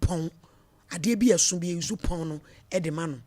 Pɔn. Adeɛ bi a ɛso bi, yɛuse pɔn no de ma no.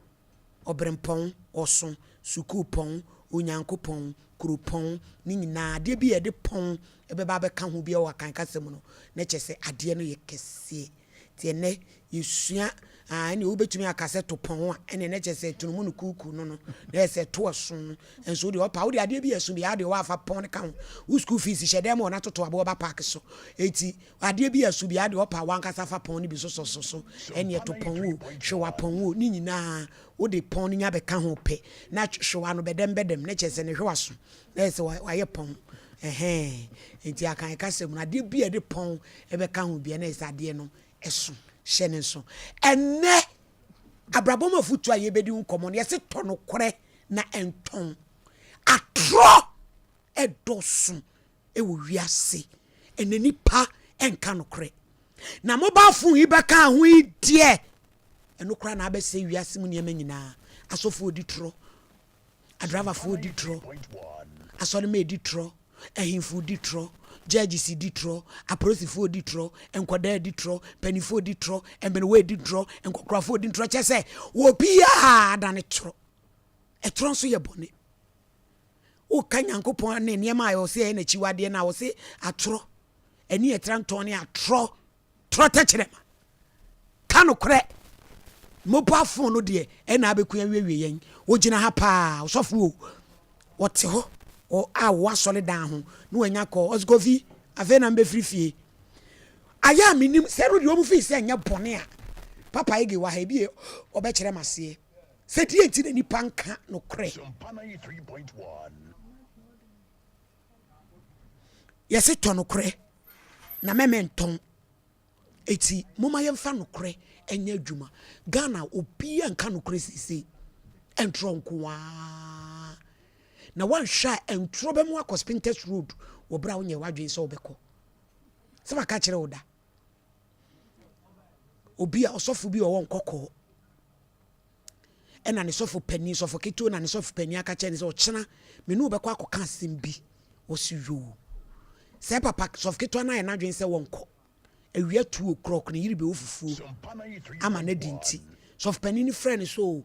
Ɔberempɔn, ɔso, sukuupɔn, Onyankopɔn, kuropɔn, ne nyinaa, adeɛ bi a yɛde pɔn bɛba abɛka ho biara wɔ Akan kasa mu no, na kyerɛ sɛ adeɛ no yɛ kɛseɛ. Nti ɛnnɛ yɛsua, ah, ɛnneɛ wobɛtumi aka sɛ to pɔn a, ɛnneɛ na kyerɛ sɛ tunumu no kuukuu no no, na yɛ sɛ to ɛso. Nso wodeɛ ɔpa, wode adeɛ bi a ɛso biara, wodeɛ woafa pɔn no ka ho. Wo school fees hyɛ dɛm wɔ na toto aboɔ ba park so. Enti adeɛ bi a ɛso biara, wodeɛ ɔpa wankasa fa pɔn no bi sosɔsosɔ so. Ɛnneɛ to pɔn o, hwewa pɔn o, ne nyinaa wode pɔn no nya bɛka ho pɛ, na hwewa no bɛdɛm bɛdɛm, na kyerɛ sɛ ne hwewa so, na yɛ sɛ wayɛ pɔn. Ɛhɛn. Enti Akan kasa mu no, adeɛ bi a yɛde pɔn bɛka ho biara, na yɛ sɛ adeɛ no so. Hyɛ no nso. Ɛnnɛ, abrabɔ mu afotuo a yɛbɛdi ho nkɔmmɔ no, yɛse tɔ nokorɛ na ɛntɔn. Atorɔ ɛdɔso wɔ wiase. Ɛnnɛ nipa nka nokorɛ. Na mobile phone yi bɛka ho yi deɛ, ɛno koraa na abɛsɛe wiase mu nneɛma nyinaa. Asɔfoɔ di torɔ, adraivafoɔ di torɔ, asɔremma di torɔ, ahemfo di torɔ, judges di torɔ, apolisifoɔ di torɔ, nkwadaa di torɔ, mpanimfoɔ di torɔ, mmerewa di torɔ, nkɔkorafoɔ di torɔ. Kyɛ sɛ obiara adane torɔ. Ɛtorɔ nso yɛ bɔne. Woka Nyankopɔn ne nneɛma a ɔsɛ ɛyɛ n'akyiwadeɛ no a, ɔse atorɔ, ani ɛtra ntɔn ne atorɔ, torɔ tɛkyerɛma. Ka nokorɛ. Mobile phone no deɛ ɛna abɛku awiewie yɛn. Wogyina ha paa, ɔsɔfo o, ɔte hɔ a wɔwɔ asɔredan ho na wanya kɔ ɔse Kofi, afei na mbɛfiri fie. Ayɛ a menim sɛ no deɛ ɔmo fii sɛ ɛnyɛ bɔne a Papa Ege wɔ ha ebi ɔbɛkyerɛ m'aseɛ sɛ deɛ nti na nipa nka nokorɛ. Yɛse tɔ nokorɛ na mɛmɛ ntɔn. Eti momma yɛmfa nokorɛ nyɛ adwuma. Ghana obiara nka nokorɛ seesei. Ntorɔ nko ara. Na woanhwɛ a ntorɔ bɛma woakɔ Spintex Road wɔ berɛ a wonyɛɛ w'adwene sɛ wobɛkɔ. Sɛ maka kyerɛ wo da. Obi a ɔsɔfo bi a ɔwɔ nkɔkɔɔ ɛna ne sɔfo panin, sɔfo ketewa na ne sɔfo panin aka kyerɛ ne sɛ ɔkyena me ne wo bɛkɔ akɔka asɛm bi. Wɔsi yoo. Sɛ papa sɔfo ketewa no ayɛ n'adwene sɛ wɔnkɔ. Awia 2 o'clock ne yere bɛwɔ fufuo ama no adi nti sɔfo panin no frɛ no so o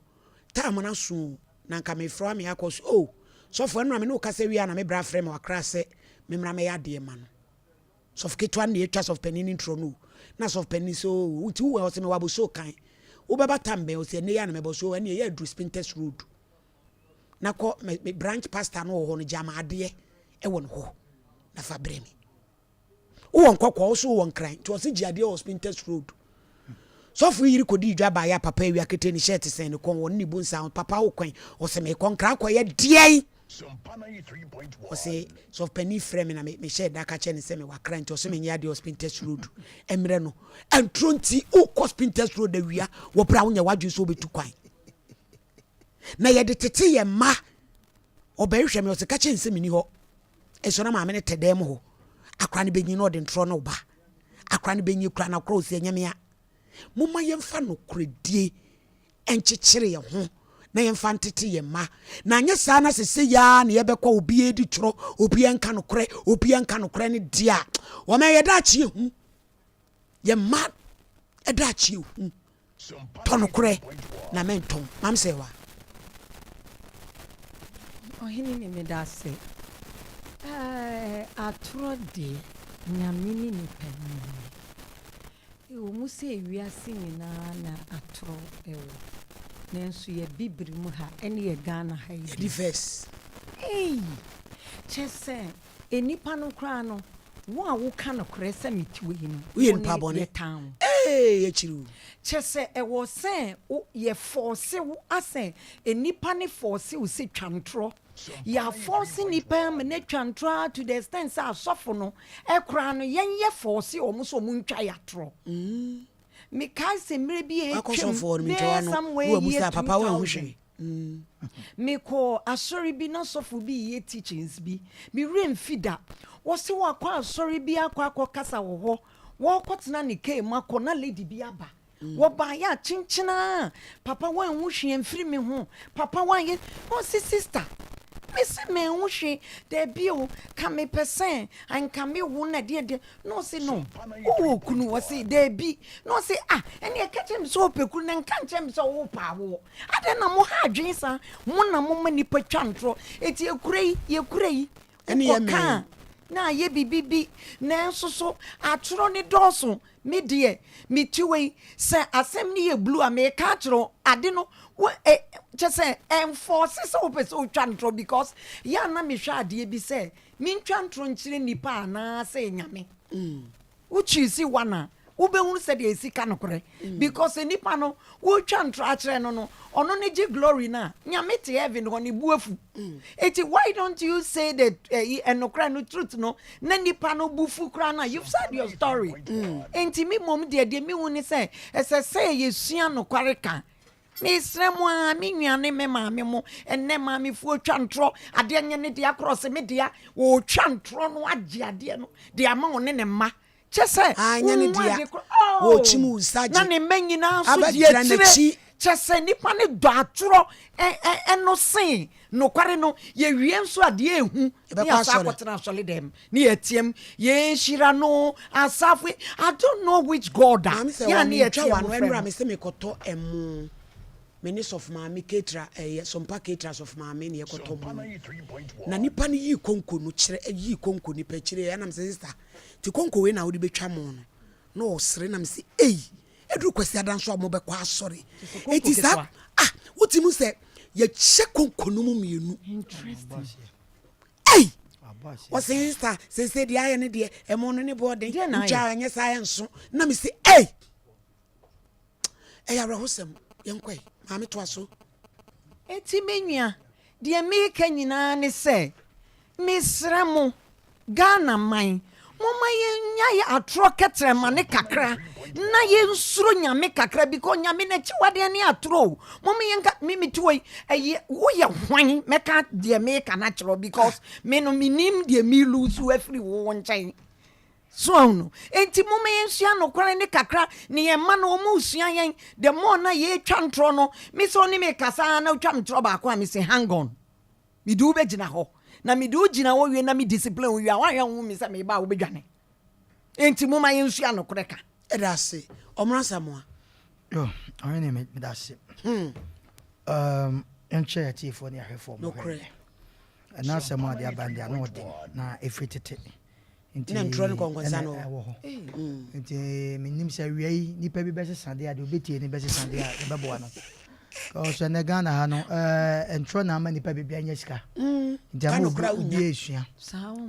time no aso o na nka mefrɛ wa meyɛ akɔ so o sɔfo ɛno na me ne wo kasa wie a na me bra frɛ me wakra sɛ memmra mɛyɛ adeɛ ma no. Sɔfo ketewa no na ɛtwa sɔfo panin no ntorɔ no o na sɔfo panin sɛ o nti wowɔ ɔsɛ mewɔ abosuo kan wobɛba tam bɛn ɔsɛ ɛnɛ yɛ a na mɛbɔ so ɛne ɛyɛ aduru Spintex Road na kɔ me branch pastor no wɔ hɔ no gya ma adeɛ ɛwɔ no hɔ na fa brɛ me. Wowɔ nkɔkɔɔ wo so wowɔ nkran nti ɔse gye adeɛ wɔ Spintex Road. Sɔfo yi yere kɔdii dwa baeɛ a papa awia ketee ne shirt sɛn ne kɔn wɔ ne ne bu nsa ho papa wo kwan ɔse mekɔ nkran kɔyɛ deɛn ɔse sɔfo panin frɛ me na mehyɛ da ka kyerɛ ne sɛ mewɔ akra nti ɔse menyɛ adeɛ wɔ Spintex Road mmerɛ no ɛntoro nti wokɔ Spintex Road awia wɔ berɛ a wonyɛ w'adwene sɛ wobɛtu kwan na yɛde tete yɛ mma. Ɔbɛhwehwɛ me ɔse ka kyerɛ ne sɛ menni hɔ ɛso na maame no tɛ dan mu hɔ akora no bɛnyi na ɔde ntorɔ no ba akora no bɛnyi kora na akora ɔsi ɛnyɛ mea. Momma yɛmfa nokorɛdie nkyekyere yɛn ho na yɛmfa ntete yɛn mma na anyɛ saa na sese yaa na yɛbɛkɔ obiara di torɔ, obiara nka nokorɛ, obiara nka nokorɛ no deɛ a wɔma yɛ daakye ehu yɛn mma daakye ehu. Tɔ nokorɛ na mɛntɔn mam sɛ wa. Ɔhene ne meda ase. Atorɔ deɛ, Nyame ne nipa nim. Ɛwɔ mu sɛ ewiase nyinaa na atorɔ ɛwɔ. Nanso yɛ bibiri mu ha ɛne yɛ Ghana ha yi. Yɛdi first. Ei! Kyɛ sɛ enipa no koraa no, wo a woka nokorɛ sɛ mete wei no, woyɛ nipa bɔne. Yɛtan wo. Ee, akyiri o. Kyɛ sɛ ɛwɔ sɛ yɛ force wo asɛ enipa ne force wo sɛ twa ntorɔ. Yɛ force nipa ama ne twa ntorɔ to the extent sɛ asɔfo no ɛkoraa no yɛnyɛ force wɔn sɛ wɔn ntwa yɛ atorɔ. Mekae sɛ mmerɛ bi a atwam bɛyɛ somewhere year 2000 mekɔ asɔre bi na sɔfo bi yɛ teachings bi, mewerɛ mfi da. Wɔse wakɔ asɔre bi akɔ akɔkasa wɔ hɔ, wɔrekɔtena ne kaa mu akɔ na lady bi aba. Wɔbaeɛ a kyenkyena papa wanhu hwee mfiri me ho, papa wanyɛ. Ɔse sister, Mese menwo hwee, dabi o, ka mepɛ sɛ nka me wo na deɛ deɛ, na ɔse no, wowɔ kunu? Ɔse dabi, na ɔse ah, ɛneɛ ka kyerɛ me sɛ wopɛ kunu na nka nkyerɛ me sɛ wopɛ awoɔ. Adɛn na mo ha adwene saa? Mo na moma nnipa twa ntorɔ. Eti ekura yi, yɛkura yi, Ɛne yɛ wokɔka a mɛn. na ayɛ biribi bi, nanso so atorɔ no dɔɔso. Me deɛ, mete hɔ yi, sɛ asɛm no yɛ blue a, meka akyerɛ wo, ade no, wo, ɛ, kyɛ sɛ, ɛnfɔɔse sɛ wopɛ sɛ wotwa ntorɔ because yɛ a na mehwɛ adeɛ bi sɛ, mentwa ntorɔ nkyerɛ nnipa anaasɛ Nyame. Wo choose one a, wobɛhunu sɛdeɛ ɛsi ka nokorɛ because nipa no wotwa ntorɔ akyerɛ no no, ɔno no gye glory no a, Nyame te heaven hɔ ne bo afu. Eti why don't you say the ɛyi ɛnokorɛ no truth no na nipa no bo fu koraa no a, you've said your story. Enti me mmom deɛ deɛ mehu ne sɛ ɛsɛ sɛ yɛsua nokware ka. Mesrɛ mo ara, me nua ne me maame mo, ɛnnɛ maamefoɔ twa ntorɔ, adeɛ nyɛ ne dea korɔ ɔse me dea, wɔretwa ntorɔ no agye adeɛ no de ama ɔne ne mma. Kyɛ sɛ, Ah, ɛnyɛ ne wonhu dea. ade korɔ, oh, Wɔrekyim wo nsa na gye. ne mma nyinaa nso di Abɛgyina akyire. n'akyi. Kyɛ sɛ nipa no dɔ atorɔ ɛ, ɛ, ɛno sen nokware no. Yɛwie nso a, deɛ ɛhu, ne Yɛbɛkɔ yɛasan asɔre. akɔtena asɔre dɛm, ne yɛteam, yɛnhyira no, asafo yi, I don't know which God a, Maame sɛ yɛn a wa ne mentwa yɛteam w'ano frɛ ɛnora no. mese mekɔtɔ ɛmo me ne sɔfo maame ketra ɛyɛ sompa ketra sɔfo maame ne yɛkɔtɔ mo no na nipa no yii konko no kyerɛ yii konko nipa kyerɛ ɛna mese sister ti konko wei na wode bɛtwa mo no na ɔsere na mese ei ɛduru kwasiada nso a mobɛkɔ asɔre eti saa ah wotumi sɛ yɛkyɛ konko no mu mmienu ei ɔse sista sese deɛ ayɛ ne deɛ ɛmo no ne boɔden ntwa ɛnyɛ saa ɛnso na mese ei ɛyɛ awerɛhosɛm yɛnkɔe maame toa so. Enti me nua, deɛ mereka nyinaa ne sɛ, mesrɛ mo, Ghana man, momma yɛnnyae atorɔ kɛtrɛma no kakra na yɛnsuro Nyame kakra because Nyame n'akyiwadeɛ ne atorɔ o. Momma yɛnka, me mete hɔ yi, ɛyɛ, woyɛ hwan mɛka deɛ mereka no akyerɛ wo because me no menim deɛ me lose afiri wo nkyɛn. So ahu no? Enti momma yɛnsua nokware no kakra ne yɛn mma no, wɔn resua yɛn. The more na yɛretwa ntorɔ no, me sɛ ɔne me kasa ara na wotwa me ntorɔ baako a, mese hang on. Mede wo bɛgyina hɔ. Na mede wo gyina hɔ wie na me discipline wo wie a, woanhwɛ anhu me sɛ meba a wobɛdwane. Enti momma yɛnsua nokorɛ ka. Ɛda ase. Ɔmmra Asamoah. Yo, ɔhene me meda ase. Hmm. Um, yɛnkyɛ atiefoɔ ne ahwɛfoɔ mo hwɛ. Ɛna asɛm a de aba deɛ ano ɔden na ɛfiri tete. Nti Na ntorɔ ne kɔnkɔnsa no ɛwɔ hɔ. Nti menim sɛ awia yi nipa bi bɛsesa deɛ a deɛ ɔbɛtie no bɛsesa deɛ a ɛbɛboa no. Because ɛnɛ Ghana ha no ɛɛ ntorɔ na ama nipa bebree anya sika. Nti ama obi obi esua.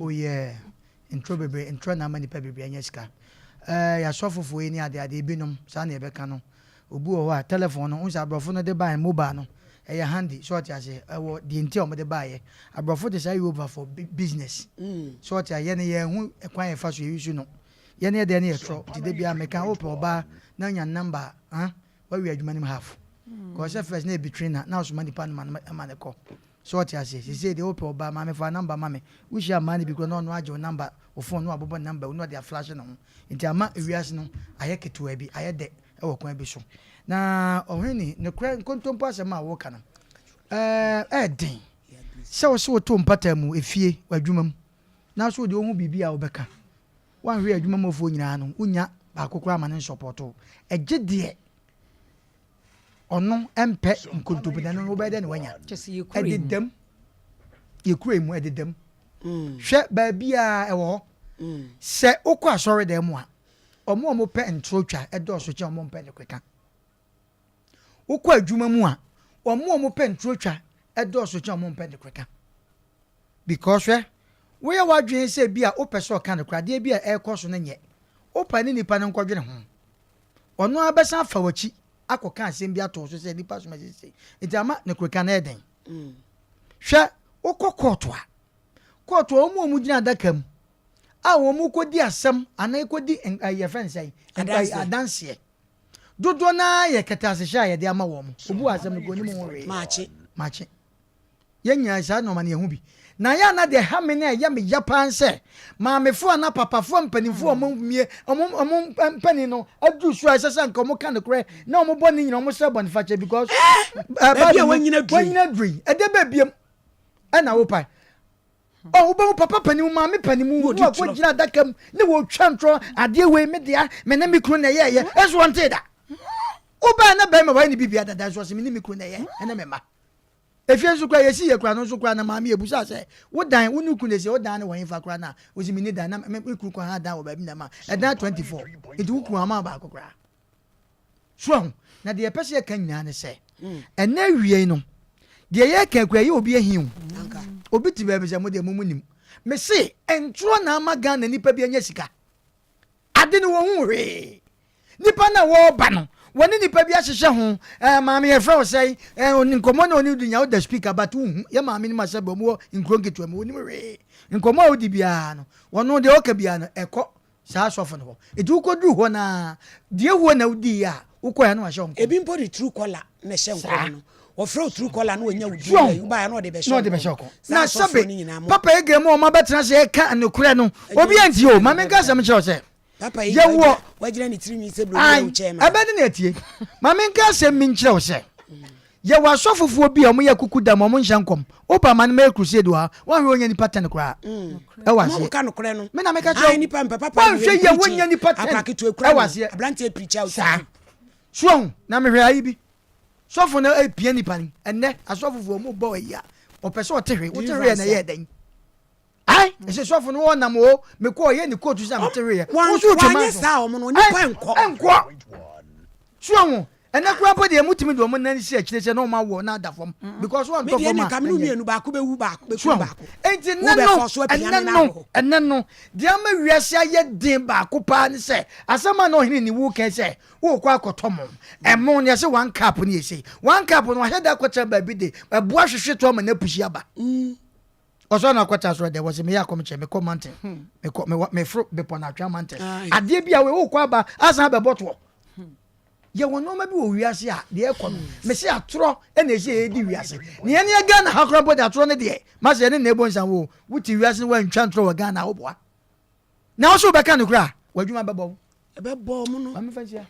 Oh yeah, ntorɔ bebree ntorɔ na ama nipa bebree anya sika. Ɛɛ yasɔfofoɔ yi ne ade ade ebinom saa na yɛbɛka no. Obi wɔ hɔ a, tɛlɛfon no, wohu sɛ aborɔfo no de baeɛ, mobile no, ɛyɛ handy, so ɔte aseɛ? Ɛwɔ deɛ nti a wɔde baeɛ. Aborɔfo de saa yi over for business, so ɔte aseɛ? Yɛn no yɛnhu kwan a yɛfa so yɛ use no. Yɛn yɛ deɛ no yɛ trɔ, nti da biara meka, wopɛ ɔbaa na anya ne number a, huh, woawie adwuma no mu half. Kɔɔ sɛ first na yɛ between na, na wosoma nipa no ma no ma no kɔ. So ɔte aseɛ? Seesei deɛ wopɛ ɔbaa, maame fa number ma me. Wohyia mmaa no bi koraa na ɔno agye wo number, wo phone na wabobɔ ne number agu na ɔde aflashe ne ho. Nti ama ewiase no ayɛ ketewa bi, ayɛ dɛ. wɔ kwan bi so. Na ɔhene, nokorɛ nkontompo asɛm a woreka no, ɛyɛ den sɛ wo se woto mpata mu, efie, w'adwuma mu, nanso wo deɛ wohu biribi a wobɛka. Woanhwɛ adwuma mufoɔ nyinaa no, wonnya baako koraa ma no nsɔpɔto wo. Ɛgye deɛ ɔno mpɛ nkontompo na ɛno no wobɛyɛ dɛ na wanya. Ɛdedam. Yɛkura mu, ɛdedam. Hwɛ baabiara ɛwɔ hɔ. Sɛ wokɔ asɔredan mu a, Wɔn a wɔpɛ ntorotwa dɔɔso kyɛn wɔn a wɔpɛ nokorɛ ka. Wokɔ adwuma mu a, wɔn a wɔpɛ ntorotwa dɔɔso kyɛn wɔn a wɔpɛ nokorɛ ka. Because hwɛ, woyɛ w'adwene sɛ bi a wopɛ sɛ ɔka nokorɛ, adeɛ bi a ɛrekɔ so no nyɛ. Wopɛ ne nipa no nkɔdwene ho. Ɔno ara bɛsan afa w'akyi akɔka asɛm bi ato wo so sɛ nipa som asese. Nti ama nokorɛ ka no yɛ den. Hwɛ, wokɔ kɔɔto a, kɔɔto a wɔn a wɔgyina adaka mu a wɔkɔdi asɛm anaa ɛkɔdi yɛfrɛ no sɛn adanseɛ dodoɔ no ara yɛ kɛtɛasehyɛ a yɛde ama wɔn obi wɔ asɛm no kɔ onim ho hwee maakye maakye yɛn nyinaa saa nneɛma no yɛn ho bi na yɛ ana deɛ ɛha me na ɛyɛ me ya paa sɛ maamefoɔ anaa papafoɔ mpanimfoɔ wɔn mmie wɔn wɔn mpanin no aduru so a ɛsɛ sɛ nka wɔn ka nokorɛ na wɔn bɔ ne nyinaa wɔn srɛ bɔne fakyɛ because ɛɛ baabi a wɔnyina duru wɔnyina duru yi ɛdɛ bɛɛ biem. Ɛna wopae. Ɔ wobɛhu papa panin maame panin mu na wakɔgyina adaka mu ne wɔtwa ntorɔ adeɛ wei me dea me ne me kunu na ɛyɛɛyɛ ɛnso wɔntee da. Wobaa na bɛrima wayɛ ne bibia dada nso ɔse me ne me kunu na ɛyɛ ɛne me mma. Efie nso koraa yɛsi yɛ koraa no nso koraa na maame yɛbusaa sɛ wo dan wo ne wo kunu na ɛsi wo dan no wɔ hefa koraa na ɔsi menni dan na me kunu kɔ ha dan wɔ baabi na ma ɛdan 24 nti wo kunu ama baako koraa. So ahu? Na deɛ yɛpɛ sɛ yɛka nyinaa ne sɛ, ɛnɛ awiei no, deɛ yɛka kura ɛyɛ obi ahi o. Obi te baabi sɛ mo deɛ mo mu nim. Mese ntorɔ na ama Ghana nipa bi anya sika. Ade no wɔn ho hwee. Nipa na wɔreba no, wɔne nipa bi ahyehyɛ ho. Ɛɛ maame yɛfrɛ wo sɛn? Ɛɛ nkɔmɔ na ɔne di nya woda speaker but wohu. Yɛ maame no ma sɛ bɛ wɔn wɔ nkuro nketewa mu wɔnim hwee. Nkɔmɔ a wodi biara no, wɔn deɛ ɔka biara no ɛkɔ saa sɔfo no hɔ. Enti wokoduu hɔ no ara, deɛ ɛhuo na wodiiɛ a, wokɔeɛ na wahyɛ wo nkɔm. Ebi mpo de true caller na ɛhyɛ nkɔm no. Wɔfrɛ wo true caller na wɔnya wo din na wobaeɛ na ɔde bɛhyɛ wo nkɔm. Saa asɔfoɔ Na sɛbe no nyinaa mo. Papa Egre mu a wɔabɛtena ase reka nokorɛ no, obi antie o. Ma menka asɛm nkyerɛ wo sɛ, Papa yi yɛwɔ. wagyina ne tirinwi sɛ buroni Ae, awu chairman. ɛbɛde na atie. Ma menka asɛm bi nkyerɛ wo sɛ, Yɛwɔ asɔfofoɔ bi a wɔyɛ akukudam, wɔn nhyɛ nkɔm. Woba ma no mɛyɛ crusade wɔ ha, woanhwɛ wɔnnya nipa ten koraa ɛwɔ Wɔn aseɛ. ka nokorɛ no. Me na meka kyerɛ Ae, nipa mpɛ papa wo, woanhwɛ yie wɔnnya nipa ten ɛwɔ aseɛ. Aberanteɛ preacher a Saa. So ahu, na mehwɛ ayi bi, sɔfo no repia nipa no, ɛnnɛ asɔfofoɔ wɔn bɔ ayi a, ɔpɛ sɛ ɔte hwee, wote hwee na ɛyɛ dɛn? Ae, ɛsɛ sɔfo no wɔnam o, mekɔ ɔyɛ ne kootu sɛ mete hwee, wo nso wotwe Wanyɛ manso. saa wɔn no, nipa nkɔ. Ɛnkɔ. So ahu, ɛnɛ koraa mpo deɛ mutumi de wɔn nan si akyire sɛ na wɔn awɔ na ada fam because wɔn Me ntɔ deɛ fam ne a ka me ne ɛnyɛ. mmienu baako bɛwu baako So bɛkum ahu, baako. enti Wo ɛnɛ no, bɛfɔ so apia ɛnɛ me na no, akɔ hɔ. ɛnɛ no, deɛ ama wiase ayɛ den baako paa ne sɛ asɛm a na ɔhene ne wu kan sɛ wokɔ akɔtɔ mo ɛmo no yɛsɛ one cup no yɛ sei one cup no wahyɛ da akɔkyerɛ baabi de ɛboa hwehwe to ama no apusi aba. Ɔsɔre na ɔkɔtra soro dɛ, wɔse meyɛ akɔmkyɛ, mekɔ mountain, mekɔ, mewɔ, meforo bepɔ no atwea mountain. Adeɛ bi a wei wokɔ aba asan abɛbɔ toɔ. Yɛwɔ nneɛma bi wɔ wiase a deɛ ɛkɔ no, mese atorɔ na ɛsɛ yɛdi wiase. Ne yɛne yɛ Ghana ha koraa mpo de atorɔ no deɛ, mase yɛne na ɛbɔ nsa wo, wote wiase no woantwa ntorɔ wɔ Ghana a woboa. Na wo so wobɛka nokorɛ a, w'adwuma bɛbɔ wo. Ɛbɛbɔ wɔn no. Maame fa nhyia.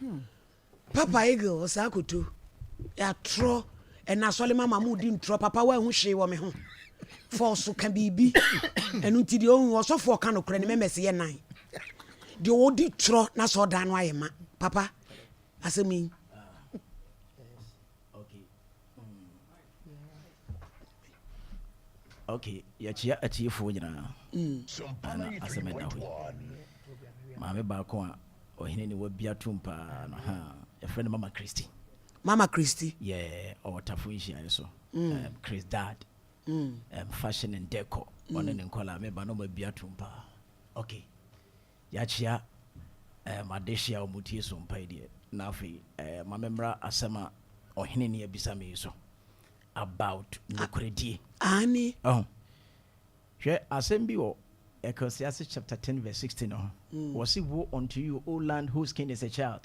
Papa Eagle ɔsaa koto. Atorɔ ɛna asɔre mama mo di ntorɔ papa wanhu hwee wɔ me ho. Fɔɔso ka biribi. Ɛno nti deɛ ɔhu ɔsɔfo ɔka nokorɛ ne mɛmɛse yɛ nan. Deɛ ɔdi torɔ na sɛ ɔdan no ayɛ ma. Papa asɛm yi. Okay, yɛkyia atiefoɔ nyinaa. Ana asɛm ɛda hɔ yi. Maame baako a ɔhene ne wabia tom paa no ha yɛfrɛ no Mama Christy. Mama Christy. Yeah, ɔwɔ Tafo nhyiaeɛ so. Mm. Um, Chris Dad. Mm. Um, fashion and decor. Mm. Ɔne ne nkɔla meba no mabia tom paa. Okay. Yɛakyia um, adehye a wɔtie so mpae deɛ. Na afei, uh, ma memmra asɛm a ɔhene ne abisa me yi so. about nokorɛdie. Aane. Ɔho. Hwɛ asɛm bi wɔ Ecclesiastes chapter 10 verse 16 ho. Mm. Wɔse woe unto you, O land whose king is a child.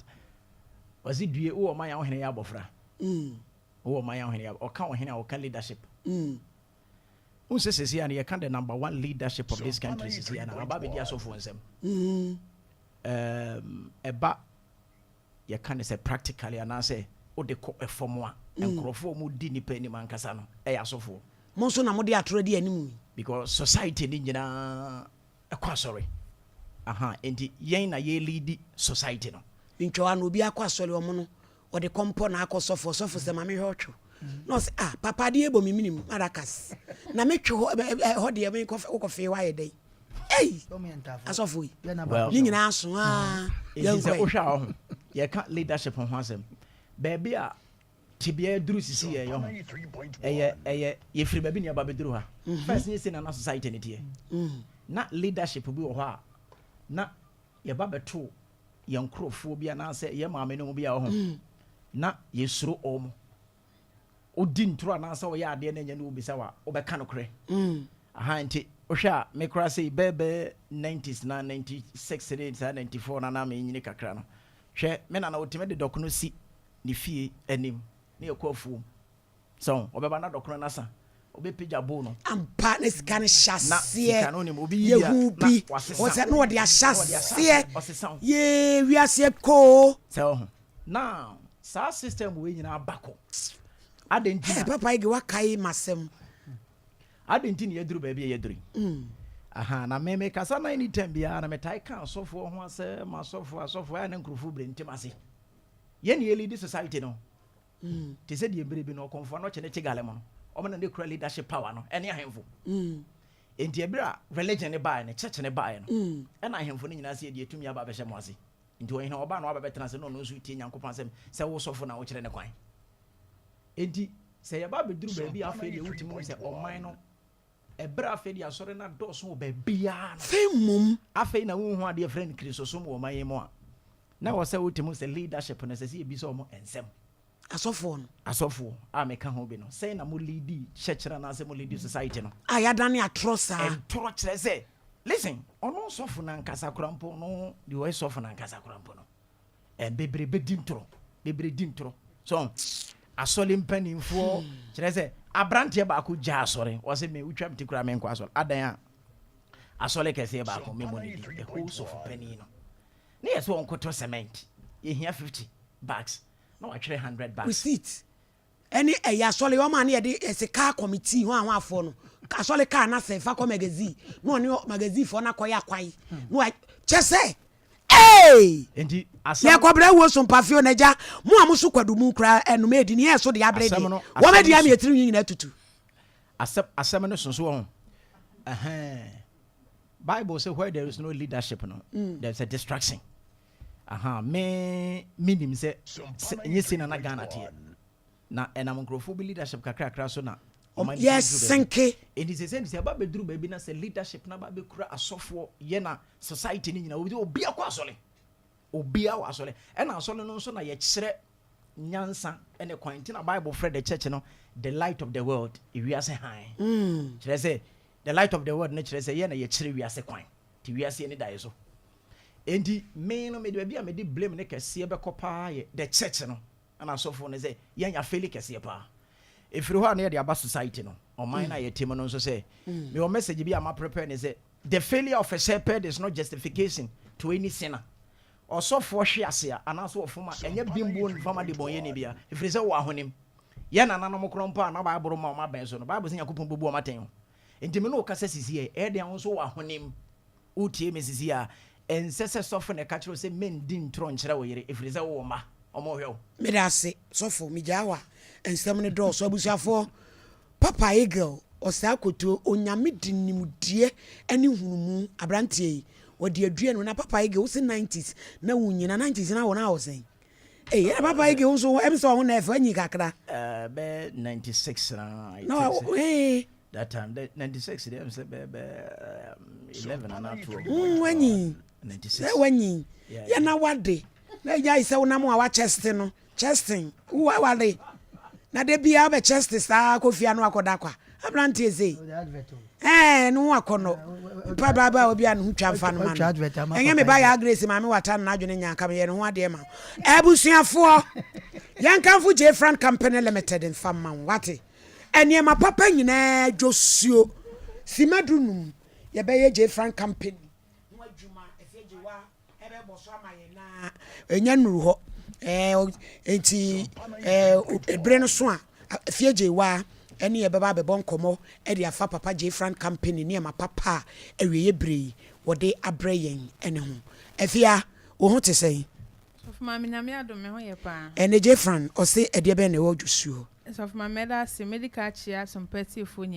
Wɔse due wo ɔman a wo hene yɛ abɔfra. Mm. Wo ɔman a wo hene yɛ ɔka ɔhene a ɔka leadership. Mm. Wo sɛ sɛsi a no yɛka the number one leadership of this country sɛsi a no aba bɛdi asɔfoɔ nsɛm. Mm. Um, ɛba yɛka no sɛ practically anaasɛ wode kɔ fam a, nkurɔfoɔ a wɔdi nnipa anim ankasa no yɛ asɔfoɔ. Mo nso na mode atorɔ di anim yi. Because society no nyinaa kɔ asɔre. Aha, enti yɛn na yɛ leadi society no. Ntwa ano, obi akɔ asɔre ɔmo no ɔde kɔmpɔ na akɔ sɔfo, ɔsɔfo sɛ ma mehwɛ ɔtwe na ɔsɛ ah papa adeɛ bɔ me menim marakas na metwe hɔ ɛhɔ deɛ mekɔ wokɔ fee hɔ ayɛ dɛn. Ei! Asɔfo yi. Well, Ne nyinaa so aa. Enti sɛ wohwɛ a ɔho, yɛka leadership ho asɛm. Baabi a tebea aduru sisi yɛ yɛ ho. Ɛyɛ ɛyɛ yɛfiri baabi ne yɛba bɛduru ha. Mhm. First nyɛ sei na na society no teɛ. Mm. Na leadership bi wɔ hɔ a na yɛba bɛto yɛn nkurɔfoɔ bi anaasɛ yɛn maame no mu bi a ɔho. Mm. Na yɛsuro wɔn. Wodi ntoro anaasɛ woyɛ adeɛ na ɛnyɛ ne wobisa wo a, wobɛka nokorɛ. Aha nti wohwɛ a me koraa sei bɛyɛ bɛyɛ 90s na 96 ne saa 94 na na menyini kakra no, hwɛ me nana ɔtumi de dɔkono si ne fie anim na yɛkɔ afuom. So ɔbɛba na dɔkono no asa, ɔbɛpagya bowl no. Ampa na sika no hyɛ Na aseɛ sika no wonim obi yi bi a yɛhu na bi wasesa ɔsɛ na ɔde ahyɛ na ɔde ahyɛ aseɛ aseɛ ɔsesa wo. yee wiase koo. Sɛ wohu. Now saa system wei nyinaa ba kɔ. Adɛn nti Hey, na. papa Ige wakae masɛm. Adɛn nti na yɛaduru baabi a yɛaduru yi? Aha, na me mekasa na anytime biara na metae ka asɔfoɔ ho asɛm, asɔfoɔ, asɔfoɔ, ɛyɛ a na nkurɔfoɔ bebree ntem ase. Yɛn na yɛleadi society no. Te sɛ deɛ mmerɛ bi no ɔkɔmfoɔ no ɔkye ne kyegale mu no, wɔn na na ɛkura leadership power no, ɛne ahemfo. Enti ɛberɛ a religion no baeɛ no, church no baeɛ no, ɛna ahemfo no nyinaa sɛ yɛde atumi aba abɛhyɛ mo ase. Nti ɔhene ɔba na waba bɛtena ase na ɔno nso retie Nyankopɔn asɛm sɛ wo sɔfo na wokyerɛ ne kwan. Enti sɛ yɛba abɛduru baabi a afei deɛ wotumi hu sɛ ɔman no, ɛberɛ a afei deɛ asɔre no adɔɔso wɔ baabiara no, Afei mmom. Afei na wonhu adeɛ yɛfrɛ no Kristosom wɔ ɔman yi mu a, na ɛwɔ sɛ wotumi hu sɛ leadership no ɛsɛ sɛ yɛbisa wɔn nsɛm. Asɔfoɔ no. Asɔfoɔ a meka ho bi no, sɛn na mo leadi church no anaasɛ mo leadi society no? A yɛadane atorɔ saa. Ntorɔ kyerɛ sɛ, listen, ɔno sɔfo no ankasa koraa mpo no, deɛ ɔyɛ sɔfo no ankasa koraa mpo no, eh, bebree bɛdi ntorɔ, bebree di ntorɔ. So, asɔre mpanimfoɔ, kyerɛ sɛ, aberanteɛ baako gyaa asɔre, ɔse me, wotwa me ti koraa menkɔ asɔre, adan a, asɔre kɛseɛ baako, memmɔ ne din, the whole sɔfo panin no, ne yɛ sɛ ɔnkɔtɔ cement, yɛhia 50 bags, na watwerɛ 100 bags. Receipt ɛne ɛyɛ asɔre wɔn a ne yɛde ɛsɛ car committee ho ahoafoɔ no asɔre car na sɛ fa kɔ magazine na ɔne magazine foɔ no akɔyɛ akwae na wa kyɛ sɛ ee Nti asɛm yɛkɔbrɛ wuo so mpafio na agya mo a mo so kwadu mu koraa ɛnum edi ne yɛ so de abere Asɛm deɛ no- wɔn asɛm adi no ama so. yɛtiri nwi nyinaa tutu. Asɛm asɛm no soso wɔ ho. Ɛhɛn. Bible sɛ where there is no leadership no, there is a distraction. Aha, me menim sɛ sɛ ɛnyɛ sei na na Ghana teɛ. Na ɛnam nkurɔfoɔ bi leadership kakrakra so na ɔman no tumi Yes, duru baabi. senke. Enti sɛ sɛ sɛ ɛba bɛduru baabi na sɛ leadership no aba bɛkura asɔfoɔ yɛ na society no nyinaa obi obiara kɔ asɔre. Obiara wɔ asɔre. Ɛna asɔre no nso na yɛkyerɛ nyansa ne kwan. Nti na Bible frɛ the church no the light of the world, ewiase hann. Kyerɛ sɛ the light of the world no kyerɛ sɛ yɛn na yɛkyerɛ wiase kwan. Nti wiase ani da yɛ so. Enti me no mede baabi a mede blame no kɛseɛ bɛkɔ paa yɛ the church no ɛna asɔfoɔ no sɛ yɛn yɛafeli kɛseɛ paa. Ɛfiri hɔ a na yɛde aba society no, ɔman no a yɛte mu no nso sɛ mewɔ message bi a ma prepare ne sɛ the failure of a shepherd is not justification to any sinner. Ɔsɔfoɔ hwe ase a anaasɛ ɔfom a ɛnyɛ bimbuo mfama de bɔnyɛni bia ɛfiri sɛ wɔ ahonim. Yɛn nananom korɔ mpo a na Bible ma wɔn abɛn so no, Bible sɛ Nyankopɔn bɛbu wɔn atɛn o. Enti me ne wo kasa sisi ɛ, ɛyɛ den a wo nso wɔ ahonim. Wotie me sisi a, ɛnsɛ sɛ sɔfo na ɛka kyerɛ wo sɛ mɛndi ntorɔ nkyerɛ wo yere, ɛfiri sɛ wowɔ mma, wɔrehwɛ wo. Meda ase sɔfo, megyaa wo a nsɛm no dɔɔso. Abusuafoɔ, Papa Eagle, Ɔsaa Koto, Onyame de nimdeɛ ne nhunumu, abranteɛ yi, wɔde adua no, na Papa Eagle, wose 90s na wonyina, 90s na wo na wɔ sɛn? Ei, ɛna Papa Eagle wo nso, ɛm sɛ ɔho na ɛfɛ, wanyi kakra. Eh, bɛyɛ 96 na, I Na think sɛ. eh. That time, the 96 deɛ sɛ bɛyɛ bɛyɛ 11 anaa 12. Wanyi. 96. Sɛ wanyi. Yeah, Yɛ na wade. Na agya yi sɛ wonam a wakyɛste no. Chesting. Wo waware. Na da biara wobɛ cheste saa kɔ fie ano akɔda kwa. Aberanteɛ sei. Ɛɛ ne ho akɔnnɔ. Mpa baa baa obi a ne ho twa mfa no ma no. Ɛnyɛ me ba yaa Grace maame wata no n'adwene nya nka meyɛ ne ho adeɛ ma wo. Abusuafoɔ, yɛnkamfo J Fran Company Limited mfa mma wo. Wate? Nneɛma papa nyinaa dwosuo. Sima dunum, yɛbɛyɛ J Fran Company ho adwuma. Afie Gyewa ɛbɛbɔ so ama yɛn na ɛnya nnuru hɔ. Ɛɛ nti ɛɛ ebere no so a Afie Gyewa ɛne yɛbɛba abɛbɔ nkɔmmɔ ɛde afa Papa J Fran Company nneɛma papa a awieeɛ bere yi wɔde abrɛ yɛn ɛne ho. Afia, wo ho te sɛn? Sɔfo Maame Nyame adom me ho yɛ paa. Ɛnɛ J Fran ɔse ɛdeɛ bɛn na ɛwɔ dwosuo hɔ? Sɔfo Maame mɛda ase, medi kan akyea Asompa atiefoɔ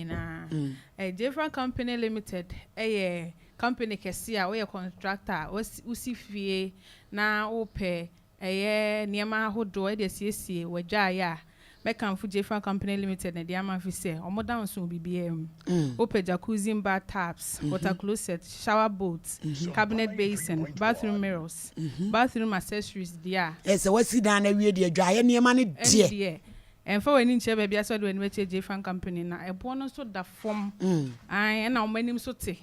nyinaa. J Fran Company Limited yɛ company kɛseɛ a woyɛ contractor a wosi fie na wopɛ ɛyɛ nneɛma ahodoɔ de asiesie w'adwaeɛ a, mɛkamfo Jefra Company Limited na de ama ɛfiri sɛ wɔda nso wɔ biribiara mu. Wopɛ jacuzzi bath tubs, water closet, shower boat, cabinet basin, bathroom mirrors, bathroom accessories deɛ a. Ɛyɛ sɛ woasi dan no awie deɛ, adwaeɛ nneɛma no deɛ. Ɛno deɛ, ɛmfa w'ani nkyerɛ baabiara sɛ wode w'ani bɛkyerɛ Jefra Company na ɛboɔ no nso da fam. Ae, ɛna wɔn anim nso te.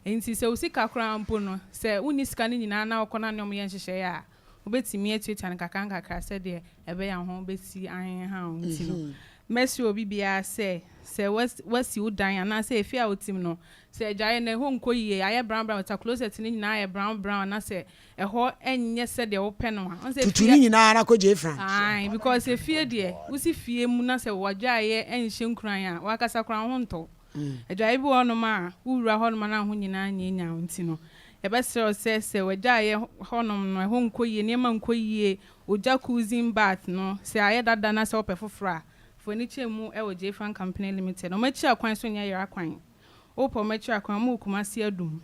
Enti sɛ wo sika koraa mpo no, sɛ wonni sika no nyinaa na wokɔ na ne wɔn yɛ nhyehyɛeɛ a, wobɛtumi atuatua no nkakrankakra sɛdeɛ ɛbɛyɛ a wo ho bɛsi ahenha wo nti no. Mɛsrɛ obi biara sɛ, sɛ woasi wo dan anaasɛ efie a wote mu no, sɛ adwaeɛ no ɛhɔ nkɔ yie, ayɛ brown brown, ta closet no nyinaa ayɛ brown brown na sɛ ɛhɔ nyɛ sɛdeɛ wopɛ no a, wohu sɛ Tutu efie. ne nyinaa ara kɔgye Efraim. Ae, because efie deɛ, wosi fie mu na sɛ w'adwaeɛ nhyɛ nkuran a, w'ankasa koraa wo ho ntɔ wo. Adwaeɛ bi wɔ hɔnom a, wowura hɔnom a na wo ho nyinaa nyanyan wo nti no, yɛbɛsrɛ wo sɛ, sɛ w'adwaeɛ hɔnom no, ɛhɔ nkɔ yie, nneɛma nkɔ yie, wo jacuzzi bath no, sɛ ayɛ dada na sɛ wopɛ foforɔ a, fa w'ani kyɛ mu wɔ Jfran Company Limited. Wɔn akyiri akwan so nyɛ yera kwan. Wopɛ wɔn akyiri akwan, wɔwɔ Kumasi Adum.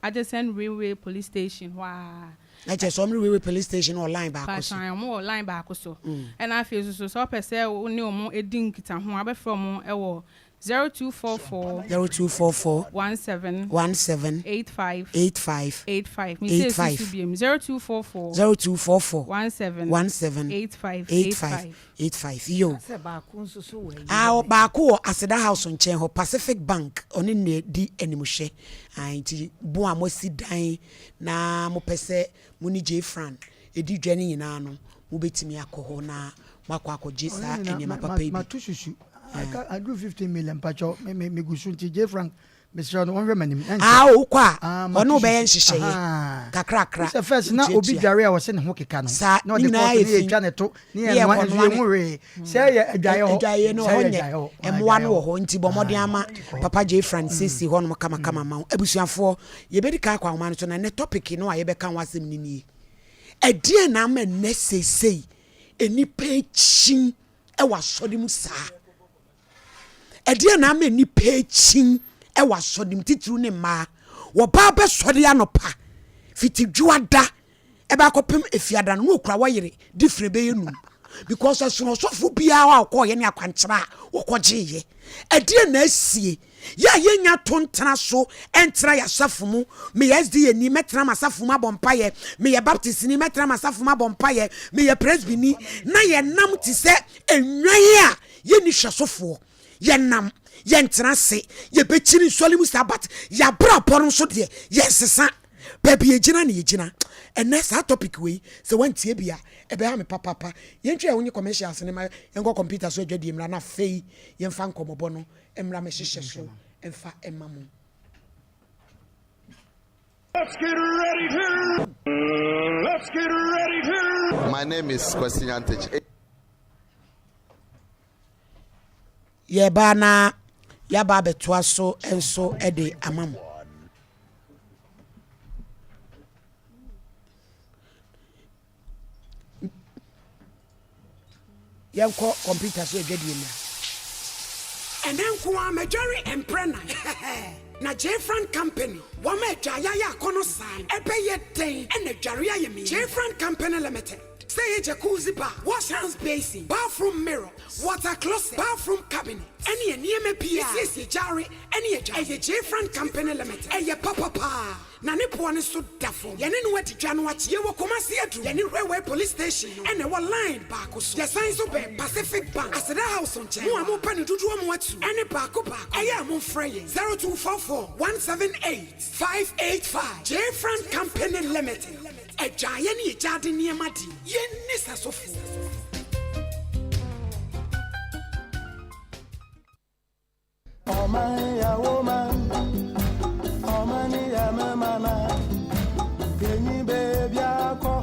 Adjacent Railway Police Station hɔ ara. Na kyerɛ sɛ wɔn ne Railway Police Station no wɔ line baako so. Mpakyɛw, wɔn wɔ line baako so. Ɛna afei nso so, sɛ wopɛ sɛ wo ne wɔn di nkitaho a, wobɛfrɛ wɔn wɔ 0244. 0244. 17. 17. 85. 85. 85. Mese esi 85. so biom, 0244. 0244. 17. 17. 85. 85. 85. 85. Yo. Sɛ baako nso so wɔ ayi Ah, hɔ baabi. baako wɔ Aseda House nkyɛn hɔ, Pacific Bank, ɔne nea di animhwɛ. Ah, nti bo a moasi dan na mopɛ sɛ mo ne Jfran di dwa no nyinaa no, mobɛtumi akɔ hɔ na moakɔ akɔgye saa Ɔno nyinaa nneɛma ma papa ma yi bi. mato susu aka aduru 15 million mpakyɛw me me megu so nti Jfrank mesrɛ no wɔnhwɛ m'anim ɛnkyɛ Ah, wokɔ a, ah ɔne mato wo bɛyɛ susu nhyehyɛeɛ ahaa kakrakra, wosɛ first na obi wotuatua. dware a wɔsɛ ne ho keka no Saa, na ne ɔde nyinaa kɔɔto yɛ ne fi. yɛtwa ne to ne Ne yɛnoa yɛkɔnoa nso ne yɛhu hwee sɛ yɛ adwaeɛ hɔ adwaeɛ no sɛ hɔ yɛ nyɛ adwaeɛ hɔ ah, mmoa adwaeɛ no wɔ hɔ hɔ nti bɔ mmɔden ah ama papa J Fran siesie hɔnom kamakama ma wo. Abusuafoɔ, yɛbɛdi kan akɔ ahoma no so na ɛnɛ topic no a yɛbɛka ho asɛm no nie. Ɛdeɛn na ama nnɛ seesei nnipa akyin wɔ asɔre mu saa? Ɛdeɛn na ama nnipa akyin wɔ asɔre mu titiriw ne mmaa? Wɔba abɛsɔre anɔpa fiti dwoada ɛbɛ akɔpem efiada no na okura wɔyere different bɛyɛ num because ɛsono ɔsɔfo biara a ɔkɔɔyɛ ne akwankyerɛ a wɔkɔgyeeɛ. Ɛdeɛn na asie yɛ a yɛnya to ntena so ntena yɛ asafo mu? Meyɛ SDA ni, mɛtena m'asafo mu abɔ mpaeɛ. Meyɛ Baptist ni, mɛtena m'asafo mu abɔ mpaeɛ. Meyɛ Presby ni. Na yɛnam te sɛ nnwan a yɛnni hwɛsofoɔ. Yɛnam, yɛntena ase, yɛbɛkyini nsɔre mu saa but yɛabrabɔ no nso deɛ yɛnsesa. Baabi yɛgyina na yɛgyina. Ɛnɛ saa topic wei sɛ woantie bi a ɛbɛha me papaapa. Yɛntwa yɛn ho nye commercials no ma yɛnkɔ computer so adwadie mmra na afei yɛmfa nkɔmmɔbɔ no mmra mehyehyɛ so mfa mma mo. Let's get ready to Let's get ready to My name is Kwesi Nyantakyi. Yɛreba na yɛaba abɛtoa so nso de ama mo. Yɛnkɔ kɔmputa so adwadie mmra. Ɛnɛ nko ara madware mprɛ nan na Jfran Company wɔma adwaeɛ ayɛ akɔnɔ saa no ɛbɛyɛ dɛn na adware ayɛ me yie? Jfran Company Limited sɛ ɛyɛ jacuzzi bar, wash hands basin, bathroom mirror, water closet, bathroom cabinet ɛne nneɛma pii a ɛsiesie gyaare ɛne adwaeɛ. Ɛyɛ Jfran Company Limited ɛyɛ papa paa. Na ne boɔ no nso da fam. Yɛne no adi dwa no akyɛ. Yɛwɔ Kumasi Adum. Yɛne Railway Police Station no na ɛwɔ line baako so. Yɛsan nso bɛn Pacific Bank, Aseda House nkyɛn. Mo a mopɛ no dodoɔ mo atu ne baako baako, ɛyɛ a momfrɛ yɛn 0244 178 585. Jfran Company Limited, Adwaeɛ ne agyaade nneɛma deɛ, yɛnni sɛsofoɔ.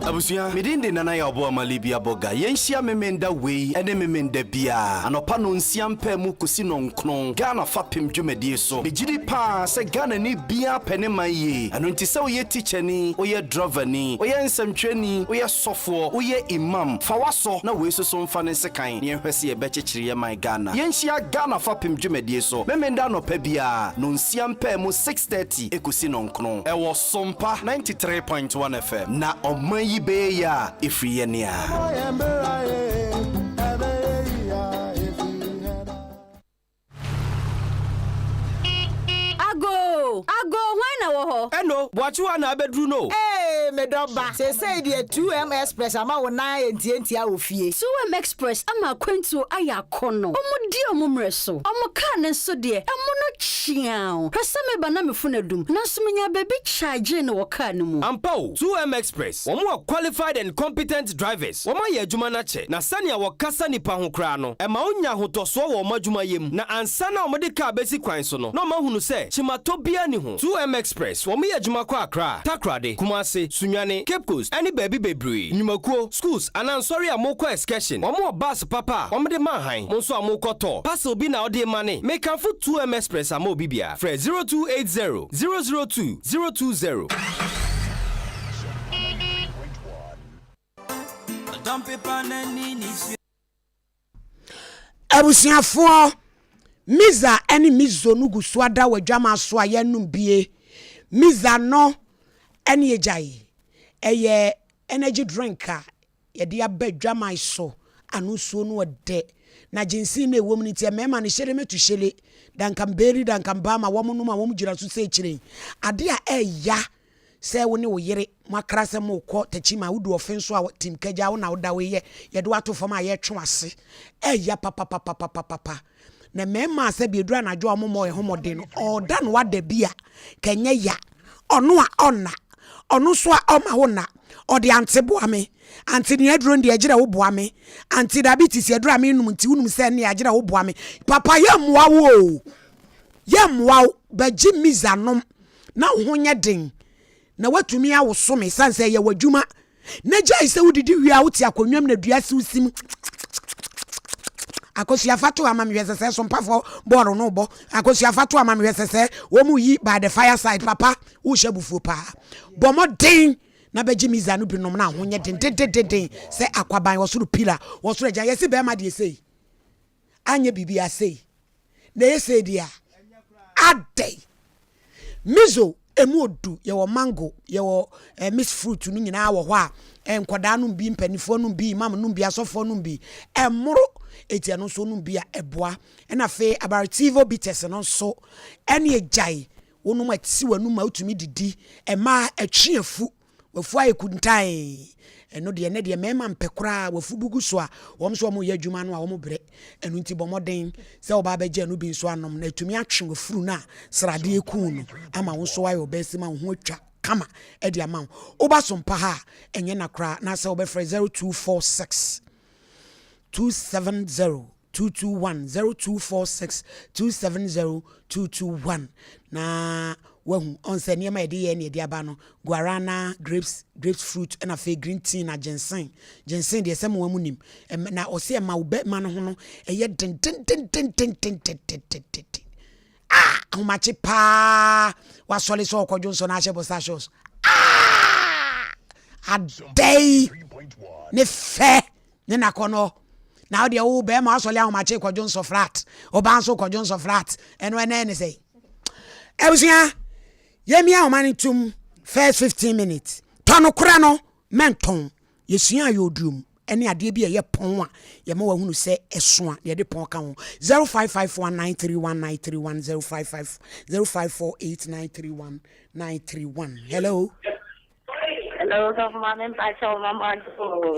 Abusua, me din de Nana Yaw Boama Libya Boga. Yɛnhyia Memenda wei ne Memenda biara, anɔpa nonsia mpaamu kɔsi nɔnkron, Ghana fapem dwumadie so. Megyedi paa sɛ Ghanani biara pɛ ne man yie. Ɛno nti sɛ woyɛ tikyani, woyɛ drɔvani, woyɛ nsɛmtwerɛni, woyɛ sɔfoɔ, woyɛ imam, fa w'asɔ na wei soso mfa ne nsekan na yɛnhwɛ sɛ yɛbɛkyekyere yɛn man Ghana. Yɛnhyia Ghana fapem dwumadie so Memenda anɔpa biara, nonsia mpaamu, 6:30 ɛkɔsi nɔnkron, ɛwɔ Sompa 93.1 FM. Na ɔman yi bɛyɛ yie a, ɛfiri yɛn a. Agoo! Agoo, hwan na wɔ hɔ? Ɛno, Boakyewa na abɛduru no o. Ee, me dɔ ba, seesei deɛ 2M Express ama wo nan ayɛ ntiantia wɔ fie. 2M Express ama akwantuo ayɛ akɔnnɔ. Wɔdi wɔn mmerɛ so. Wɔn kaa no nso deɛ, ɛmo no kyeaw. Hwɛ sɛ meba na me fon adum, nanso menyaa baabi kyagyee no wɔ kaa no mu. Ampa o, 2M Express, wɔn wɔ qualified and competent drivers. Wɔayɛ adwuma no akyɛ, na sɛnea wɔkasa nnipa ho koraa no, ɛma wonya ahotɔsoɔ wɔ wɔn adwumayɛ mu. Na ansa na wɔde kaa bɛsi kwan so no, na wɔahunu sɛ kyematɔ biara nni ho. 2M Express, wɔyɛ adwuma kɔ Accra, Takoradi, Kumasi, Sunyani. Sunyani, Cape Coast, ɛne baabi bebree. Nnwumakuo, schools, anaa nsɔre a mokɔ excursion, wɔn wɔ bus papa a wɔde ma ahan. Mo nso a mokɔ tour, parcel bi na wode remane. Mekamfo 2M Express ama obi biara. Frɛ 0280 002 020. Abusuafoɔ, Miza ne Mizo no gu so ada wɔ adwaman so a yɛnnom bie. Miza no ne agyae. Ɛyɛ energy drink a yɛde aba adwaman so. Ano nsuo no ɔdɛ. Na ginseng no a ɛwɔ mu no nti mmarima no hyele metu hyele. Dankanbeeri dankanbaama wɔn nom a wɔn gyina so sɛ kyerɛn. Adeɛ a ɛya Sɛ wo ne wo yere moakra sɛ morekɔ Techiman, wodu ɔfe nso a Team Kagya wo na woda wei yɛ, yɛde wo ato fam a yɛretwe w'ase. Ɛya papapapapapa. Na mmarima a sɛbi ɛduru anadwo a wɔmmɔ ɛho mmɔden no, ɔreda no wada bi a, ka ɛnyɛ ya. Ɔno a ɔnna. Ɔno nso a ɔmma wo nna. Ɔde ante boa me. Ante nea aduro no deɛ ɛgyerɛ wo boa me. Ante diabetes aduro a menom nti wonim sɛ ɛnneɛ agyerɛ wo boa me. Papa yɛmmoa wo o. Yɛmmoa wo. Bɛgye Miza nom. na wo ho nyɛ den na woatumi awoso me ɛsiane sɛ ɛyɛ w'adwuma na gyae sɛ wodidi wie a wote akonnwa mu na dua siw sim akosua fa to ama mehwɛ sɛsɛ sompafoɔ bɔɔlo no bɔ akosua fa to ama mehwɛ sɛsɛ wɔn mu yi by the fireside papa wohyɛ bufuo paa bɔ mmɔden na bɛgye miza no binom na ho nyɛ den dendendenden sɛ akwaban wɔ soro pila wɔ soro agya yɛsi bɛrima deɛ sei anyɛ biribi asei na ɛyɛ sei deɛ a adɛn miso emu odu yɛwɔ mango yɛwɔ eh, mixed fruit no nyinaa wɔ hɔ a eh, nkwadaa nom bi mpanimfoɔ nom bi imam nom bi asɔfoɔ nom bi ɛmmoro eti ɛno nso nom bi a ɛboa ɛna afei abaritivo bitters no nso ɛne agyae wonom ɛte w'anum ma wotumi didi ɛmaa ɛtwe afu Wafu ayɛ kuntann. Ɛno deɛ, ɛnnɛ deɛ mmarima mpɛ koraa. Wafu bu gu so a, wɔn nso wɔreyɛ adwuma no a wɔbrɛ. Ɛno nti bɔ mmɔden sɛ wobɛ abɛgye ɛno bi nso anom na atumi atwe w'afuru no a sradeɛ ku no ama wo nso woayɛ ɔbaa ma wo ho atwa kama de ama wo. Woba so mpa ha a, ɛnyɛ na koraa na sɛ wobɛfrɛ 0246 270 221 0246 270 221 na wahu ɔn sɛ nneɛma yɛde yɛ ne yɛde aba no guarana grapes grapes fruit ɛna afei green tea na ginseng ginseng deɛ sɛ mo mu nim na ɔsɛ ɛma wo bɛma no ho no ɛyɛ dendendendendendendendenden ah ahomakye paa wasɔre sɛ ɔkɔdwo nsɔ na ahyɛ bosa shows ah adɛn ne fɛ ne nakɔnɔ na wo deɛ wo bɛrima wasɔle ahomakye kɔdwo nsɔ flat ɔbaa nso kɔdwo nsɔ flat ɛno ɛnɛ ne sɛ abusua yɛmi ahoma no tum first 15 minutes tɔ no korɛ no mɛntɔn yɛsua ayɛ oduom ɛne adeɛ bi a ɛyɛ pɔn a yɛma wahunu sɛ ɛso a yɛde pɔn ka ho 0554931931 055 0548931931 hello Hello, sɔfo maame mpakyɛ wo mama do.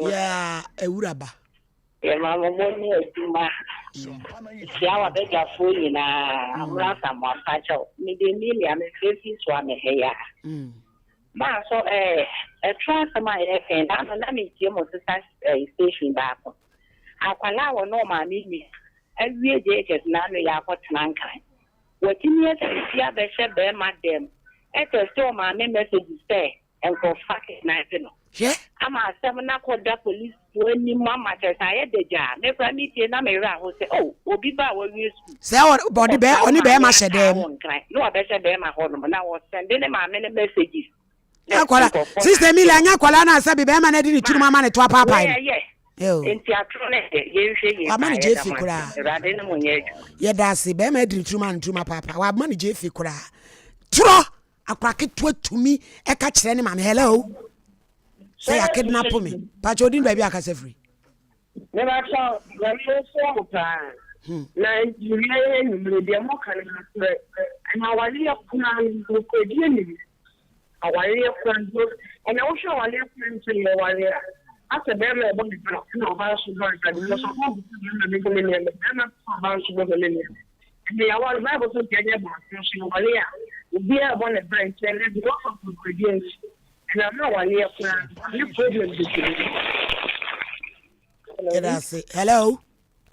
Yeah, ewura ba. Yɛ ma mo mo ne adwuma. Hyia wa bɛdwafoɔ nyinaa. Amra Samoa mpakyɛ wo. Me de Emilia me frɛ fi so a me ha ya. Maa so eh ɛtoro asɛm a yɛka na ano na metie mo sesa eh, station baako. Akwalaa wɔ ne ɔmaame nua awie JHS na ano yɛ akɔtena nkran. Watumi asi fie abɛhyɛ bɛɛma dɛm ɛtɛste ɔmaame messages sɛ nkorɔfoɔ akidnape no Hwɛ! ama asɛm no akɔda policefoɔ anim ama kyerɛ sɛ ayɛ dagyaa. Me koraa me tie na me werɛ aho sɛ oh obi ba a wawie sukuu Sɛ ɔ ɔde bɛɛ kɔsra wo ɔne maame bɛɛma hyɛ ataa dɛm. wo nkran na wabɛhyɛ bɛɛma hɔ nom na ɔsɛnde ne maame no messages sɛ Akwadaa nkorɔfoɔ na Sister akye Emilia no. nyɛ akwadaa no a sɛbe bɛɛma no adi ne Ma tirim ama ne to wei apaapae no. ɛyɛ Eo. Nti atoro no deɛ yɛnhwɛ yie Wama paa no yɛda gyeefe mo ase koraa. Awurade ne mo nyɛ adwuma. Yɛda ase bɛrima adiri tirim a ne tirim apaapa wama no gyeefe koraa. Torɔ akora ketewa tumi ɛka kyerɛ ne maame hello sɛ yɛ kidnap me. Pakyɛ odin baabi akasa firi. Mebakyɛ nyame nhyira mo paa na nkyerɛ yɛ anwummere deɛ moka no nokorɛ ɛna awareɛ koraa no nokorɛdie nim Awareɛ kwan ho, ɛnɛ wohwɛ awareɛ kwan nso yɛ wareɛ a, asɛ bɛrima ɛbɔ ne bra ɛna ɔbaa nso bɔ ne bra because ɔbaa gu sɛ bɛrima bɛhu ne nneɛma, bɛrima nso sɛ ɔbaa nso bɛhu ne nneɛma. Ɛnɛ yɛaware, Bible sɛ deɛ ɛnyɛ baako nso yɛware a, obiara ɛbɔ ne bra nti ɛnɛ because of nokorɛdie nti, ɛna ama awareɛ koraa ne problem bebree. Yɛda ase. Hello.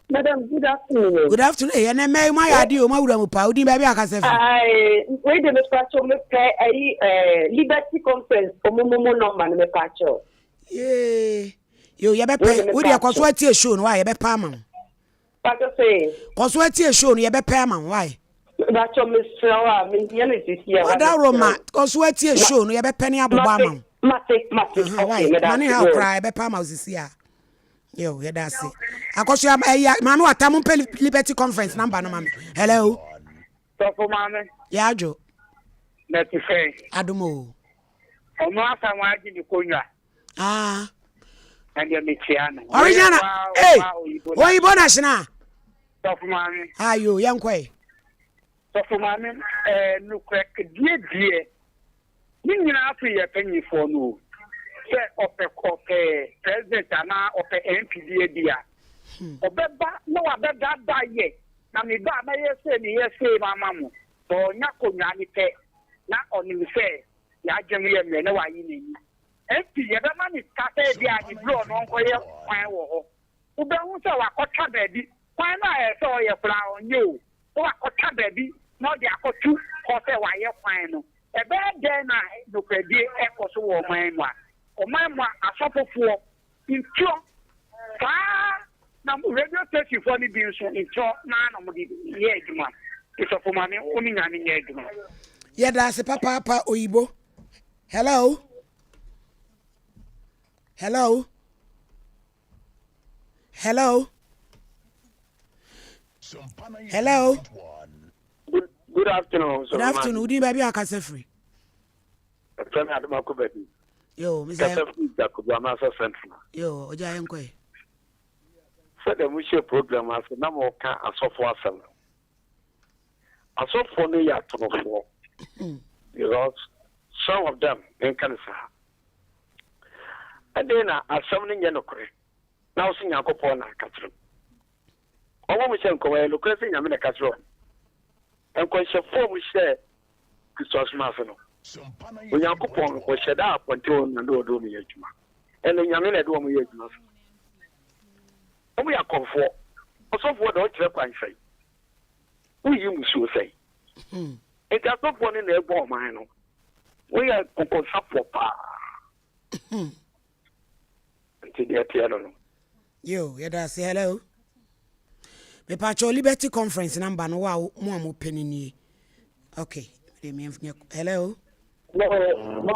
Madam, good afternoon. Good afternoon. Ɛyɛ nɛ mɛyi mo ayɛ adeɛ o, mo awura mu paa. Wodin baabi akasa fi. Ayi, wei de mepa kyɛw mepɛ ayi ɛɛ Liberty Conference ɔmo mo mo number no mepa kyɛw. Yee. Yo, yɛbɛpɛ. Wo deɛ kɔ so atie show no wa yɛbɛpɛ ama wo. Pato se. Kɔ so atie show no yɛbɛpɛ ama wo wae. Bacho mesrɛ wo a mehia no sisi a. Wada Roma kɔ so atie show no yɛbɛpɛ ne abobɔ ama wo. Mate mate okay meda ase. Mane ha koraa yɛbɛpɛ ama wo sisi a. Yo, yɛda ase. Akɔso ɛyɛ maame wata mo mpɛ Liberty Conference number no ma me. Hello. Sɔfo maame. Yɛ adwo. Na ti sɛn. Adom o. Ɔno afa wɔn agye ne konwa. Ah. Ɛndeɛ mekyia no. Original. Hey. Oyibo national. Sɔfo maame. Ayo, yɛn kɔ yi. Sɔfo maame, ɛɛ nukurɛ die die. Ne nyinaa firi yɛ panyinfoɔ no o. Sɛ ɔpɛ ɔpɛ president anaa ɔpɛ MP bi adi a, ɔbɛba na wabɛdaadaa yɛ na me ba a mɛyɛ sei meyɛ sei ama mo. Sɛ ɔnya konwa ne pɛ na ɔnim sɛ yɛadwene yɛ mmerɛ na wayi n'ani. MP yɛbɛma no sika sɛ ebi a ne berɛ ɔno ɔnkɔyɛ kwan wɔ hɔ. Wobɛhu sɛ wakɔtwa baabi, kwan no a ɛsɛ sɛ ɔyɛ koraa ɔnyɛ o, na wakɔtwa baabi na ɔde akɔto hɔ sɛ wayɛ kwan no. Ɛbɛyɛ dɛn na nokorɛdie rekɔ so wɔ ɔman yi mu a? Ɔman mu a asɔfofoɔ ntorɔ saa ara na radio station foɔ no bi nso ntorɔ no ara na wɔde yɛ adwuma. Sɔfo Maame wo ne Nyame nyɛ adwuma. Yɛda ase papaapa Oyibo. Hello. Hello. Hello. Hello. Good, good afternoon. Good afternoon. Udin baabi a kasa firi. Ɛfɛ mi adum akɔ baabi. Yo, Mr. Kasa firi Jacob Amasa Central. Yo, ọjà yẹn kɔ yi. Sɛdeɛ mo hyɛ program ase na mo ka asɔfo asɛm no. Asɔfoɔ no yɛ atorofoɔ. Because some of them nka ne saa. Ɛdeɛ na asɛm no nyɛ nokorɛ na wo sɛ Nyankopɔn na aka kyerɛ mo. Ɔmo mo hyɛ nkɔm ɛyɛ nokorɛ sɛ Nyame na ɛka kyerɛ ɔmo. Nkɔnhyɛfoɔ a ɔmo hyɛ Kristo asom ase no, Onyankopɔn no ɔhyɛ da apɔnte wɔn na ne ɔde wɔn yɛ adwuma. Ɛnɛ Nyame na ɛde wɔn yɛ adwuma so. Wɔn yɛ akɔmfoɔ. Ɔsɔfoɔ deɛ ɔnkyerɛ kwan sɛn? Woyi mmusuo sɛn? Nti asɔfoɔ no na ɛbɔ ɔman no. Woyɛ nkɔnkɔnsafoɔ paa. Nti deɛ ɛteɛ no no. Yo, yɛda ase. Hello. Mepakyɛw Liberty Conference number no wo a mo a mopɛ no nie. Okay. Hello. Hello, ma.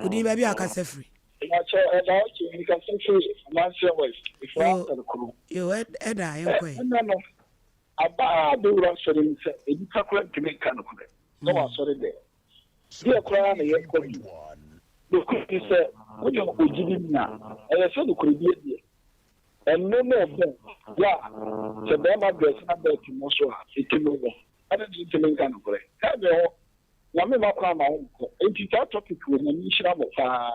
Odin baabi a akasa firi. Mepakyɛw ɛda okay mekasa firi Amanseɛ West, Efra Asɛrkuro. Yo, ɛda yɛnkɔ ɛ. Ɛnɛ no, aba a bɛwura asɔre mu sɛ nnipa koraa ntumi nka nokorɛ wɔ asɔre dɛm. Deɛ koraa na yɛkɔ bi. Nokorɛ ni sɛ woyɛ ogyidini a, ɛyɛ sɛ nokorɛdie deɛ, ɛno ne ɛbɛn yɛ a sɛ bɛrima drɛse na bɛɛte mmɔ so a, ɛtumi wɔ. Adɛn na yɛntumi nka nokorɛ? Heaven hɔ, Nyame mma kwan mma wonkɔ. Enti saa topic wei, Nyame nhyira mo paa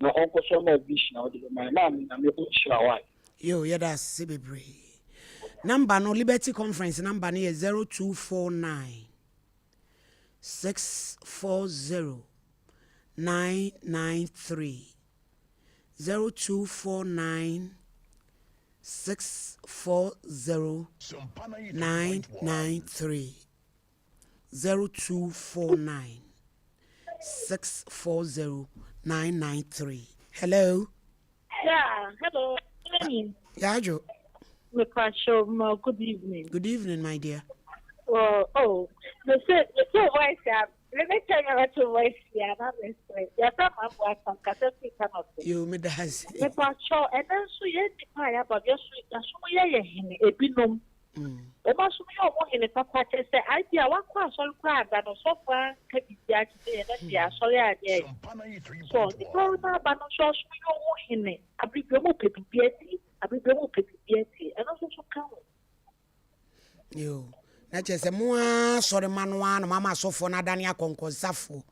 na ɔnkɔ so ama wo vision a wode bɛma yɛn. Maame, Nyame ɔnhyira wo ae. Yo, yɛda ase bebree. Number no, Liberty Conference number no yɛ 0249 640 993. 0249 640 993. 0249 640 993. Hello. Yeah, hello. Evening. Yajo. Mepacho, ma good evening. Good evening, my dear. Oh, oh. Me say, me say voice ya. Me me tell you what voice ya na me say. Ya sa ma bo asam kasa fi ka no. Yo, me das. Mepacho, ene nso ye nipa ya ba bi so ya so ye ye hene ebinom. Wɔn asom yɛ wɔn hene papa kyerɛ sɛ ade a wakɔ asɔre koraa da no sɔfo anka biribi akyerɛ yɛn na deɛ asɔre anyɛ so nipa no aba no nso asom yɛ wɔn hene abere bi wɔn pɛ biribi adi abere bi wɔn pɛ biribi adi ɛno nso so ka ho. Yo, na kyerɛ sɛ mo ara sɔre ma no ara na mo ama asɔfoɔ no adane akɔnkɔnsafoɔ.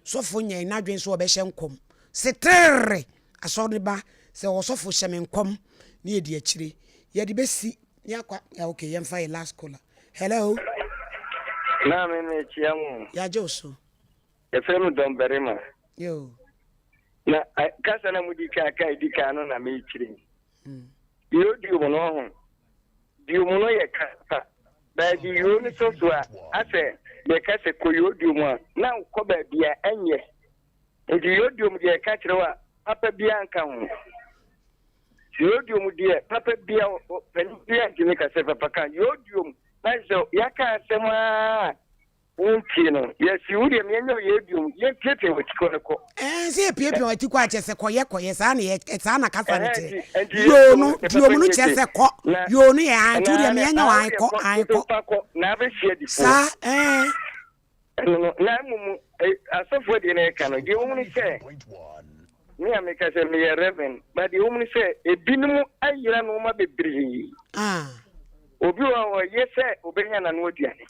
Sɔfo nyɛ n'adwene sɛ ɔbɛhyɛ nkɔm. Setere! Asɔre ba sɛ ɔsɔfo hyɛ me nkɔm ne yɛdi akyire. Yɛde bɛsi ne akɔ ah, okay, yɛmfa yɛ last caller. Hello. Maame mekyia mo. Yɛagye wo so. Yɛfrɛ me Dɔmbarima. Yo. Na kasa na mudi kan ka edi kan no na mekyerɛ. Yɛodi mu no ho. Diomu no yɛ kasa. Baabi yoo no sɔ so a, asɛ yɛka sɛ kɔ yoo diomu a, na wokɔ baabi a ɛnyɛ. Nti yoo diomu deɛ yɛka kyerɛ wo a, papa biara nka ho. Yoo diomu deɛ papa biara, panin biara ntumi ka sɛ papa ka yoo diomu. Na sɛ yɛaka asɛm ara a, Wontie no. Yɛsi wo deɛ meɛnyɛ ɔyɛ biom. Yɛmpiapia w'atikɔ no kɔ. Ɛɛ sɛ yɛpiapia w'atikɔ a kyerɛ sɛ kɔyɛ kɔyɛ saa na yɛ saa na kasa no kyerɛ. Yoo no duom no kyerɛ sɛ kɔ. Yoo no yɛ ae nti wo deɛ meɛnyɛ wɔ ae kɔ ae kɔ. Na abɛhyia difoɔ. Saa ɛɛ. Ɛno no na mmom asɔfoɔ deɛ na ɛka no deɛ wɔn ne sɛ me a meka sɛ meyɛ reverend ba deɛ wɔn ne sɛ ebinom ayera nneɛma bebree. Obi wɔ hɔ ɔyɛ sɛ obenya n'ano aduane.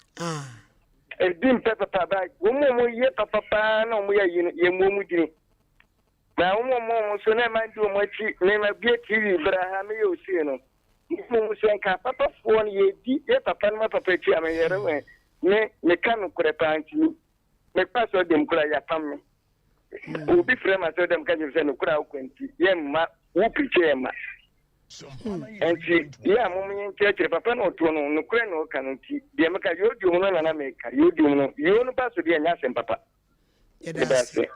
Ebi mpɛ papa ba wɔn a wɔyɛ papa paa na wɔyɛ ayi no yɛmmu wɔn dini. Na wɔn a wɔn nso na ɛma ndi wɔn akyi mema bie TV bra ha meyɛ osie no. Mmom sɛ nka papafoɔ no yɛdi yɛ papa no ma papa akyi a meyɛre wɛ me meka nokorɛ paa nti mekɔ asɔre dɛm koraa yɛapam me. Obi frɛ me asɔre dɛm ka kyerɛ sɛ nokorɛ a wokɔ nti yɛmma wo pirikyi yɛmma. Enti, yɛ a mom yɛnkyerɛkyerɛ, papa na ɔtoɔ no, nokorɛ na ɔka no nti, deɛ meka, yodiom no na na meka, yodiom no, yoo no ba so deɛ ɛnyɛ asɛm papa. Yɛda ase.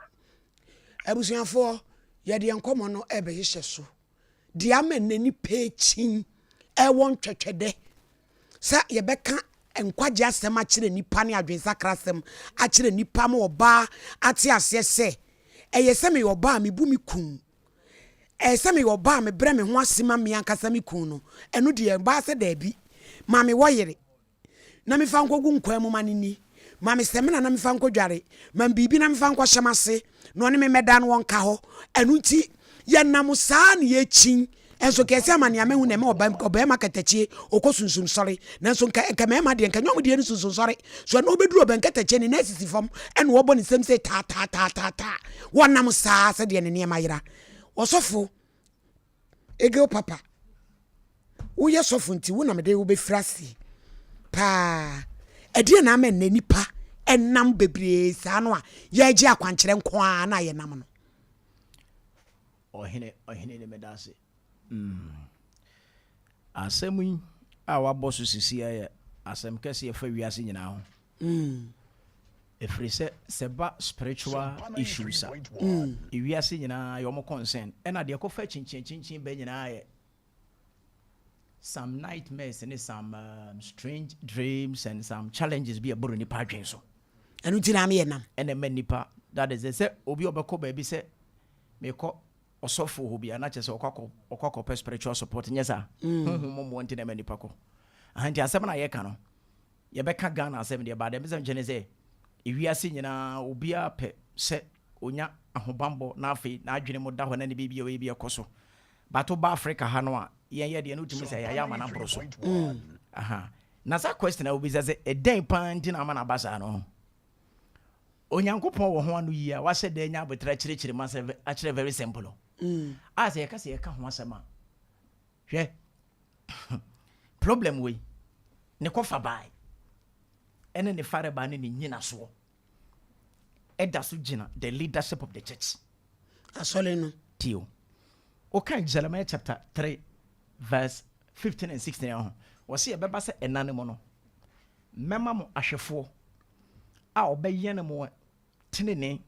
Abusuafoɔ, yɛde yɛn nkɔmmɔ no ɛrebɛhyehyɛ so. Deɛ ama nnɛ nnipa rekyin ɛwɔ ntwɛtwɛdɛ sɛ yɛbɛka nkwagye asɛm akyerɛ nnipa ne adwensakra asɛm akyerɛ nnipa ma ɔbaa ate aseɛ sɛ ɛyɛ sɛ meyɛ ɔbaa a mebu me kun Ɛyɛ sɛ meyɛ ɔbaa a mebrɛ me ho ase ma me ankasa me kunu no, ɛno deɛ ɛbaa sɛ daabi. Ma me wɔyere na mefa nkɔgu nkwan mu ma no nni. Ma me samina na mefa nkɔdware. Ma me biribi na mefa nkɔhyɛ m'ase na ɔne me mmɛda na ɔnka hɔ. Ɛno nti, yɛnam saa na yɛkyin. Nso nka ɛsɛ ama nea mahu na ɛma ɔbarima katakyie ɔkɔ sunsum sɔre. Nanso nka nka mmarima deɛ nka nyɛ wɔn deɛ no sunsum sɔre. So ɛna ɔbɛduru ɔbɛn katakyie ne nan sisi fam ɛna ɔbɔ ne nsam sɛ taa taa taa taa taa. Wɔnam saa sɛdeɛ ne nneɛma yera. Ɔsɔfo Egil Papa, woyɛ sɔfo nti wo na mede wo bɛfiri aseɛ paa. Ɛdeɛ na ama nnɛ nipa ɛnam bebree saa no a yɛregye akwankyerɛ nko ara na yɛnam no. Ɔhene, ɔhene ne meda ase. Mm. Asɛm yi a wabɔ so sisi yɛ asɛm kɛse ɛfa wiase nyinaa ho. Mm. Ɛfiri sɛ sɛ ba spiritual issues a, mm. ewiase nyinaa yɛ ɔmo concern. Ɛna deɛ ɛkɔfa kyinkyin kyinkyin bɛ nyinaa yɛ some nightmares ne some um, strange dreams and some challenges bi ɛboro nipa adwene so. Ɛno nti na ameyɛ nam. Ɛna ɛma nipa that is sɛ obi ɔbɛkɔ baabi sɛ mekɔ ɔsɔfo hɔ bi a na kyerɛ sɛ ɔkɔ akɔ ɔkɔ akɔpɛ spiritual support nyɛ saa. Mm. Honhom mu mmoa nti na ɛma nipa kɔ. Aha nti asɛm na yɛka no yɛbɛka Ghana asɛm deɛ ba deɛ mesɛm kyɛ ne sɛ ewiase nyinaa obiara pɛ sɛ onya ahobanbɔ na afei n'adwene mu da hɔ na ne biribi a ɔyɛ bi ɛkɔ so. But woba Africa ha no a yɛn yɛ deɛ no wotumi sɛ yɛayɛ ama no aboro so. Mm. Aha. Na saa question a wobisa sɛ ɛdɛn paa nti na ama no aba saa no Onyankopɔn wɔ ho ano yie a wahyɛ da anya aboterɛ akyerɛkyerɛ mu asɛ akyerɛ very simple. Mm. A sɛ yɛka sɛ yɛka ho asɛm a hwɛ problem wei ne kɔfa bae ɛne ne farebaa ne ne nyinasoɔ ɛda so gyina the leadership of the church. Asɔre no. Tio. Wokan Jeremiah chapter 3 verse 15 and 16 ho. Wɔse ɛbɛba sɛ ɛna no mu no mɛma mo ahwɛfoɔ a ɔbɛyɛne mo tenenee,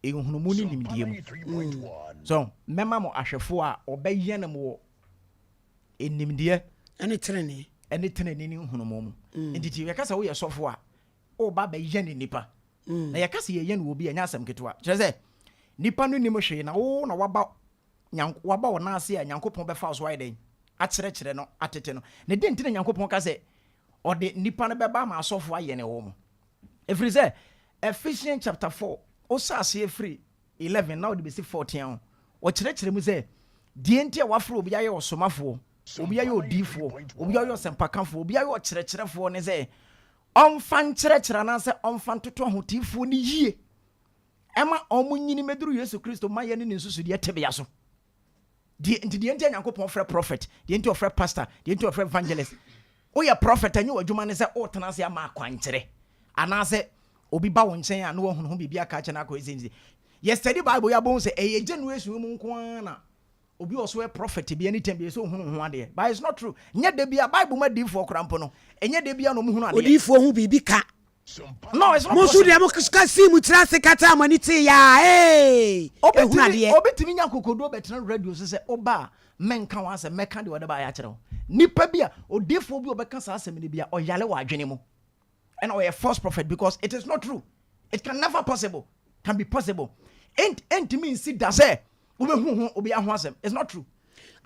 nhunumu ne nimdeɛ mu. So, mɛma mo ahwɛfoɔ a ɔbɛyɛne mo wɔ nimdeɛ ɛne tenenee ɛne tenenee ne nhunumu mu. Mm. Nti ti yɛka sɛ woyɛ sɔfo a, woba bɛyɛne nipa. Mm. Na yɛka sɛ yɛyɛne wɔ bi a, ɛnyɛ asɛm ketewa. Kyerɛ sɛ, nipa no nim hwee na wo na waba Nyank waba wo nan ase a, Nyankopɔn bɛfa wo so ayɛ dɛn? Akyerɛkyerɛ no, atete no. Na dɛn nti na Nyankopɔn ka sɛ ɔde nnipa no bɛba ama asɔfo ayɛne wɔn? Ɛfiri sɛ, Ephesians chapter 4, wohyɛ aseɛ firi 11 na wode bɛsi 14 a, ɔkyerɛkyerɛ mu sɛ, deɛ nti a wafrɛ obi ayɛ ɔsomafoɔ, obi ayɛ odiyifoɔ, obi ayɛ ɔsɛmpakafoɔ, obi ayɛ ɔkyerɛkyerɛfoɔ ne sɛ, ɔmfa nkyerɛkyerɛ anaasɛ ɔmfa ntoto ahoteefoɔ no yie. Ɛma wɔn nyini mɛduru Yesu Kristo mayɛ ne ne nsusudeɛ tebea so. Deɛ nti deɛ nti a Nyankopɔn frɛ prophet, deɛ nti ɔfrɛ pastor, deɛ nti ɔfrɛ evangelist. Woyɛ prophet a, ɛnyɛ w'adwuma ne sɛ wotena ase ama akwankyerɛ anaasɛ obi ba wo nkyɛn a na wahunu ho biribi aka akyerɛ no akɔyɛ sei ne sei. Yɛ study Bible yi a wobɛhu sɛ ɛyɛ generation mu nko ara na. Obi wɔ so yɛ prophet bi anytime bi sɛ ohunu ho adeɛ but it's not true. Nyɛ da bia Bible mu adiifoɔ koraa mpo no ɛnyɛ da bia na wɔn hunu adeɛ. Odiifoɔ hu biribi ka. No it's not Mo nso possible. deɛ mo ka sii mo tiri ase kataa mo ani tee yaa ee Obi ehunu tumi adeɛ. obi tumi nya akokoduo bɛtena radio so sɛ woba a mɛnka w'asɛm mɛka deɛ ɔde baeɛ akyerɛ wo. Nipa bi a odiifoɔ bi a ɔbɛka saa asɛm no bi a ɔyare wɔ adwene mu. Ɛna ɔyɛ false prophet because it is not true. It can never possible can be possible. Ɛnt ɛntumi nsi da sɛ wobɛhu ho obi ho asɛm. It's not true.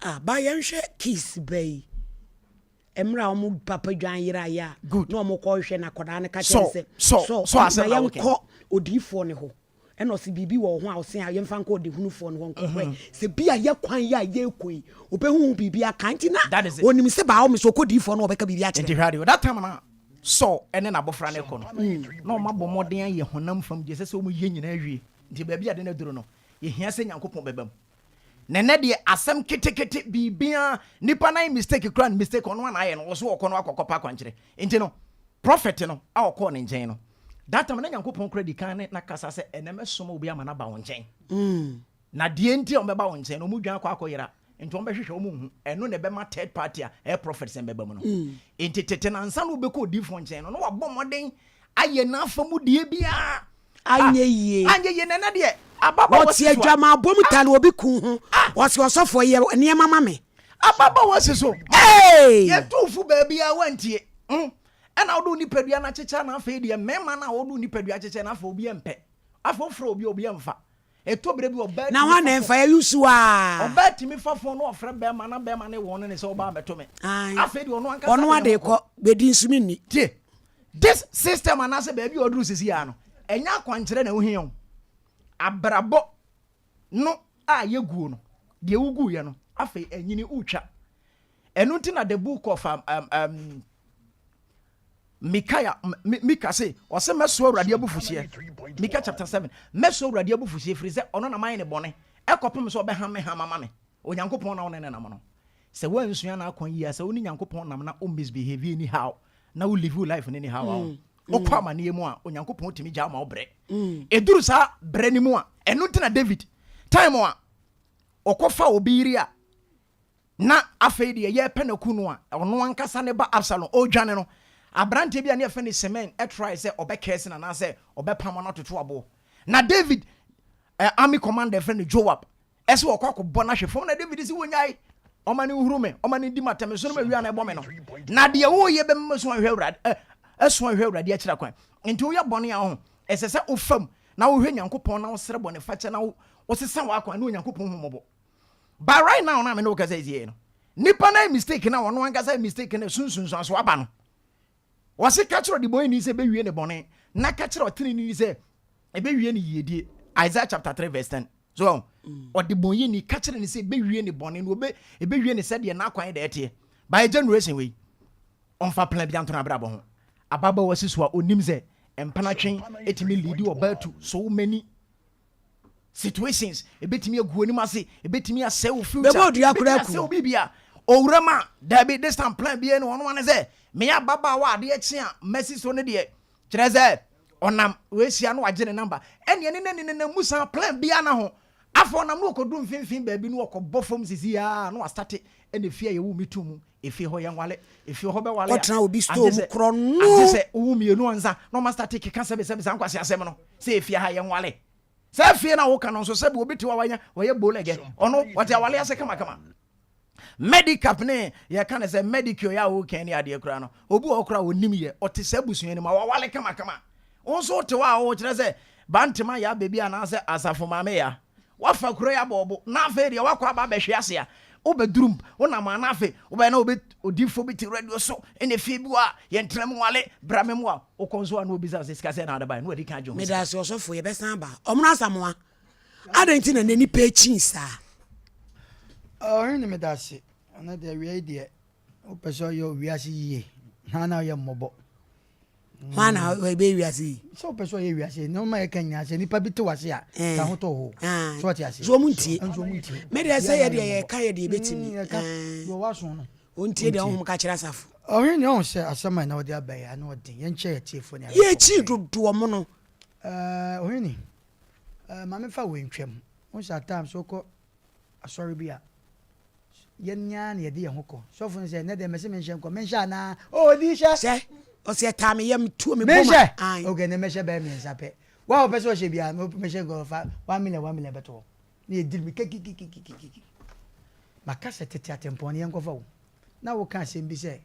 Ah, ba yɛnhwɛ kiss ba yi. Mmerɛ a wɔn papa dwan yeraeɛ a Good. na wɔn kɔ hwɛ na akwadaa no ka kyerɛ no Sɔ sɛ sɔ sɔ sɔ asɛm ma na woka. yɛnkɔ odiyifoɔ no hɔ ɛna ɔse biribi wɔ wo ho a ɔse a yɛmfa nkɔ ɔdehunufoɔ no hɔ nkɔhwɛ sɛ bi a yɛ kwan yi a yɛrekɔ yi ɔbɛhu ho biribi aka nti na That is it. ɔnim sɛ baa ɔme sɛ ɔkɔ diyifoɔ no ɔbɛka biribi akyerɛ Nti no. hwɛ adeɛ that time na Saul ne n'abɔfra no rekɔ no na wɔn abɔ mmɔden ayɛ honam fam deɛ ɛsɛ sɛ wɔn yɛ nyinaa awie nti baabi a ade no aduru no yɛhia sɛ Nyankopɔn bɛba mu. Na ɛnɛ deɛ asɛm ketekete biribiara nipa no ayɛ mistake koraa no mistake ɔno ana ayɛ no ɔso ɔkɔ no akɔkɔpa akwankyerɛ nti no prophet no a ɔkɔɔ ne nkyɛn no that time na Nyankopɔn koraa di kan ne na kasa sɛ ɛnɛ mɛsoma obi ama no aba wo nkyɛn na deɛ nti a wɔbɛba wo nkyɛn no wɔn dwan akɔ akɔyera nti wɔn bɛhwehwɛ wɔn nhu ɛno na ɛbɛma third party a ɛyɛ prophet sɛn bɛba mu no nti tete na ansa na wobɛkɔ odiifoɔ nkyɛn no na wabɔ mmɔden ayɛ n'afa mu deɛ biara Anyɛ yie. Anyɛ yie na ɛnɛ deɛ ababaawa Wɔte si so a. adwamammɔ mu tare obi kun ho. Wɔse ɔsɔfoɔ yɛ nneɛma ma me. Ababaawa si so. Hey! Yɛtu fo baabi a wantie. Mm. Ɛna wode wo nipadua no akyekyɛ na afei deɛ mmarima no a wɔde wo nipadua akyekyɛ no afei obi mpɛ. Afei wofrɛ obi a obi mfa. Ɛtɔ berɛ bi ɔbaa Na tumi hwan fa na fon. ɛmfa yɛ yusu a? Ɔbaa tumi fa fon na ɔfrɛ bɛrima na bɛrima no wɔne ne sɛ ɔbaa mɛto me. Ae. Afei deɛ ɔno ankasa Ɔno de ne ade ho kɔ. kɔ bɛdi nso menni. Tie. This system anaasɛ baabi a ɔduru sisi ara no, ɛnyɛ akwankyerɛ na ɛho hia o. Abrabɔ no a yɛguo no, deɛ woguiɛ no, afei anyini wotwa. Ɛno nti na the book of um, um, um, Micaiah, Mika se, ɔse mɛsoa Awurade abufuhyeɛ. Mika chapter 7, mɛsoa Awurade abufuhyeɛ firi sɛ ɔno na mayɛ ne bɔne, ɛkɔpem sɛ ɔbɛha me hama ma me. Onyankopɔn na wo ne ne nam no. Sɛ woansua n'akwan yie a, sɛ wo ne Nyankopɔn nam na wo misbehave anyhow, na wo live wo life no anyhow a, wokɔ amaneɛ mu a, Onyankopɔn tumi gyaa ma wo brɛ. Ɛduru saa brɛ no mu a, ɛno nti na David, time a ɔkɔfa obi yere a, na afei deɛ yɛrepɛ no aku no a, ɔno ankasa ne ba Absalom ɔredwane no, aberanteɛ bi a ne yɛfrɛ no Semen try sɛ ɔbɛkɛse no anaasɛ ɔbɛpam no atoto aboɔ. Na David eh, army commander yɛfrɛ no Joab Ɛsɛ wɔkɔ akɔbɔ no ahwe fam na David se wɔnyae ɔma no nhuru me ɔma no ndi m'atɛm nso no mawia na ɛbɔ me no na deɛ woyɛ bɛma masu ahwɛ awurade asu ahwɛ awurade akyira kwan nti woyɛ bɔne a ho ɛsɛ sɛ wofam na wohwɛ Nyankopɔn na wosrɛ bɔne fakyɛ na wosesa w'akwan na Onyankopɔn hu mmɔbɔ but right now na me ne wo kasa ɛsie no nipa na mistake na ɔno ankasa mistake na sunsunsuanso aba no Wɔse ka kyerɛ ɔdebɔneyɛni sɛ ɛbɛwie ne bɔne, na ka kyerɛ ɔteneneeni sɛ ɛbɛwie ne yiedie. Isaiah chapter 3 verse 10. So wɔn, mm. ɔdebɔneyɛni ka kyerɛ ne sɛ ɛbɛwie ne bɔne no, ɛbɛwie ne sɛdeɛ n'akwan da ɛteɛ. By generation wei, ɔmfa plan bi anto n'abrabɔ ho. Ababaawa si so a onim sɛ mpenatwe ɛtumi lead ɔbaa to so many situations ebetumi agu anim ase ebetumi asɛe wo future Bɛbɔ dua koraa ebetumi aku asɛe wo biribi a owura ma dabi this time plan bi no ɔno ane sɛ meyɛ ababaawa adeɛ kye a mɛsi so ne deɛ kyerɛ sɛ ɔnam wɔahyia no wagye ne namba ɛneɛ ne nani nenam mu saa plan biara na ho afɔ ɔnam no ɔkɔdu mfimfini baabi no ɔkɔbɔ fam sisi a na wastate ɛna efie a yɛwo me to mu efie hɔ yɛnwale efie hɔ bɛwale a Kɔtena obi store agye mu sɛ korɔ agye no. sɛ wowo mmienu ansa na ɔma starte keka sɛbesɛbe saa nkwasi asɛm no sɛ efie ha yɛnwale saa fie no a woka no nso sɛbe obi te hɔ a wanya wɔyɛ bolɛgɛ ɔno wɔte awale ase kamakama medicap ne yɛka ne sɛ medicure yɛ a wokan ne adeɛ koraa no obi wɔ hɔ koraa ɔnim yɛ ɔte saa abusua no mu a wawale kamakama wo nso wote hɔ a wokyerɛ sɛ bantema yɛ abɛbi anaasɛ asafo maame yɛ Woafa kuro yi abɔ wo bo, na afei deɛ woakɔ aba abɛhwe ase a, wobɛduru mp, wonam a na afei wobɛyɛ na obi, odiyifoɔ bi te radio so, ɛna efie bi wɔ a, yɛntena mu nwale, bra me mmoa. Wokɔ nso a na obisa wo sɛ sika sɛn na wode baeɛ, na wadi kan agye wo ho sika. Medase ɔsɔfo yɛbɛsan aba. Ɔmono Asamoah adɛn nti na nnɛ nipa akyin saa? Ɔhene medase, ɛnɛ deɛ awia yi deɛ wopɛ sɛ ɔyɛ wiase yie na na ɔyɛ mmɔbɔ. Hwan na ɔbɛyɛ wiase yi? Sɛ wopɛ sɛ ɔyɛ wiase yi, nneɛma a yɛka nyinaa sɛ nipa bi te wase a, ka ho tɔ hɔ. So ɔte ase. So ɔmo ntie. Nso ɔmo ntie. Me deɛ sɛ yɛ deɛ yɛka yɛ deɛ ebetumi. Yɛka deɛ ɔwɔ aso no. Ɔntie deɛ honhom ka kyerɛ asafo. Ɔhene nea ɔhu sɛ asɛm a na ɔde aba yi ano ɔden. Yɛnkyɛ yɛ tiefoɔ ne ahwɛfoɔ. Yɛkyi dodoɔ mo no. Ɔhene, ma memfa wei ntwam. Wohu sɛ at times wokɔ asɔre bi a. Yɛn ara na yɛde yɛn ho kɔ. Sɔfo no sɛ, Ɛnnɛ deɛ mese menhyɛ nkɔm. Menhyɛ anaa? Oh, odi hyɛ! Hyɛ! Ɔse ɛtaa me yam, tuo me bom a, Menhyɛ! ae. Ok, ɛnnɛ mɛhyɛ bɛyɛ mmiɛnsa pɛ. Wo a wopɛ sɛ ɔhyɛ biara no, mehyɛ nkɔm, fa 1 million, 1 million bɛto hɔ. Na yɛdi no kikikikikikiki. Maka sɛ tete atempɔn no yɛnkɔfa o. Na woka asɛm bi sɛ,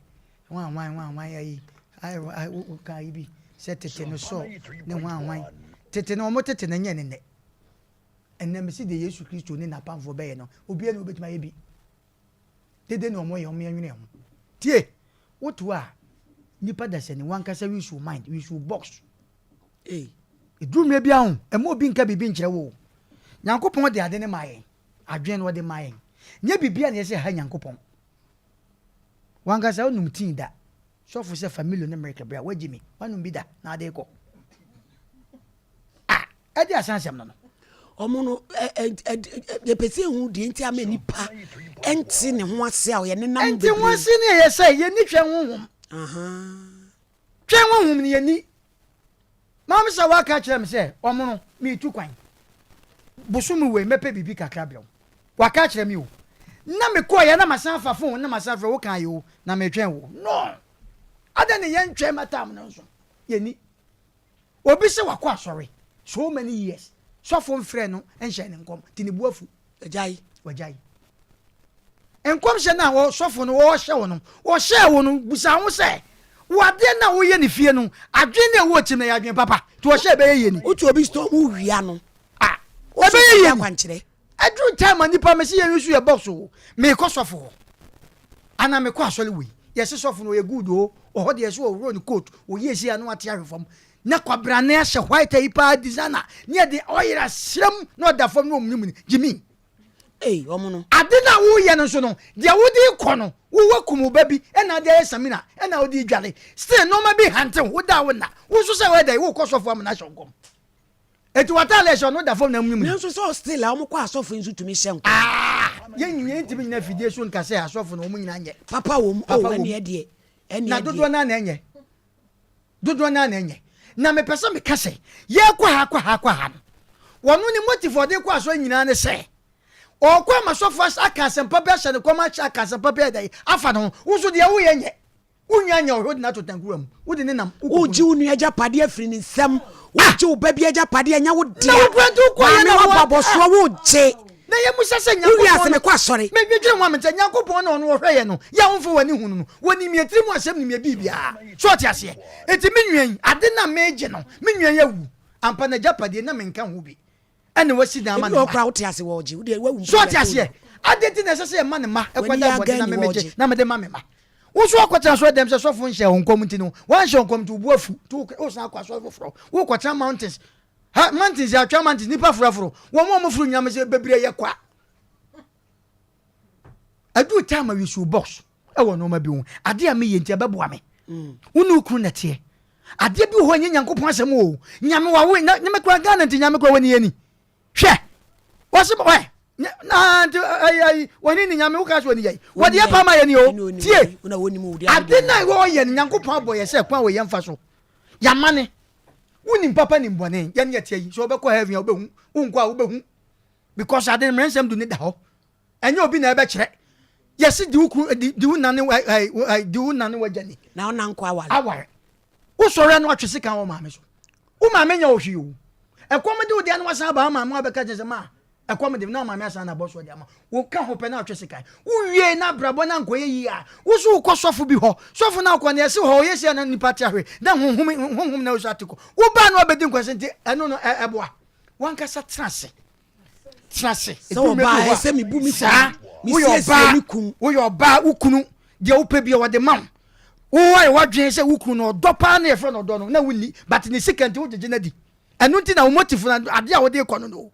hwan hwan hwan hwan ayi, ayi, ayi, woka ayi bi sɛ tete no sɔɔ ne hwan hwan. Tete no, wɔn tete no nyɛ ne nnɛ. Ɛnnɛ mese deɛ Yesu Kristo ne n'apamfoɔ bɛyɛ no, obiara nni hɔ obɛtumi ayɛ bi. Dede na wɔyɛ, wɔn yɛnwene ho. Tie! Woto a, nipa dasani, wankasa use wo mind, use wo box. Ei. Ɛduru mmerɛ bi a ho, ɛmma obi nka biribi nkyerɛ wo o. Nyankopɔn de ade no maa yɛn, adwene no ɔde maa yɛn. Nyɛ biribiara na ɛsɛ sɛ ɛha Nyankopɔn. Wankasa wonom tii da. Sɔfo sɛ fa Milo ne milk bra, woagye mi, woanom bi da na ade rekɔ. Ah, ɛde asan asɛm no no. Ɔmo no ɛ ɛ yɛpɛ sɛ ehu deɛ nti ama nipa ɛnte ne ho ase a ɔyɛ nenam bebree. Ɛnte ho ase ne ɛyɛ sɛ yɛnni twɛn honhom. Twɛn honhom no yɛnni. Maame sɛ waka akyerɛ me sɛ ɔmo no meetu kwan. Bosome wei mɛpɛ biribi kakra brɛ wo. Waka akyerɛ me o. Na mekɔɔyɛ na masan afa phone na masan afrɛ wo kaeɛ o na metwɛn wo. No! Adɛn ne yɛntwɛn ma time no nso? Yɛnni. Obi sɛ wakɔ asɔre so many years, sɔfo mfrɛɛ no nhyɛɛ no nkɔm nti ne bo afu. Wagyae. Wagyae. Nkɔmhyɛ no a ɔsɔfo no ɔrehyɛ wo no, ɔhyɛɛ wo no, bisa ho sɛ, wo adeɛ no a woyɛ no fie no, adwene no a ɛwɔ tirim no ɛyɛ adwene papa? Nti ɔhyɛ ɛbɛyɛ yie ni. Wotu obi store mu wia no. Ah, ɛbɛyɛ yie ni. Akwankyerɛ. Ɛduru time a nipa mese yɛn nso yɛ box o, meekɔ sɔfo hɔ anaa mekɔ asɔre wei, yɛse sɔfo no ɔyɛ good o, ɔhɔ deɛ yɛse ɔworɔ ne coat, ɔyie sei a na wate ahwe fam, na kwabrane ahyɛ white ayi paa designer, ne yɛde oil asra mu na ɔda fam na ɔmunimuni, gyimi. Ei, wɔn no. Ade no a woreyɛ no nso no, deɛ wode rekɔ no, wo woakum wo ba bi ɛna wode ayɛ samina ɛna wode redware, still nnoɔma bi hante wo, woda a wonna, wo nso sɛ woyɛ dɛn, worekɔ sɔfo ama no ahyɛ wo nkɔm. Eti w'ataade a ɛhyɛ ɔno da fam na amunimuni. Nanso sɛ still a wɔn kɔ asɔfo yi nso tumi hyɛ nkɔm. Ah! Yɛn nyinaa yɛntumi nyina afidie so nka sɛ asɔfo no wɔn nyinaa nyɛ. Papa wɔ mu, oh ɛneɛ deɛ, ɛneɛ deɛ. Na dodoɔ no ara na ɛnyɛ. Dodoɔ no ara na ɛnyɛ. Na mepɛ sɛ meka sɛ, yɛrekɔ ha kɔ ha kɔ ha no, wɔno ne motive a ɔde rekɔ asɔre nyinaa ne sɛ, ɔrekɔ ama sɔfo aka asɛmpa bi ahyɛ ne kɔm ahyɛ aka asɛmpa bi ayɛ dɛn afa ne ho. Wo nso deɛ woyɛ nyɛ. Wo nua nya ɔhwɛ wode no ato tankura mu, wode ne nam, wokɔku no. Wogye wo nua agyapadeɛ afiri ne nsam, wogye wo ba bi agyapadeɛ, ɛnyɛ wo dea. Na wo kura nti wokɔeɛ Maame na woabɔ wo abɔsoɔ, wogye. Na yɛmmisa sɛ Wo Nyankopɔn wiase no, mekɔ asɔre. Me dwene ho a mente, Nyankopɔn na ɔno ɔhwɛ yɛn no, yɛ a womfa w'ani hu no no, wɔnim yɛn tiri mu asɛm nim yɛn biribiara. So ɔte aseɛ? Enti me nua yi, ade no a megye no, me nua yi awu, ampa n'agyapadeɛ na menka ho bi. Ɛna wasi dan ama Ebi ne wɔ hɔ mma. koraa wote ase wɔ ɔgye, wo deɛ wawu mpo So ɔte deɛ aseɛ? Adɛn nti na ɛsɛ sɛ yɛma ne mma W'ani kɔda yɛ abɔnten na agan me ni wɔ megye ɔgye. na mede ma me mma? Wo nso woakɔtena asɔre dɛm sɛ sɔfo nhyɛɛ wo nkɔm nti no, woanhyɛ wo nkɔm nti wo bo afu nti wosan akɔ asɔre foforɔ. Wokɔtena mountains. Ha, mountains yɛ atwea mountains, nnipa foroforo. Wɔn a wɔforo nyinaa mese bebree yɛ kwa. Aduru time a we box ɛwɔ nneɛma bi ho. Adeɛ a meyɛ nti ɛbɛboa me. Wo ne wo kunu na ɛteɛ. Adeɛ bi wɔ hɔ ɛnyɛ Nyankopɔn asɛm o. Nyame wawo na nyame kura Ghana nti nyame kura wani ani. Hwɛ! Wɔse ɛ na nti ayi ayi wɔne ne nyame woka sɛ wɔne yɛn. Wɔde yɛ paa ma yɛn o. Tie! Ade na wɔyɛ no Nyankopɔn abɔ yɛ sɛ kwan wɔ yɛn fa so. Yamane. Wonim papa nim bɔne. Yɛn yɛ teɛ yi. Sɛ wobɛkɔ heaven a wobɛhu. Wonkɔ a wobɛhu. Because ade no mmerɛnsɛm du ne da hɔ. Ɛnyɛ obi na ɛbɛkyerɛ. Yɛse di wo kunu di di wo na ne di wo na ne wagya ni. Na wo na nkɔ aware. Aware. Wosɔre a na watwe sekan wɔ maame so. Wo maame nyɛ wo hwee o. Ɛkɔm de wo deɛ na wasan aba wo maame abɛka kyerɛ sɛ ma ɛkɔm de na maame asan na abɔ so de ama. Wo ka ho pɛ na atwe sekan. Wo wie na abrabɔ na nkɔyɛ yie a, wo so wokɔ sɔfo bi hɔ. Sɔfo na akɔ na yɛse hɔ ɔyɛ sei a na nipa te ahwe na honhom honhom na ɔso ate kɔ. Wo ba na wabɛdi nkwasi nti ɛno no ɛboa. Wankasa tena ase. Tena ase. Sɛ ɔbaa ɛsɛ mebu me saa. Woyɛ ɔbaa woyɛ ɔbaa wo kunu deɛ wopɛ bi a wɔde ma wo. Woayɛ w'adwene sɛ wo kunu no ɔdɔ paa na yɛfrɛ no ɔdɔ no na wonni but ne sika nti wogyegye no adi. Ɛno nti na wo motive no adeɛ a wode rekɔ no no.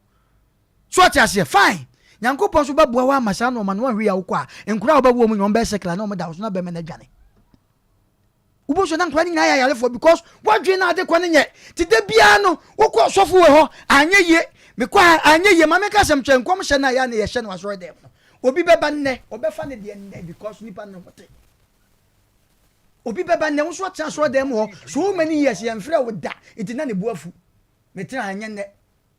So ɔte aseɛ? Fine. Nyankopɔn nso bɛboa wo ama saa nnoɔma no woanhwɛ yie a wokɔ a nkora a wobɛwo wɔn nyinaa wɔbɛyɛ secular na wɔn da wo so na bɛrima no adwane. Wobɛhu sɛ na nkora no nyinaa yɛ ayarefoɔ because woadwene no ade kɔ no nyɛ. Nti da biara no wokɔ sɔfo wɔ hɔ anyɛ yie mekɔ ha anyɛ yie ma menka asɛm kyerɛ nkɔmhyɛ no a yɛ a na yɛhyɛ no asɔre dɛm no obi bɛba nnɛ ɔbɛfa ne deɛ nnɛ because nipa no ho te. Obi bɛba nnɛ wo nso atena asɔre dɛm hɔ so many years yɛmfrɛ wo da nti na ne bo afu metena ha nyɛ nnɛ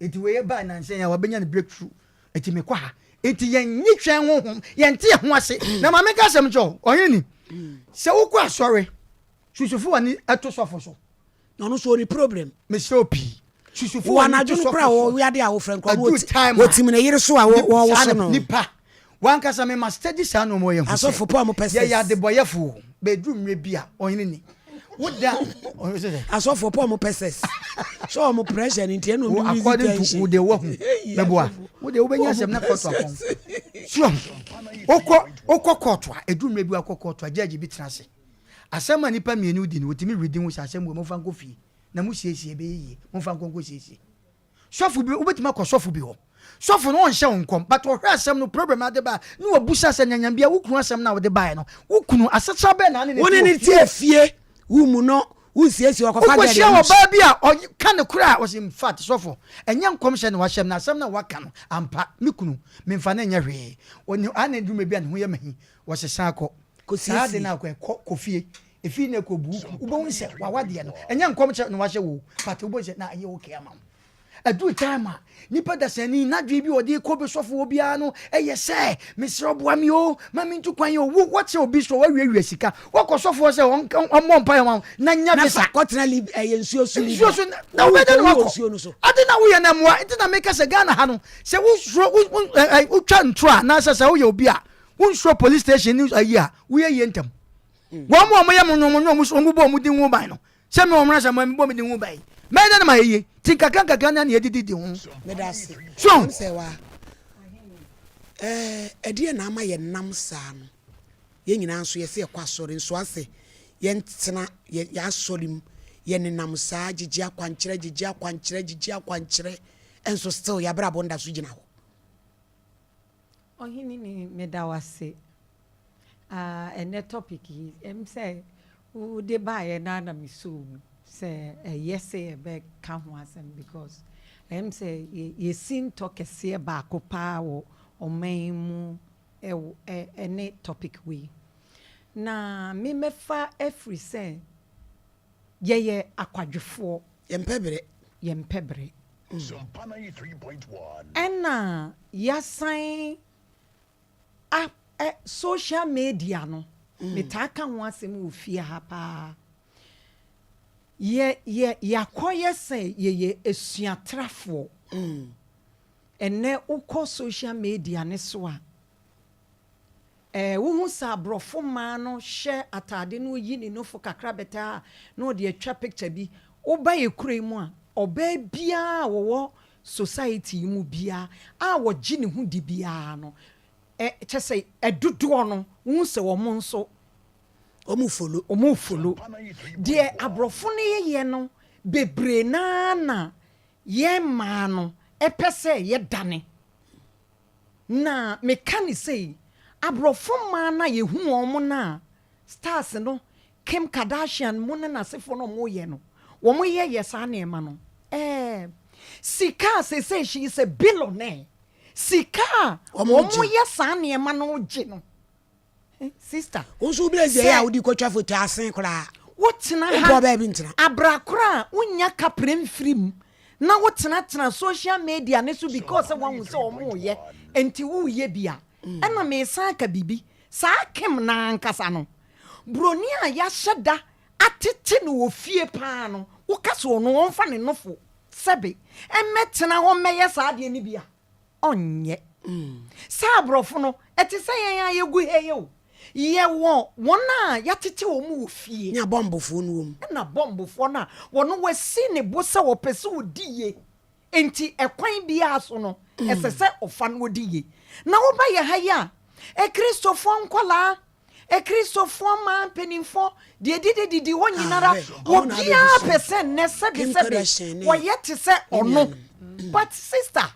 nti wei ɛbaa nansa yi a wabɛnya ne breakthrough nti mekɔ ha. Nti yɛnnye twɛn honhom, yɛnte yɛn ho ase. Na ma menka asɛm nkyerɛ wo, ɔhene ni, sɛ wokɔ asɔre, susufo w'ani to sɔfo so. Na ɔno nso ɔni problem. Mesrɛ wo pii. Susufo Wɔ w'ani to anadwo no sɔfo koraa so. wɔ wiade a wofrɛ nkɔ Aduru time a, wɔtim ne yere so a ni- wɔwoso saa na no. nipa wankasa me ma steady saa nneɛma yɛ ho sɛ Asɔfo pa a wɔpɛ yɛyɛ sex. adebɔyɛfo o, bɛduru mmerɛ bi a ɔhene ni woda ɔhene sɛ sɛ Asɔfo pa a wɔpɛ sex. So wɔn pressure no nti ɛna wo wɔn release according to tension. wo de wahu Hey, mɛboa asɔfo. wo de wobɛnya Wɔn asɛm na pɛ kɔɔto apɔn sex. so wokɔ wokɔ kɔɔto a ɛduru mmerɛ bi wakɔ kɔɔto a judge bi tena ase asɛm a nipa mmienu di no wɔtumi redi ho sɛ asɛm wɔ momfa nkɔ fie na mo siesie ɛbɛyɛ yie momfa nkɔ nkɔ siesie sɔfo bi wobɛtumi akɔ sɔfo bi hɔ sɔfo no ɔnhyɛ wo nkɔm but ɔhwɛ asɛm no problem ade ba ne wabusa sɛ nyanyambia wo kunu asɛm no a wode baeɛ no wo kunu asetra bɛɛ na ne Wo ne ne te fie, wo mu no, wonsiesie ɔkɔfa gɛre wokɔhyia no. ɔbaa bi a ɔka ne korɛ a ɔsɛ in fact sɔfo ɛnyɛ nkɔmhyɛ na wahyɛ m na asɛm no a waka no ampa me kunu memfa no nyɛ hwee ɔne ana dwuma bi a ne ho yɛ mahi wɔsesa kɔ saa de Kɔsiesie. no akɔ ɛkɔ kɔ fie ɛfii na ɛkɔ bu wo kunu wobɛhu sɛ wawadeɛ no ɛnyɛ nkɔmhyɛ na wahyɛ wo but wobɛhu sɛ na ɛyɛ okay ama wo aduru time a nipa dasani n'adwene bi a ɔde kɔ bɛ sɔfo wɔ biara no ɛyɛ sɛ mesrɛ boa me o ma mentu kwan o wo wɔkyerɛ obi so wawiawia sika wɔkɔ sɔfoɔ sɛ ɔmmɔ mpaeɛ ma wo na nya Na visa fa kɔtena lib ɛyɛ nsuo so nsuo so na wobɛdɛ no Wowɔ wakɔ nsuo no so. ade na woyɛ no mmoa nti na meka sɛ Ghana ha no sɛ wosuro wotwa ntoro a anaasɛ sɛ woyɛ obi a wonsuro police station ne ayi a woyɛ yie ntɛm wɔn mu a wɔyɛ mo nwom nwom so wɔn bɔ wɔn din ho ban no sɛ me wɔn sɛ mo bɔ me din ho ban yi mɛyɛ dɛ na ma yɛ yie ti nkakra nkakra na yɛdidi di ho Meda ase. so Ɛm sɛ wa ɛɛ ɛdeɛ na ama yɛn nam saa no. Yɛn nyinaa nso yɛsɛ yɛkɔ asɔre nso asɛ yɛntena yɛ yɛ asɔre mu yɛnenam saa gyegye akwankyerɛ gyegye akwankyerɛ gyegye akwankyerɛ ɛnso still yɛabrabɔ nda so gyina hɔ. Ɔhene ni meda wo ase. Ah, ɛnɛ topic yi, ɛm sɛ wode baeɛ na na mesoo mu sɛ ɛyɛ sɛ yɛbɛka ho asɛm because ɛm sɛ yɛsi ntɔ kɛseɛ baako paa wɔ ɔman yi mu ɛwɔ ɛne topic wei. Na memɛfa afiri sɛ yɛyɛ akwadwofoɔ. Yɛmpɛ berɛ. Yɛmpɛ berɛ. Ɛna yɛasan a ɛ social media no metaa ka ho asɛm wɔ fie ha paa. Yɛ yɛ yɛakɔyɛ sɛ yɛyɛ esuatrafoɔ. Ɛnɛ wokɔ social media ne so a wohu sɛ aborɔfo mmaa no hyɛ atade no oyi ne nofo kakra bɛtɛ a na ɔde atwa picture bi. Woba yɛ kuro yi mu a ɔbaa biara a wɔwɔ society yi mu biara a wɔgye ne ho di biara no ɛ kyɛ sɛ ɛdodoɔ no wohu sɛ wɔn nso Wɔn follow. Wɔn follow. Deɛ aborɔfo no yɛyɛ no bebree naa na yɛn mmaa no ɛpɛ sɛ yɛdane. Na meka ne sei, aborɔfo mmaa no a yɛhu wɔn no a stars no Kim Kardashian mu ne n'asefoɔ no a wɔyɛ no wɔn yɛ yɛ saa nneɛma no sika a seesei she is a billionaire sika a Wɔn wɔn gye. yɛ saa nneɛma no gye no. Sister. Wo nso wobɛyɛ sɛ a wode kɔtwa foto asen koraa. Wotena Wopɔ ha baabi ntena. abrakora a wonya kapre mfiri mu na wotenatena social media ne so because sɛ woahu sɛ ɔmo yɛ nti woyɛ bi a ɛna mesan ka biribi saa Kim na ankasa no buroni a yɛahyɛ da atete no wɔ fie paa no woka sɛ ɔno ɔmfa ne nofo sɛbe ɛmmɛtena hɔ mmɛyɛ saa adeɛ no bi a ɔnyɛ saa aborɔfo no ɛte sɛ yɛn a yɛgu ha yi o yɛwɔ wɔn a yɛatete wɔn wɔ fie Ne abɔmbofoɔ no wɔ mu. Ɛna bɔmbofoɔ no a wɔno wasi ne bo sɛ wɔpɛ sɛ ɔdi yie nti ɛkwan biara so no ɛsɛ sɛ ɔfa no ɔdi yie na woba yɛ ha yi a akristofoɔ nkɔlaa akristofoɔ mmaa mpanimfoɔ deɛ didididi hɔ nyinara Ah, ɔmo na obiara abɛgu so. pɛ sɛ nnɛ sɛbe Kim sɛbe Kardashian ne wɔyɛ te sɛ ne ɔno nuanom. but sister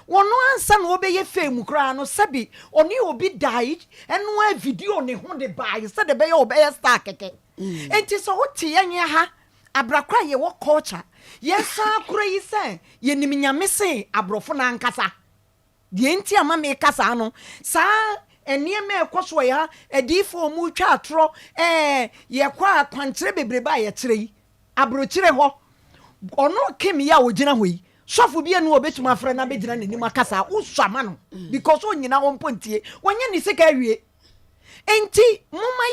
wɔno ansa na wɔbɛyɛ fame koraa no sɛbi ɔne obi dae ɛnoa video ne ho de bae sɛde bɛyɛ ɔbɛyɛ star kɛkɛ enti sɛ wote yɛnyɛ ha abrakora yɛwɔ culture yɛsan kora yi sɛ yɛnim Nyame se aborɔfo no ankasa deɛ nti ama meka saa no saa nneɛma a ɛkɔ so wɔ yɛ ha adiifoɔ mu twa atorɔ yɛkɔ akwankyerɛ bebrebe a yɛkyerɛ yi aburokyire hɔ ɔno Kim yi a ogyina hɔ yi Sɔfo bi anu a obetumi afrɛ no abɛgyina n'anim akasa a, wosɔ ama no because ɔnnyina hɔ mpo ntie. Wanya ne sika awie. Enti momma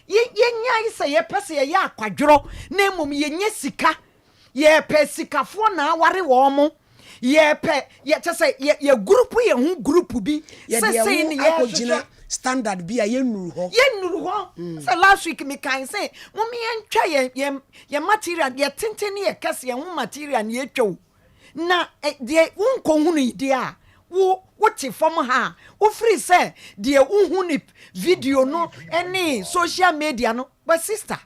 yɛn yɛnnyae sɛ yɛpɛ sɛ yɛyɛ akwadworɔ na mmom yɛnya sika. Yɛpɛ sikafoɔ na aware wɔn mo. Yɛpɛ yɛ kyɛ sɛ yɛ yɛ group yɛn ho group bi Yɛde sɛ yɛn sei ho ne akɔgyina yɛhwehwɛ. standard bi a yɛnnuru hɔ. Yɛnnuru hɔ. Sɛ last week mekae sɛ mom yɛntwa yɛn yɛn yɛn material yɛ tenten ne yɛ kɛse yɛn ho material ne yɛtwa o. Na deɛ wonkɔhunu yi deɛ a wo wote fam ha a wofiri sɛ deɛ wohu ne video no ne social media no but sister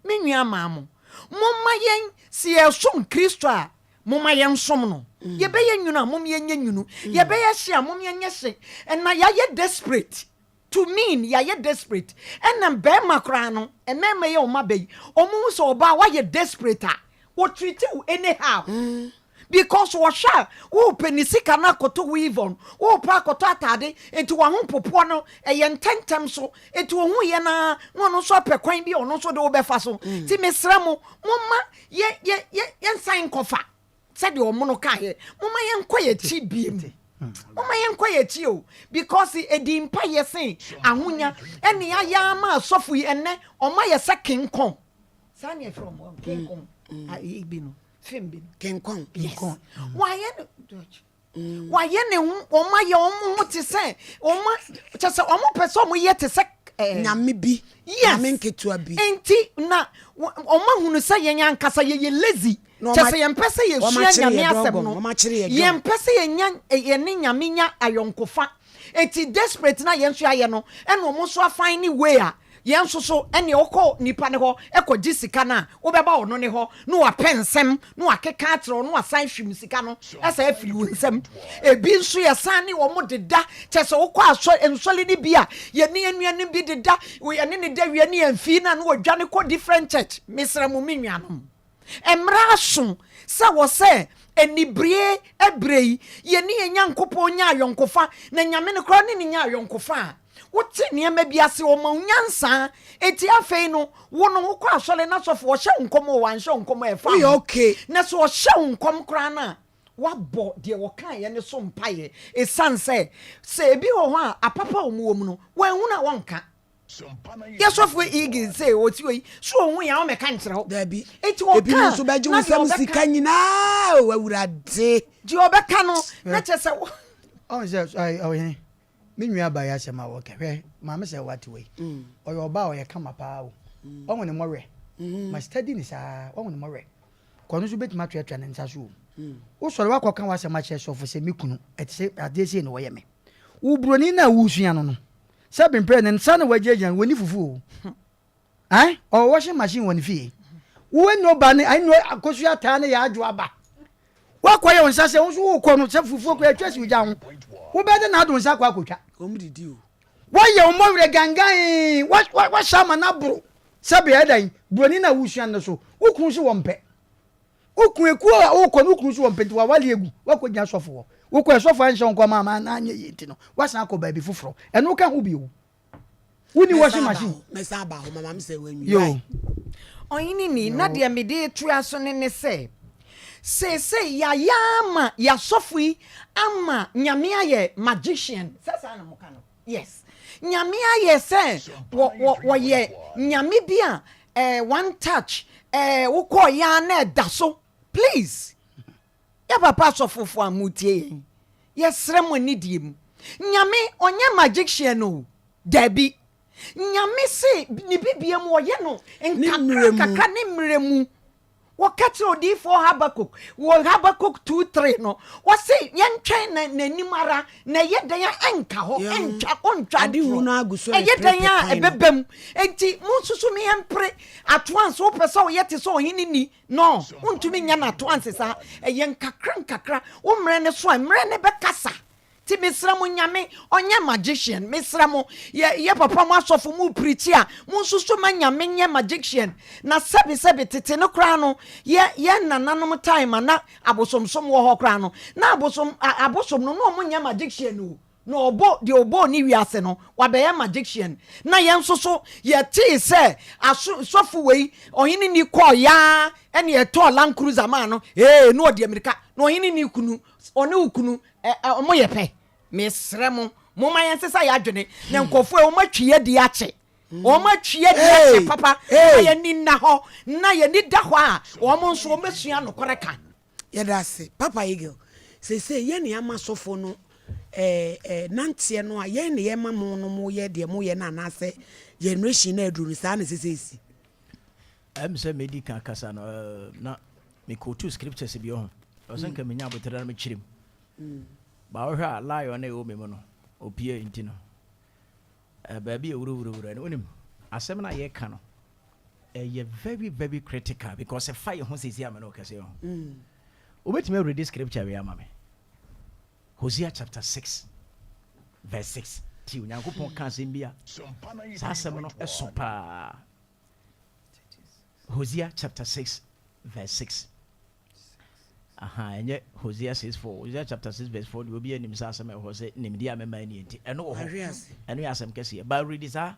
Me nuammaa mo, momma yɛn, sɛ yɛresom Kristo a, momma yɛnsom no. Yɛbɛyɛ nwunu a, mom yɛnyɛ nwunu. Yɛbɛyɛ hye a, mom yɛnyɛ hye. Ɛna yɛayɛ desperate. To mean, yɛayɛ desperate. Ɛna barima koraa no, mmarima yi a wɔn aba yi, wɔn hu sɛ ɔbaa wayɛ desperate a, wɔ treat wo anyhow. Because wɔhwɛ a wopɛ ne sika no akɔtɔ weave on, wopɛ akɔtɔ ataade, nti w'ahopopoɔ no ɛyɛ ntɛntɛm so, nti ohu yɛ no ara na ɔno nso apɛ kwan bi a ɔno nso de wo bɛfa so. Nti mesrɛ mo, momma yɛ yɛ yɛ yɛnsan nkɔfa sɛdeɛ ɔmo no kaeɛ, momma yɛnkɔ yɛn akyi biem. Momma yɛnkɔ yɛn akyi o, because ɛdi mpaeɛ sen ahonya, ɛne ayɛ ama asɔfo yi ɛnnɛ, ɔmo ayɛ sɛ King Kong. Saa ne yɛfrɛ ɔmo, King Kong, ayi bi no. Film bi no. King Kong. Yes. Wayɛ no George. Wayɛ ne ho wɔn ayɛ wɔn ho te sɛ wɔn kyɛ sɛ wɔn pɛ sɛ wɔn yɛ te sɛ. Eh, Nyame bi. Yes. Nyame nketewa bi. Nti na wɔn ahunu sɛ yɛn ankasa yɛyɛ lazy. Kyɛ sɛ yɛn pɛ sɛ yɛsua Nyame asɛm no. Yɛn pɛ sɛ yɛnya yɛne Nyame nya ayɔnkofa. Eti desperate na yɛn nso ayɛ no ɛna wɔn nso afan ne way a Yɛn nso so, ɛnneɛ wokɔ nipa no hɔ kɔgye sika no a, wobɛba ɔno ne hɔ na wapɛ nsɛm na wakeka akyerɛ wo na wasan hwim sika no san afiri wo nsam. Ebi nso yɛsan ne wɔn deda, kyerɛ sɛ wokɔ asɔ nsɔle no bi a, yɛne yɛn nuanom bi deda, yɛne no da wie ne yɛn fii no a na wɔdwane kɔ different church. Mesrɛ mo me nuanom. Mmara aso sɛ wɔ sɛ anibere berɛ yi yɛne yɛn Nyankopɔn nya ayɔnkofa, na Nyame no koraa ne no nya ayɔnkofa a, wote nneɛma bi ase, ɔma wo nyansa, enti afei no, wo no wokɔ asɔre na sɔfo ɔhyɛ wo nkɔm o, wanhyɛ wo nkɔm a ɛfa Woyɛ ho, okay. na sɛ ɔhyɛ wo nkɔm koraa no a, woabɔ deɛ ɔkaeɛ no so mpaeɛ, ɛsiane sɛ, sɛ ebi wɔ hɔ a, apapa a wɔwɔ mu no, wɔanhunu a wɔnka. Yɛ sɔfo Eagle sɛ ɔsi oyi so ohun yɛn a ɔmɛka nkyerɛ wo. Dabi. Eti ɔka Ebinom nso bɛgye wo na deɛ nsam ɔbɛka sika nyinaa o awurade. Deɛ ɔbɛka no na kyerɛ sɛ wo. Ɔn sɛ ɛ ɔhene me nua baa yi asɛm a wɔka hwɛ maame sɛ wate wei ɔyɛ ɔbaa a ɔyɛ kama paa o wahu ne mmɔwerɛ ma study ne saa wahu ne mmɔwerɛ kɔ no nso bɛtumi atoatoa ne nsa so o wosɔre wakɔka w'asɛm akyerɛ sɔfo sɛ me kunu ɛte sɛ adeɛ sei na wɔyɛ me wo buroni no a wosua no no Sɛ bemprɛ ne nsa na wagyinagyina no, wɔnni fufu o. Ɛn, ɔwɔ washing machine wɔ ne fie. Wo nnuro ba ne nnuro akosua taa ne yɛ adwo aba. Woakɔyɛ wo nsa sɛ wo nso wokɔ no sɛ fufuo kɔ atwa si ogya ho. Wobɛyɛ dɛ na ade wo nsa akɔ akɔtwa. Wɔn didi o. Woayɛ wo mmɔwerɛ gangan, wahyɛ ama no aboro sɛ beaɛ dɛn, buroni no a wosua no so, wo kunu nso wɔmpɛ. Wo kunu, ekuo a wokɔ no, wo kunu nso wɔ mpɛ nti wawale agu, woakɔgyina sɔfo hɔ. Wokɔɛ, sɔfo anhyɛ wo nkɔm amma na anyɛ yie nti no, woasan akɔ baabi foforɔ. Ɛno ka ho bio. Wonni washing machine. Mɛsan aba hɔ, mama me sɛ wanwi. Yoo. Ɔhene ni, na deɛ mede retoa so no ne sɛ, seesei yɛayɛ ama yɛasɔfo yi ama Nyame ayɛ magician, sɛ saa na moka no? Yes. Nyame ayɛ sɛ wɔ wɔ wɔyɛ Nyame bi a eh, one touch eh, wokɔɔ yɛ a na ɛda so. Please. Yɛ papa asɔfofo a motie yɛn, yɛsrɛ mo anidie mu. Nyame ɔnyɛ magician o. Dabi. Nyame se ne bibia mu ɔyɛ no nkakra nkakra ne mmerɛ mu. Wɔka kyerɛɛ odiyifoɔ Habakuk wɔ Habakuk 2, 3 no, ɔse yɛntwɛn na n'anim ara, na ɛyɛ dɛn a ɛnka hɔ, ɛntwa, ɔntwa ntorɔ. Ɛyɛ dɛn a ɛbɛba mu. Enti monsusu me yɛmpere atoanse, wopɛ sɛ ɔyɛ te sɛ ɔhene ni? No, wontumi nyɛ no atoanse saa. Ɛyɛ nkakra nkakra, wo mmerɛ no so a, mmerɛ no bɛkasa. Nti mesrɛ mo Nyame ɔnyɛ magician mesrɛ mo yɛ yɛ papa mo asɔfo mo preachi a mo nsusu ma Nyame nyɛ magician na sɛbi sɛbi tete no koraa no yɛ yɛ nananom time a na abosomsom wɔ hɔ koraa no na abosom abosom no na ɔmo nyɛ magician o. Na ɔbɔ deɛ ɔbɔɔ ne wiase no, wabɛyɛ magician. Na yɛn nso so yɛtee sɛ aso sɔfo wei ɔhene ni kɔɔ yaa ɛne ɛtɔɔ Land Cruiser maa no ee na ɔde amirika na ɔhene ni kunu ɔne wo kunu ɛ ɛ ɔmo yɛ pɛ. Mesrɛ mo momma yɛnsesa yɛn adwene na nkurɔfoɔ yi wɔn atwi yɛ di akyɛ. Wɔn atwi adi akyɛ papa na yɛn ani nna hɔ na yɛn ani da hɔ a wɔn nso wɔn bɛsua nokorɛ ka. Yɛda ase papa Eagle. Seisei yɛn na yɛama asɔfoɔ no eh, eh, nanteɛ no a yɛn na yɛma mo no moyɛ deɛ moyɛ no anaasɛ generation no a aduru no saa na ɛsɛ sɛ ɛsi? Ɛm sɛ medi kan kasa no eh, na me quote scriptures bi ɔho. Ɛwɔ sɛ nka menya aboterɛ na mekyerɛ mu. Ba wohwɛ a lion na ɛwɔ me mu no, opie nti no. Eh, baabi a wurawurawura no, wonim, asɛm no a yɛka no, ɛyɛ very very critical because ɛfa yɛn ho seesei a me ne wo kasa yi ho. Wobɛtumi awuredi scripture wei ama me? Hosea chapter 6 verse 6. Ti Onyankopɔn ka asɛm bi a saa asɛm no ɛso paa. Hosea chapter 6 verse 6. Aha, ɛnyɛ Hosea 6 4. Hosea chapter 6 verse 4 deɛ obi anim sɛ asɛm ɛwɔ hɔ sɛ nimdeɛ a mɛma ani nti ɛno wɔ hɔ. Ɛno yɛ asɛm kɛseɛ. But read saa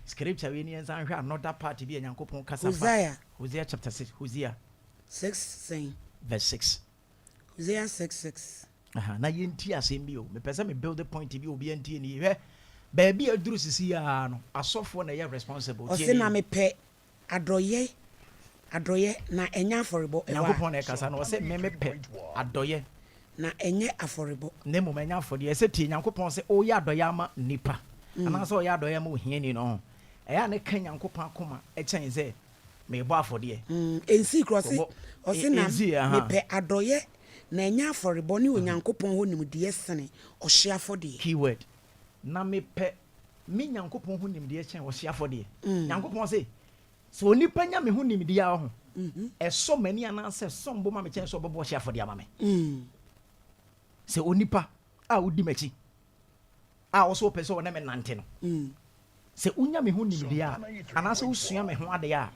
scripture wei ni yɛnsan hwɛ another part bi a Nyankopɔn kasa fa. Hosea. Hosea chapter 6. Hosea. 6 sɛn? Verse 6. Hosea 6 6. Aha, na yɛntie asɛm bi o. Mepɛ sɛ me build point bi obi antie ni. Hwɛ, baabi a aduru sisi ara no, asɔfoɔ na ɛyɛ responsible. Tie Ɔse ni. na mepɛ Adɔeɛ, adɔeɛ, na ɛnyɛ afɔrebɔ, ɛwɔ a. Nyankopɔn na ɛkasa no, ɔse, Me mepɛ adɔeɛ. Na ɛnyɛ afɔrebɔ. Na mmom ɛnyɛ afɔdeɛ. Ɛsɛ tie Nyankopɔn sɛ ɔreyɛ adɔeɛ ama nnipa, anaasɛ ɔreyɛ adɔeɛ ama ohiani no ho. Ɛyɛ a na ɛka Nyankopɔn akoma kyɛn sɛ merebɔ afɔdeɛ. Ɛnsii koraa, ɔse, ɔse, na Ɛnsii, aha. mepɛ adɔeɛ, na ɛnyɛ afɔrebɔ, ne Onyankopɔn hɔ nimdeɛ sene ɔhyeɛ afɔdeɛ. Key word, Na mepɛ Me Nyankopɔn ho nimdeɛ kyɛn ɔhyeɛ afɔdeɛ. Nyankopɔn se, Sɛ onipa nya me ho nimdeɛ a, ɔho, ɛsɔ m'ani anaasɛ ɛsom bo ma me kyɛn sɛ ɔbɛbɔ ɔhyeɛ afɔdeɛ ama me. Sɛ onipa a wodi m'akyi a wo sɛ wopɛ sɛ ɔne me nante no, sɛ wonya me ho nimdeɛ a, anaasɛ wosua me ho adeɛ a,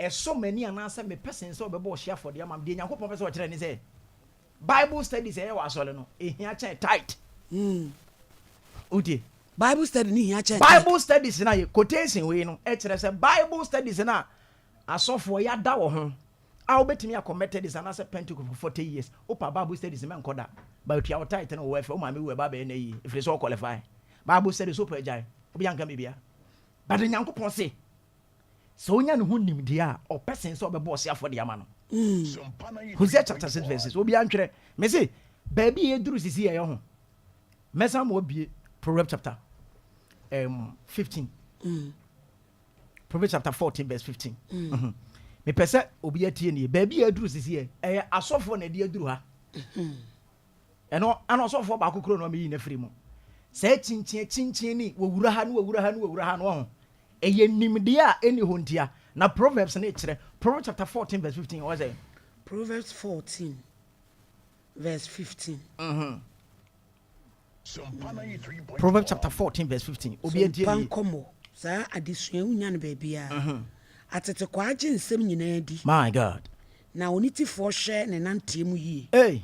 ɛsɔ m'ani anaasɛ mepɛ sen sɛ ɔbɛbɔ ɔhyeɛ afɔdeɛ ama me. Deɛ Nyankopɔn pɛ sɛ ɔkyerɛ ne sɛ, Bible studies a ɛyɛ wɔ asɔre no, ehia kyɛn tithe. Wotie? Bible study no hia kyɛn tithe. Bible studies no a yɛ quotation wei no kyerɛ sɛ Bible studies no a asɔfoɔ yɛada wɔ ho a wobɛtumi akɔ Methodist anaasɛ Pentecost for 40 years wopa Bible studies mɛnkɔ da but tua wo tithe no wɔ ɛfɛ wo maame wu ɛba bɛyɛ na yie ɛfiri sɛ wo qualify Bible studies wopɛ agyae obi anka biribia but Nyankopɔn se Sɛ onya ne ho nimdeɛ a, ɔpɛ sen sɛ ɔbɛbɔ ɔse afɔdeɛ ama no. Hosea chapter 6 verse 6. Obiara ntwerɛ. Mese, baabi a yɛduru sisi yɛyɛ ho. Mɛsan ma wabie Proverbs chapter um, 15. Mm. Proverbs chapter 14 verse 15. Mm. Mm -hmm. Mepɛ sɛ obi atie nie. Baabi a yɛduru sisi yɛ, ɛyɛ asɔfoɔ na ɛde aduru ha. Mm-hmm. Ɛno ana ɔsɔfoɔ baako kuro na ɔmɛyi no afiri mu. Saa kyinkyin kyinkyin ni wɔwura ha ne wɔwura ha ne wɔwura ha no ɔho. Ɛyɛ nimdeɛ a ɛnni hɔ ntia. Na Proverbs no kyerɛ. Proverbs chapter 14 verse 15, ɔwɔ sɛ. Proverbs 14 verse 15. Mm-hmm. Proverbs chapter 14 verse 15. Obi antie Sompa ne yie. nkɔmmɔ. Saa adesua yi wonya no baabiara. Atetekwaa gye nsɛm nyinaa di. My God. Na onitefoɔ hwɛ ne nanteɛ mu yie. Hey.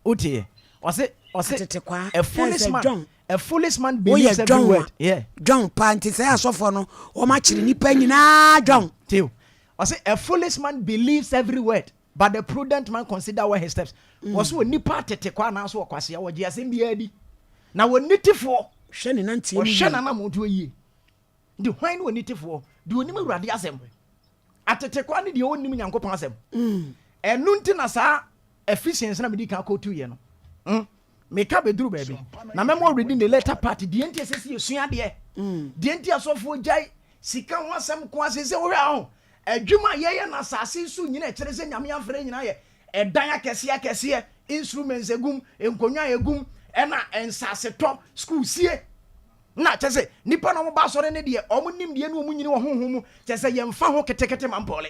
Wotie? Ɔse, ɔse, Atetekwaa. a foolish Ɛsɛ man, John. a foolish man Woyɛ believes every John a, word. Yeah. John paa nti sɛ asɔfoɔ no wɔn akyere nipa nyinaa John. Tie o. Ɔse, a foolish man believes every word, but the prudent man consider well his steps. Wɔse onipa atetekwaa anaasɛ ɔkwasea, ɔgye asɛm biara di. Na onitefoɔ, Hwɛ ne nanteɛ mu ɔhwɛ yie. n'anammɔntuo yie. Nti hwan ne onitefoɔ? Deɛ ɔnim Awurade asɛm. Atetekwaa ne deɛ ɔnnim Nyankopɔn asɛm. Ɛno nti na saa Ephesians na medi kan kɔtuiɛ no. Mm. Meka bɛduru baabi. Na mɛma already ne later part. Deɛ nti ɛsɛ sɛ yɛsua adeɛ. Deɛ nti asɔfoɔ gyae sika ho asɛm ko ase sɛ wohwɛ a ho. Adwuma a yɛyɛ no asase so nyina ɛkyerɛ sɛ Nyame afrɛ nyina yɛ ɛdan akɛseɛ akɛseɛ, instruments egum, nkonnwa egum, ɛna nsasetɔ, school sie. Na kyɛ sɛ nnipa na wɔba asɔre no deɛ wɔn nimdeɛ ne wɔn nyini wɔ honhom mu kyɛ sɛ yɛmfa ho ketekete ma mpɔle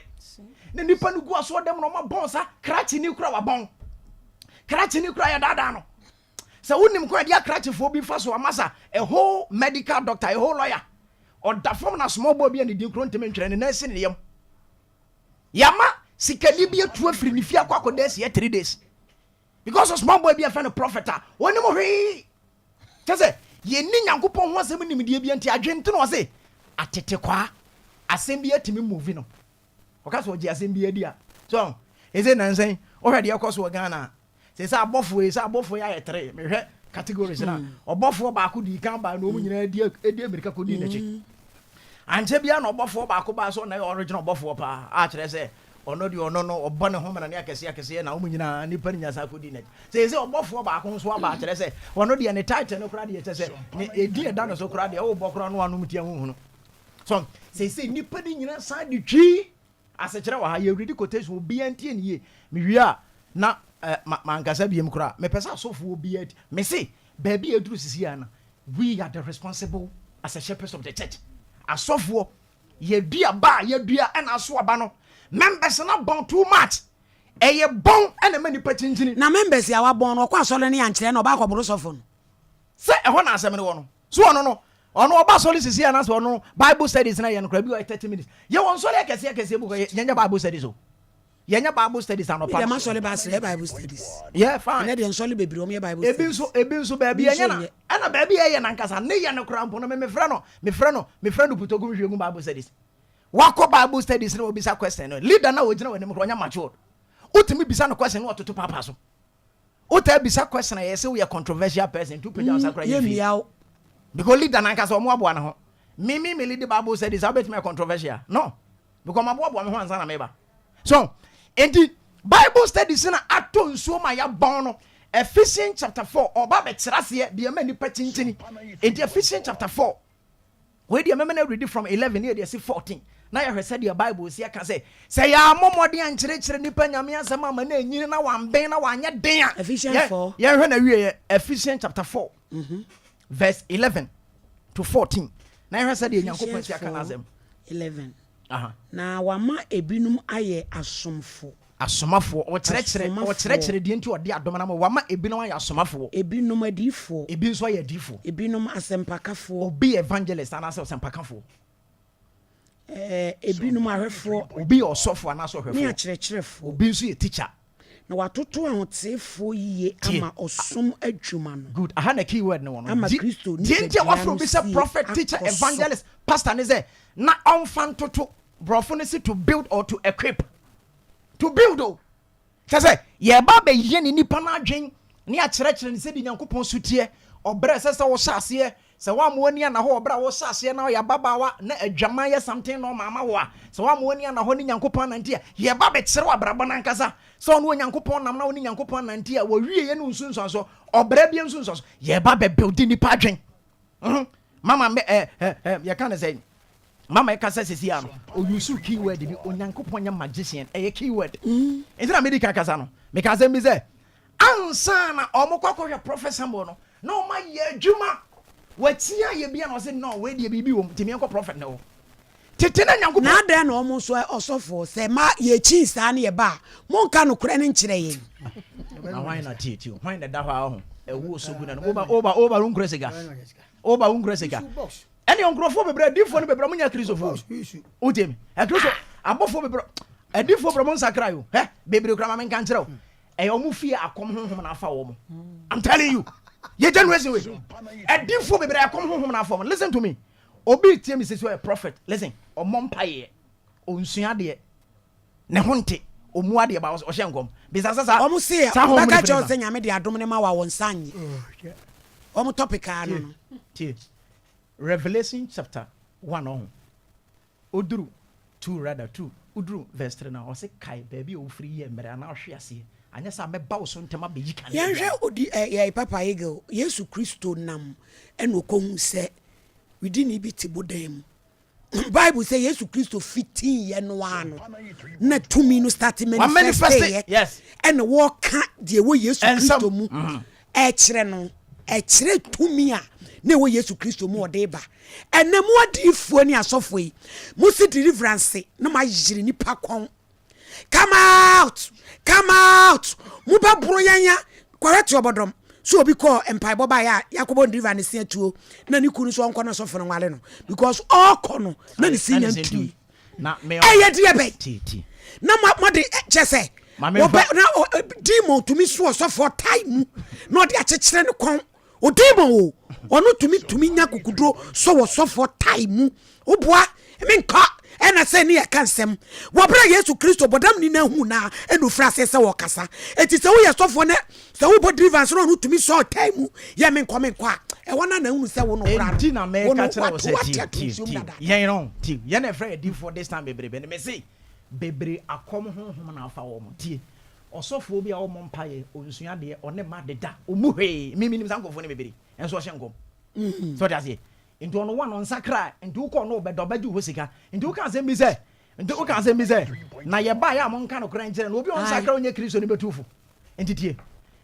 na nnipa no gu asɔre dɛm na wɔn abɔn sa krakye ni kura wabɔn krakye ni kura yɛdaadaa no sɛ wonim kwan deɛ akrakyefoɔ bi fa so ama sa a whole medical doctor a whole lawyer ɔda fam na small boy bi a ne din kuro ntumi ntwerɛ ne nan si ne yam yɛama sikani bi atu afiri ne fie akɔ akɔda asia 3 days because small boy bi a fɛ no prophet a wɔnim hwee. Kyɛ sɛ yɛnni Nyankopɔn ho asɛm nimdeɛ bia nti adwene nti na ɔse atetekwaa asɛm bi atumi move no. Ɔka sɛ ɔgye asɛm bi adi a. So ɛsɛ nansa yi wohwɛ deɛ ɛkɔ so wɔ Ghana a sɛ sɛ abɔfoɔ yi sɛ abɔfoɔ yi ayɛ tere mehwɛ categories na ɔbɔfoɔ baako dii kan baa na wɔn nyinaa di di amirika kɔdii n'akyi. Ankyɛ biara na ɔbɔfoɔ baako baa sɛ ɔna yɛ original ɔbɔfoɔ paa a kyerɛ sɛ ɔno deɛ ɔno no ɔbɔ ne ho mena ne akɛseɛ akɛseɛ na wɔn nyinaa nnipa no nyinaa san kɔdii n'akyi. Sɛ sɛ ɔbɔfoɔ baako nso aba akyerɛ sɛ ɔno deɛ ne title no koraa deɛ kyɛ sɛ ne ɛdi ɛda no so koraa deɛ wobɔ koraa no anom tia ho hunu. So sɛ sɛ nnipa no nyinaa san de twi asekyerɛ wɔ ha yɛredi quotation obiara ntie ne yie mewie a na eh, ma mankasa biem koraa mepɛ sɛ asɔfoɔ obiara ti mese baabi a ɛduru sisi a no we are the responsible as a shepherds of the church asɔfoɔ yɛdua ba a yɛdua ɛna aso aba no members no abɔn too much ɛyɛ bɔn ɛna ɛma nipa kyinkyini. Na members a wabɔn no ɔkɔ asɔre no yɛankyerɛ na ɔba akɔboro sɔfo no. Sɛ ɛhɔ na asɛm no wɔ no so ɔno no ɔno ɔba asɔre sisi anaasɛ ɔno bible studies na yɛ no koraa bi wɔ 30 minutes yɛwɔ nsɔre akɛseɛ akɛseɛ mu kɔ yɛnyɛ bible studies o yɛnyɛ bible studies anɔpa. Deɛ masɔre ba asrɛ bible studies. Yeah fine. Ɛnɛ deɛ nsɔre bebree wɔn yɛ bible studies. Ebi nso ebi nso baabi yɛnyɛ na ɛna baabi yɛyɛ nankasa ne yɛ no koraa mpo no me mefrɛ no mefrɛ no mefrɛ no putogu nhwɛ gu bible studies. Wakɔ bible studies na wɔbisa question no leader na wɔgyina w'anim koraa ɔnyɛ matured wotumi bisa no question na ɔtoto paapa so. Wotaa bisa question a yɛse woyɛ controversial person nti wopagya wo nsa koraa yɛ fie. Because leader no ankasa ɔmo aboa ne ho. Me me me lead bible studies a wobɛtumi ayɛ controversial? No. Because maboaboa me ho ansa na meba. So, enti bible studies na atɔ nsuo ma yɛabɔn no. Ephesians chapter 4 ɔba bɛkyerɛ aseɛ deɛ ɛma nnipa kyinkyini. Enti Ephesians chapter 4 Wei deɛ mɛma no awuridi from 11 ne yɛde asi 14 na yɛahwɛ sɛdeɛ Bible si ɛka sɛ, sɛ yɛammɔ mmɔden ankyerɛkyerɛ nnipa Nyame asɛm amma no anyini na wamben na wanyɛ den a, Ephesians yɛn, 4. yɛnhwɛ n'awieɛ, Ephesians chapter 4 verse 11 to 14 na yɛhwɛ sɛdeɛ Nyankopɔn Ephesians si aka 4, n'asɛm. 11. Aha. Na wama ebinom ayɛ asomfo. Asomafoɔ, ɔkyerɛkyerɛ, Asomafoɔ. ɔkyerɛkyerɛ deɛ nti ɔde adom no ama, wama ebinom ayɛ asomafoɔ. Ebinom adiyifoɔ. Ebi nso ayɛ adiyifoɔ. Ebinom asɛmpakafoɔ. Obi yɛ evangelist anaasɛ ɔsɛmpakafoɔ. Ɛɛ, ebinom ahwɛfoɔ. Obi yɛ ɔsɔfoɔ anaasɛ ɔhwɛfoɔ. Ne akyerɛkyerɛfoɔ. Obi nso yɛ teacher. Na watoto ahoteefoɔ yie Tie. ama ɔsom adwuma no. Good, aha na key word no wɔ no. Ama Di, Kristo deɛ nti a nipadua wɔafrɛ no obi sɛ sie prophet, teacher, akɔ so. evangelist, pastor ne sɛ, na ɔmfa ntoto, borɔfo no se to build or to equip. To build o. Kyerɛ sɛ, yɛreba abɛyɛ ne nipa no adwen ne akyerɛkyerɛ no sɛdeɛ Nyankopɔn su teɛ. Ɔbrɛ ɛsɛ sɛ wohyɛ aseɛ. Sɛ woamma w'ani anna hɔ wɔ berɛ a wohyɛ aseɛ na woyɛ ababaawa na adwaman yɛ something normal ama wo a, sɛ woamma w'ani anna hɔ ne Nyankopɔn anante a, yɛreba abɛkyerɛ wo abrabɔ no ankasa. Sɛ wo ne Onyankopɔn nam na wo ne Nyankopɔn anante a, wɔwieɛ no nsunsuansoɔ, ɔbrɛ biara nsunsuansoɔ. Yɛreba abɛbuilde nipa adwen. Mm-hmm. Mama me eh eh eh yɛka ne sɛ mama ɛka sɛ sisi ano oyusu keyword bi Onyankopɔn nyɛ magician ɛyɛ keyword. Mm. Nti na medi kan kasa no meka asɛm bi sɛ ansa na ɔmo kɔ akɔhwɛ Prophet Samuel no na ɔmo ayɛ adwuma watia yɛ bi a na ɔsɛ no wei deɛ biribi wɔ mu nti meɛnkɔ prophet ne hɔ tete na Nyankopɔn. Na adɛn na ɔmo nso ɔsɔfoɔ sɛ ma yɛkyin saa ne yɛba a monka nokorɛ no nkyerɛ yɛn. Na hwan na tie tie hwan na ɛda hɔ a ɔho ɛwo so gu na no woba woba woba wo nkura sika woba wo nkura sika ɛne nkurɔfoɔ bebree adiifoɔ no bebree ɔmo nyɛ akristofoɔ wotie me akristo abɔfoɔ bebree adiifoɔ bebree ɔmo nsakra yo hɛ bebree kura ma menka nkyerɛ wo ɛyɛ ɔmo fie akɔm honhom na afa wɔn I'm telling you yɛ generation wei adiifoɔ bebree akɔm honhom na afa wɔn listen to me obi tie me sisi ɔyɛ prophet listen ɔmɔ mpaeɛ onsua adeɛ Ne ho nte, ɔmmu adeɛ ba ɔhyɛ nkɔm. Bisa sɛ saa Wɔn se saa honhom no bɛka firi kyerɛ wo hefa? sɛ Nyame de adom no ma wo a wo nsa nnye. Wɔn topic ara no Tie, no. tie. Revelation chapter 1 ɔho. Oduru 2 rather 2, woduru verse 3 no a, ɔse kae baabi a wofiri yɛɛ mmerɛ anaa wohwe aseɛ, anyɛ saa mɛba wo so ntɛm abɛyi kanea Yɛnhwɛ biara. odi ɛ yɛn Papa Eagle, Yesu Kristo nam ɛna ɔkɔhuu sɛ widini bi te bodan mu. Bible sɛ Yesu Kristo fitiiɛ no ara no na tumi no start manifesteeɛ ɛna wɔka deɛ ɛwɔ Yesu Kristo mu mm-hmm. ɛkyerɛ no ɛkyerɛ tumi a na ɛwɔ Yesu Kristo mu ɔde ba ɛnɛ mo adiifoɔ ne asɔfoɔ yi mo si deliverance na mo ayere nipa kɔn Come out! Come out! Mo bɛ boro yɛn ya. Kɔhwɛ te ɔbɔdɔm. So obi kɔɔ mpaebɔ baeɛ a yakɔbɔ ndriva ne se atuo na ne kunu nso ɔnkɔ na sɔfo no nwale no because ɔɔkɔ no na ne se nya ntui. Ɛyɛ deɛ bɛn? Na mo de kyɛ sɛ wɔbɛ na demon tumi so ɔsɔfo ɔtae mu na ɔde akyekyere ne kɔn. O demon o, ɔno tumi tumi nya kukuduro sɔ wɔ sɔfoɔ tae mu. Woboa me nkɔ ɛna sɛ ne yɛka nsɛm. Wɔ berɛ a Yesu Kristo bɔdamni no ahu no a ɛna ɔfiri aseɛ sɛ ɔrekasa. Enti sɛ woyɛ sɔfoɔ na sɛ wobɔ deliverance na ɔno tumi sɔ tae mu yɛ me nkɔ me nkɔ a, ɛhɔ no na ahunu sɛ wo no koraa Enti na no, wo meka no kyerɛ wo wato sɛ wate tie ato tie nsuom tie dada. yɛn no tie yɛn na ɛfrɛ yɛ difoɔ this time bebrebe no mese bebree akɔm honhom na afa wɔn tie Ɔsɔfoɔ bi a ɔmmɔ mpaeɛ, ɔnsua adeɛ, ɔne mma deda, ɔmmu hwee. Me menim saa nkurɔfoɔ no bebree, nso ɔhyɛ nkɔm. So ɔte aseɛ? Nti ɔno one ɔnsakra, nti wokɔ ɔno ɔbɛda, ɔbɛgye wo hɔ sika. Nti woka asɛm bi sɛ, nti woka asɛm bi sɛ, na yɛbaeɛ a monka nokorɛ nkyerɛ no, obi a ɔnsakra ɔnyɛ Kristo no bɛtu fo. Nti tie,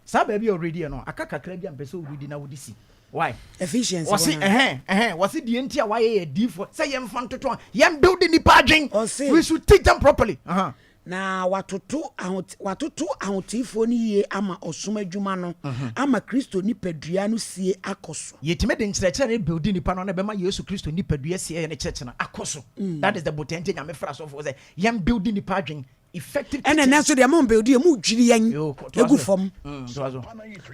saa baabi a ɔrediɛ no, aka kakra bi a mpɛ sɛ woredi na wode si. Why? Ephesians Wɔse, hɔ no. ɛhɛn, ɛhɛn, wɔse deɛ nti a wayɛ yɛ adiyifoɔ, sɛ yɛmfa ntoto a, yɛn build nipa adwen. Ɔse. We should teach them properly. Uh-huh. Na wɔatoto ahote wɔatoto ahoteefoɔ no yie ama ɔsom adwuma no, ama Kristo nipadua no sie akɔ so. Yɛtumi de nkyerɛkyerɛ no buildi nipa no na ɛbɛma Yesu Kristo nipadua sie ne kyerɛkyerɛ no akɔ so. That is the botae nti Nyame frɛ asɔfoɔ sɛ yɛn buildi nipa adwen, effective Ɛna teaching. ɛnnɛ nso deɛ mo mbuildi yɛ, mo dwiri yɛn Yoo, kɔ, toa gu so. fam. Toa so.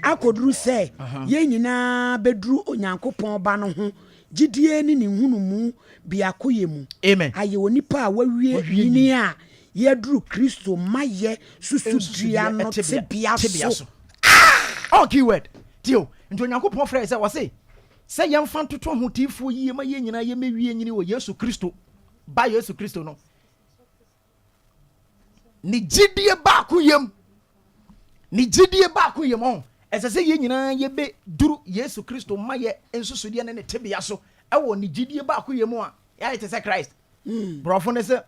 Akɔduru sɛ yɛn nyinaa bɛduru Onyankopɔn Ba no ho gyidie ne ne nhunumu biakoyɛ mu, Amen. ayɛ onipa a wawie Wawie nyini nyini. a yɛaduru Kristo mayɛ susudua Nsusudua no tebea, tebea tebea so. so. Oh, key word. Tie o. Nti Onyankopɔn frɛɛ sɛ, ɔse, sɛ yɛmfa ntoto ahoteefoɔ yie ma yɛn nyinaa yɛmmɛwie nyini wɔ Yesu Kristo, Ba Yesu Kristo no. Ne gyidie baako yam. Ne gyidie baako yam. Ɔn, ɛsɛ sɛ yɛn nyinaa yɛbɛduru Yesu Kristo mayɛ nsusudeɛ ne ne tebea so ɛwɔ ne gyidie baako yam a yɛayɛ te sɛ Christ. Borɔfo no sɛ,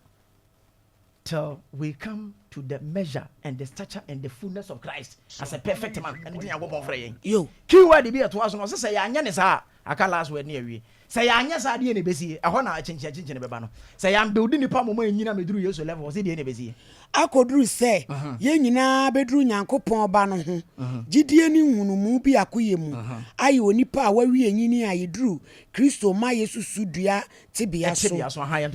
till we come to the measure and the stature and the fullness of Christ as a perfect man. Ɛno nti Nyankopɔn frɛ yɛn. Yo. Key word bi ɛtoa so no, ɔsɛ sɛ yɛanyɛ ne saa a, Aka last word ne awie. Sɛ yɛanyɛ saa deɛ na ɛbɛsie? Ɛhɔ na akyinkyin akyinkyin bɛba no. Sɛ yɛambuildi nnipa moma anyini amɛduru Yesu level, ɔse deɛ na ɛbɛsie? Akɔduru sɛ yɛn nyinaa bɛduru Nyankopɔn Ba no ho gyidie ne nhunumu biakoyɛ mu, ayɛ onipa a wawie nyini a yɛduru Kristo mayɛ susudua tebea so,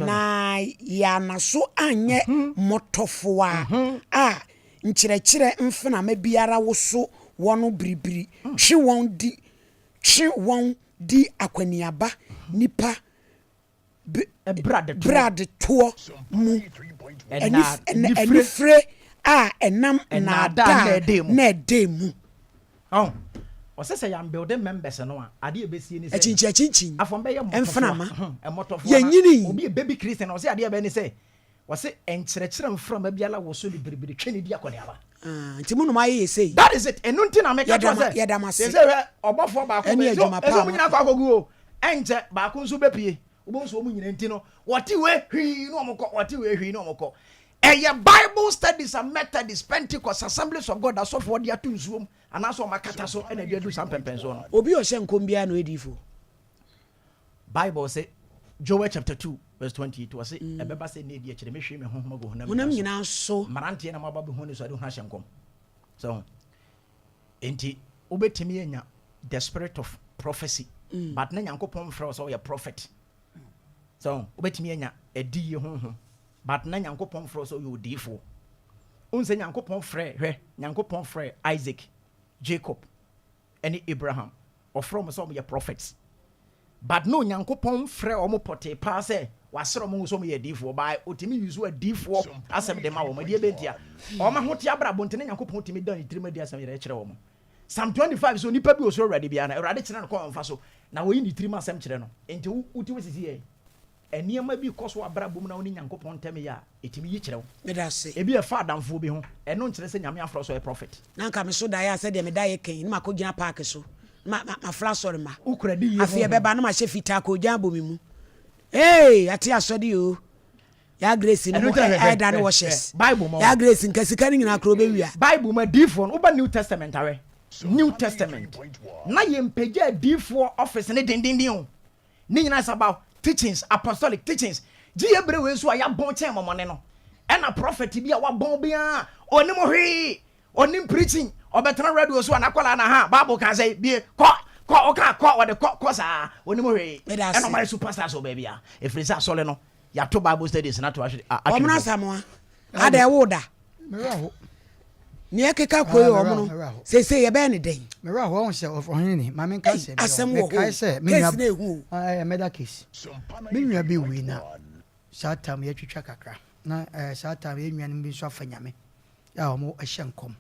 na yɛanna so anyɛ mmɔtɔfowa a nkyerɛkyerɛ mfenama biara woso wɔn biribiri twe wɔn di twe wɔn di akwaniaba nnipa bradetoɔ mu, anifire a ɛnam nnaadaa nnɛɛdɛɛ mu. Ɔsɛ sɛ yɛn building members no a adeɛ ɛbɛsie ne sɛ Akyinkyin akyinkyin afɔm bɛyɛ mmɔtɔfoɔ mframa mmɔtɔfoɔ yɛnyini. Obi yɛ baby Christian ɔsɛ adeɛ ɛbɛyɛ ne sɛ Wɔse nkyerɛkyerɛ mframa biara woso no biribiri twe no di akɔneaba. Ah, nti mo nom ayɛ yɛ sei. That is it, ɛno nti na meka kyerɛ sɛ, Yɛda mo ase. Seesei hwɛ, ɔbɔfoɔ baako Ɛne bɛ, adwuma pa ɛsɛ a wɔn nyinaa kɔ akɔgu o, ɛnkyɛ baako nso bɛpue, wobɛhu sɛ wɔn nyinaa nti no, wɔte wei hwii na wɔn kɔ, wɔte wei hwii na wɔn kɔ. Ɛyɛ Bible studies a Methodist, Pentecost, Assemblies of God asɔfoɔ de ato nsuom anaasɛ wɔn akata so ɛna ɛde aduru saa mpɛmpɛnsoɔ no. Obi a ɔhyɛ nkɔm biara na ɔyɛ diifoɔ. Bible se, Joel chapter 2 verse 28, ɔse, Ɛbɛba sɛ nna edi akyire, mehwie me honhom agu honam Honam nyinaa so. Mmeranteɛ na moaba bɛhu anisoadehunu ahyɛ nkɔm. So ho. Enti, wobɛtumi anya the spirit of prophecy, but na Nyankopɔn mfrɛ wo sɛ woyɛ prophet. So ho. Wobɛtumi anya adiyie honhom, but na Nyankopɔn mfrɛ wo sɛ woyɛ odiyifoɔ. Wohu sɛ Nyankopɔn frɛ, hwɛ, Nyankopɔn frɛ Isaac, Jacob, ne Abraham, ɔfrɛ wɔn sɛ wɔyɛ prophets. But na Onyankopɔn mfrɛ wɔn pɔtee paa sɛ wasrɛ wɔn ngo sɛ wɔyɛ adiyifoɔ, but ɔtumi use adiyifoɔ asɛm de ma wɔn. Ɛdeɛ bɛn ntia? Wɔn ahoteɛ abrabɔ nti na Nyankopɔn tumi da ne tirim adi asɛm yɛrɛ kyerɛ wɔn. Psalm 25 sɛ onipa bi osuro Awurade biara no, Awurade kyerɛ no kwan a ɔmfa so, na ɔyi ne tirim asɛm kyerɛ no. Nti wo wote wo sisi yɛ Nneɛma bi kɔ so wɔ abrabɔ mu na wo ne Nyankopɔn ntam yɛ a, ɛtumi yi kyerɛ wo. Meda ase. Ebia ɛfa adamfoɔ bi ho. Ɛno nkyerɛ sɛ Nyame afrɛ wo sɛ ɔyɛ prophet. Na anka me so daeɛ a sɛdeɛ me daeɛ ka yi, na makɔ gyina park so, na ma, ma, mafra asɔre mma. Wo kura di yie Afei honhom. ɛbɛba na mahyɛ fitaa, koogyan abɔ me mu. Hey, yɛate asɔre o. Yaa Grace no Ɛno mo nti na hwɛ, hwɛ, ɛda ne hwɛ, wɔhyɛs. hwɛ, Bible ma wo. Yaa Grace nka sika no nyinaa koraa ɔbɛwia. Bible mu adiyifoɔ no, woba New Testament a hwɛ, New Testament, na yɛmpagya adiyifoɔ office no dendenden o. Ne nyinaa is about teachings, apostolic teachings. Gye yɛ bere wei nso a yɛabɔn kyɛn mɔmɔne no. Ɛna prophet bi a wabɔn biara ɔnim hwee, ɔnim preaching, ɔbɛtena radio so a n'akwadaa na ha Bible kan sɛ bie kɔ kɔ ɔka kɔ ɔde kɔ kɔ saa ɔnim hwee. Meda ase. Ɛna ɔmayɛ superstars wɔ baabi a ɛfiri sɛ asɔre no yɛato Bible studies no ato ahwere atwere Ɔmono hɔ. Asamoah, ada ɛwo da. Mewura ho. Nea ɛkeka kɔ yi wɔn no seesei yɛbɛyɛ ne dɛn? Me werɛ ahow sɛ ɔhene ni ma menka asɛm bi Asɛm wɔ hɔ mekae sɛ me case nua no ehu o. Ɛyɛ murder case. Me nua bi wui na saa tam yɛtwitwa kakra na saa tam yɛn nuanom bi nso afa nyame a wɔn hyɛ nkɔm.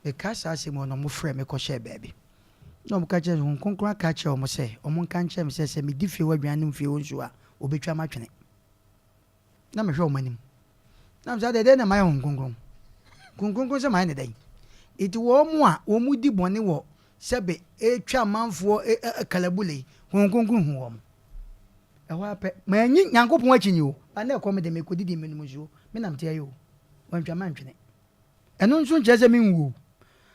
Mekae saa asɛm yi na wɔn frɛ me kɔhyɛɛ baabi. Na wɔn ka kyerɛ Honhom Kronkron aka akyerɛ wɔn sɛ wɔn nka nkyerɛ me sɛ sɛ medi fie hɔ aduane nom fie hɔ nsuo a wɔbɛtwa m'atwene. Na mehwɛ wɔn anim. Na mesɛ adɛn dɛn na mayɛ Honhom Kronkron? Honhom Kronkron sɛ mayɛ ne dɛn? Enti wɔn a wɔn di bɔne wɔ sɛbe retwa amanfoɔ kalabule yi, Honhom Kronkron hu wɔn. Ɛhɔ ara pɛ, manyi Nyankopɔn akyinnye o, ba na ɛkɔm de me, kɔdidi menom nsuo, me nam teɛ yi o, wɔantwa mantwene. Ɛno nso nkyerɛ sɛ menwu o.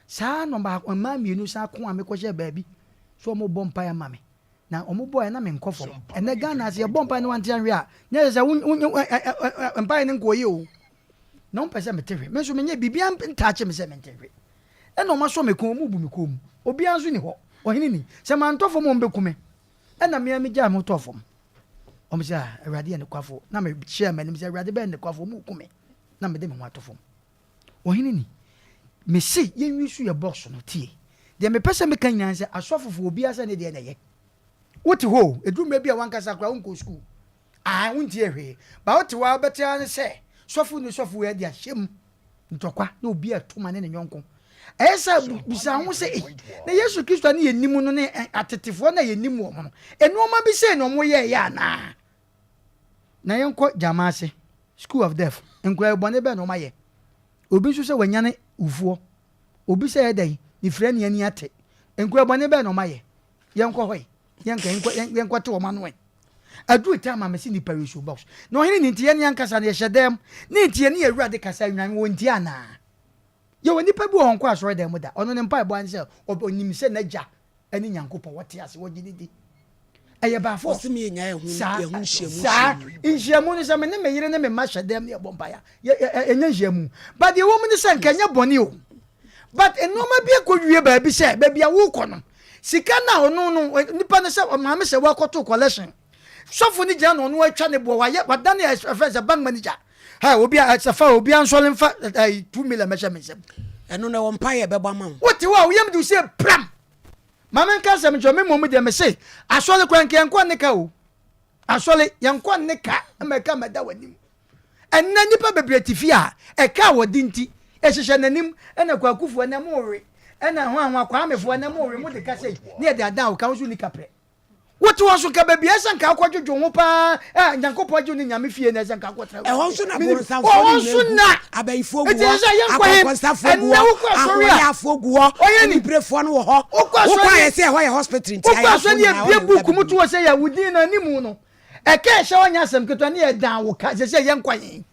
Saa na ɔbaako, mmaa mmienu san ko a mekɔhyɛɛ baabi sɛ wɔrebɔ mpaeɛ ama me. Na wɔn bɔeɛ na menkɔ fam. Ɛnɛ Ghana ase yɛbɔ mpaeɛ na wante anhwɛ a, na ɛsɛ sɛ wo mpaeɛ no nkɔɔ yie o. Na wɔmpɛ sɛ mete hwe. Me nso menyɛ biribiara ntaakye me sɛ mente hwe. Ɛna wɔn asɔ me kɔn, wɔn rebu me kɔn mu. Obiara nso ni hɔ. Ɔhene ni. Sɛ mantɔ fam a wɔbɛku me. Ɛna me ara megyaa me ho tɔɔ fam. Wɔn sɛ, ah, Awurade yɛ nokwafo. Na mehyɛɛ m'anim sɛ Awurade bɛyɛ nokwafo, wɔn reku me. Na mede me ho ato fam. Ɔhene ni, mese yɛnwi so yɛ box no, tie. Deɛ mepɛ sɛ meka nyinaa ne sɛ asɔfofoɔ obiara sɛ ne deɛ na ɛyɛ. Wote hɔ o, ɛduru mmerɛ bi a w'ankasa koraa wonkɔɔ sukuu. Ae, wontie hwee. Ba wote hɔ ara wobɛte ara ne sɛ sɔfo ne sɔfo wei adi ahyɛ mu ntɔkwa na obi reto ma ne ne yɔnko. Ɛyɛ sɛ bisa ho sɛ, ei, na Yesu Kristo a ne yɛnim no ne atetefoɔ no a yɛnim wɔn no, nnoɔma bi sei na wɔyɛeɛ anaa? Na yɛnkɔ gyama ase, school of death, nkoraa yi bɔne bɛn na wɔayɛ? Obi nso sɛ wanyane wufoɔ, obi sɛ ɛyɛ dɛn, ne firani ani ate, nkoraa bɔne bɛn na wɔayɛ? Yɛnkɔ hɔ yi, yɛnka, yɛnkɔ, yɛnkɔte wɔn ano ɛ. Aduru time a mese nipa yi so box. Na ɔhene ne nti yɛne ankasa no yɛhyɛ dɛm, ne nti yɛne yɛn awurade kasa nnwan wɔ nti anaa? Yɛwɔ nipa bi wɔ hɔ ɔnkɔ asɔre dan mu da, ɔno ne mpaebɔ ara ne sɛ ɔnim sɛ n'agya ne Nyankopɔn, wɔte ase, wɔgye no di. Ɛyɛ by force. Ɔse me yɛnya yɛho Saa, yɛho nhyiamu saa nhyiamu. nhyiamu no sɛ me ne me yere ne me mma hyɛ dɛm ne yɛbɔ mpaeɛ a, yɛ, yɛ, ɛnyɛ nhyiamu. But deɛ ɛwɔ mu ne sɛ nka ɛnyɛ bɔne o. But nneɛma bi akɔwie baabi sɛ baabi a wokɔ no, sika no a ɔno no, nipa no sɛ maame sɛ wakɔto collection, sɔfo no gyina na ɔno atwa ne boɔ, wayɛ, wadane ɛfrɛ sɛ bank manager. Hɛ, obi a, ɛsɛ fa obi ansɔre mfa ɛyi 2 million mɛhyɛ me nsam. Ɛno na ɛwɔ mpaeɛ ɛbɛbɔ ama wo. Wote hɔ a, wo yam de wo sɛ pram. Ma menka asɛm nkyerɛ wo, me mmom deɛ mese, asɔre koraa nka yɛnkɔ nne ka o. Asɔre, yɛnkɔ nne ka ma ɛka mmɛda w'anim. Ɛnnɛ nnipa bebree te fie a, ɛka a wɔde nti, ɛhyehyɛ n'anim, ɛna Kwakufoɔ ɛnɛ morewe, ɛna hwanhwa Kwamefoɔ ɛnɛ morewe, mode ka sei, ne yɛde adan wo ka, wo nso wonni kaprɛ. Wote hɔ nso nka baabi a ɛsɛ nka wokɔdwodwo wo ho paa a Nyankopɔn agye wo ne Nyame fie na ɛsɛ nka wokɔtena. Ɛhɔ nso na Menim. abonsamfoɔ Wɔ no hɔ nyinaa nso gu. na. Abayifoɔ gu Enti hɔ, ɛsɛ sɛ yɛnkɔ he? akɔnkɔnsafoɔ gu Ɛnnɛ hɔ, wokɔ asɔre a, ahoɔyaafoɔ gu hɔ, ɔyɛ ni. aniberefoɔ no wɔ hɔ. Wokɔ asɔre Wokɔ a ne, yɛsɛ ɛhɔ yɛ hospital nti wokɔ asɔre ayarefoɔ ne nyinaa ɛhɔ yɛbue na book wɔba mu to bɛduru. hɔ sɛ yɛ wo din no animu no, ɛka ɛhyɛ hɔ nyɛ asɛm ketewa ne yɛdan wo ka, ɛsɛ sɛ yɛnkɔ he?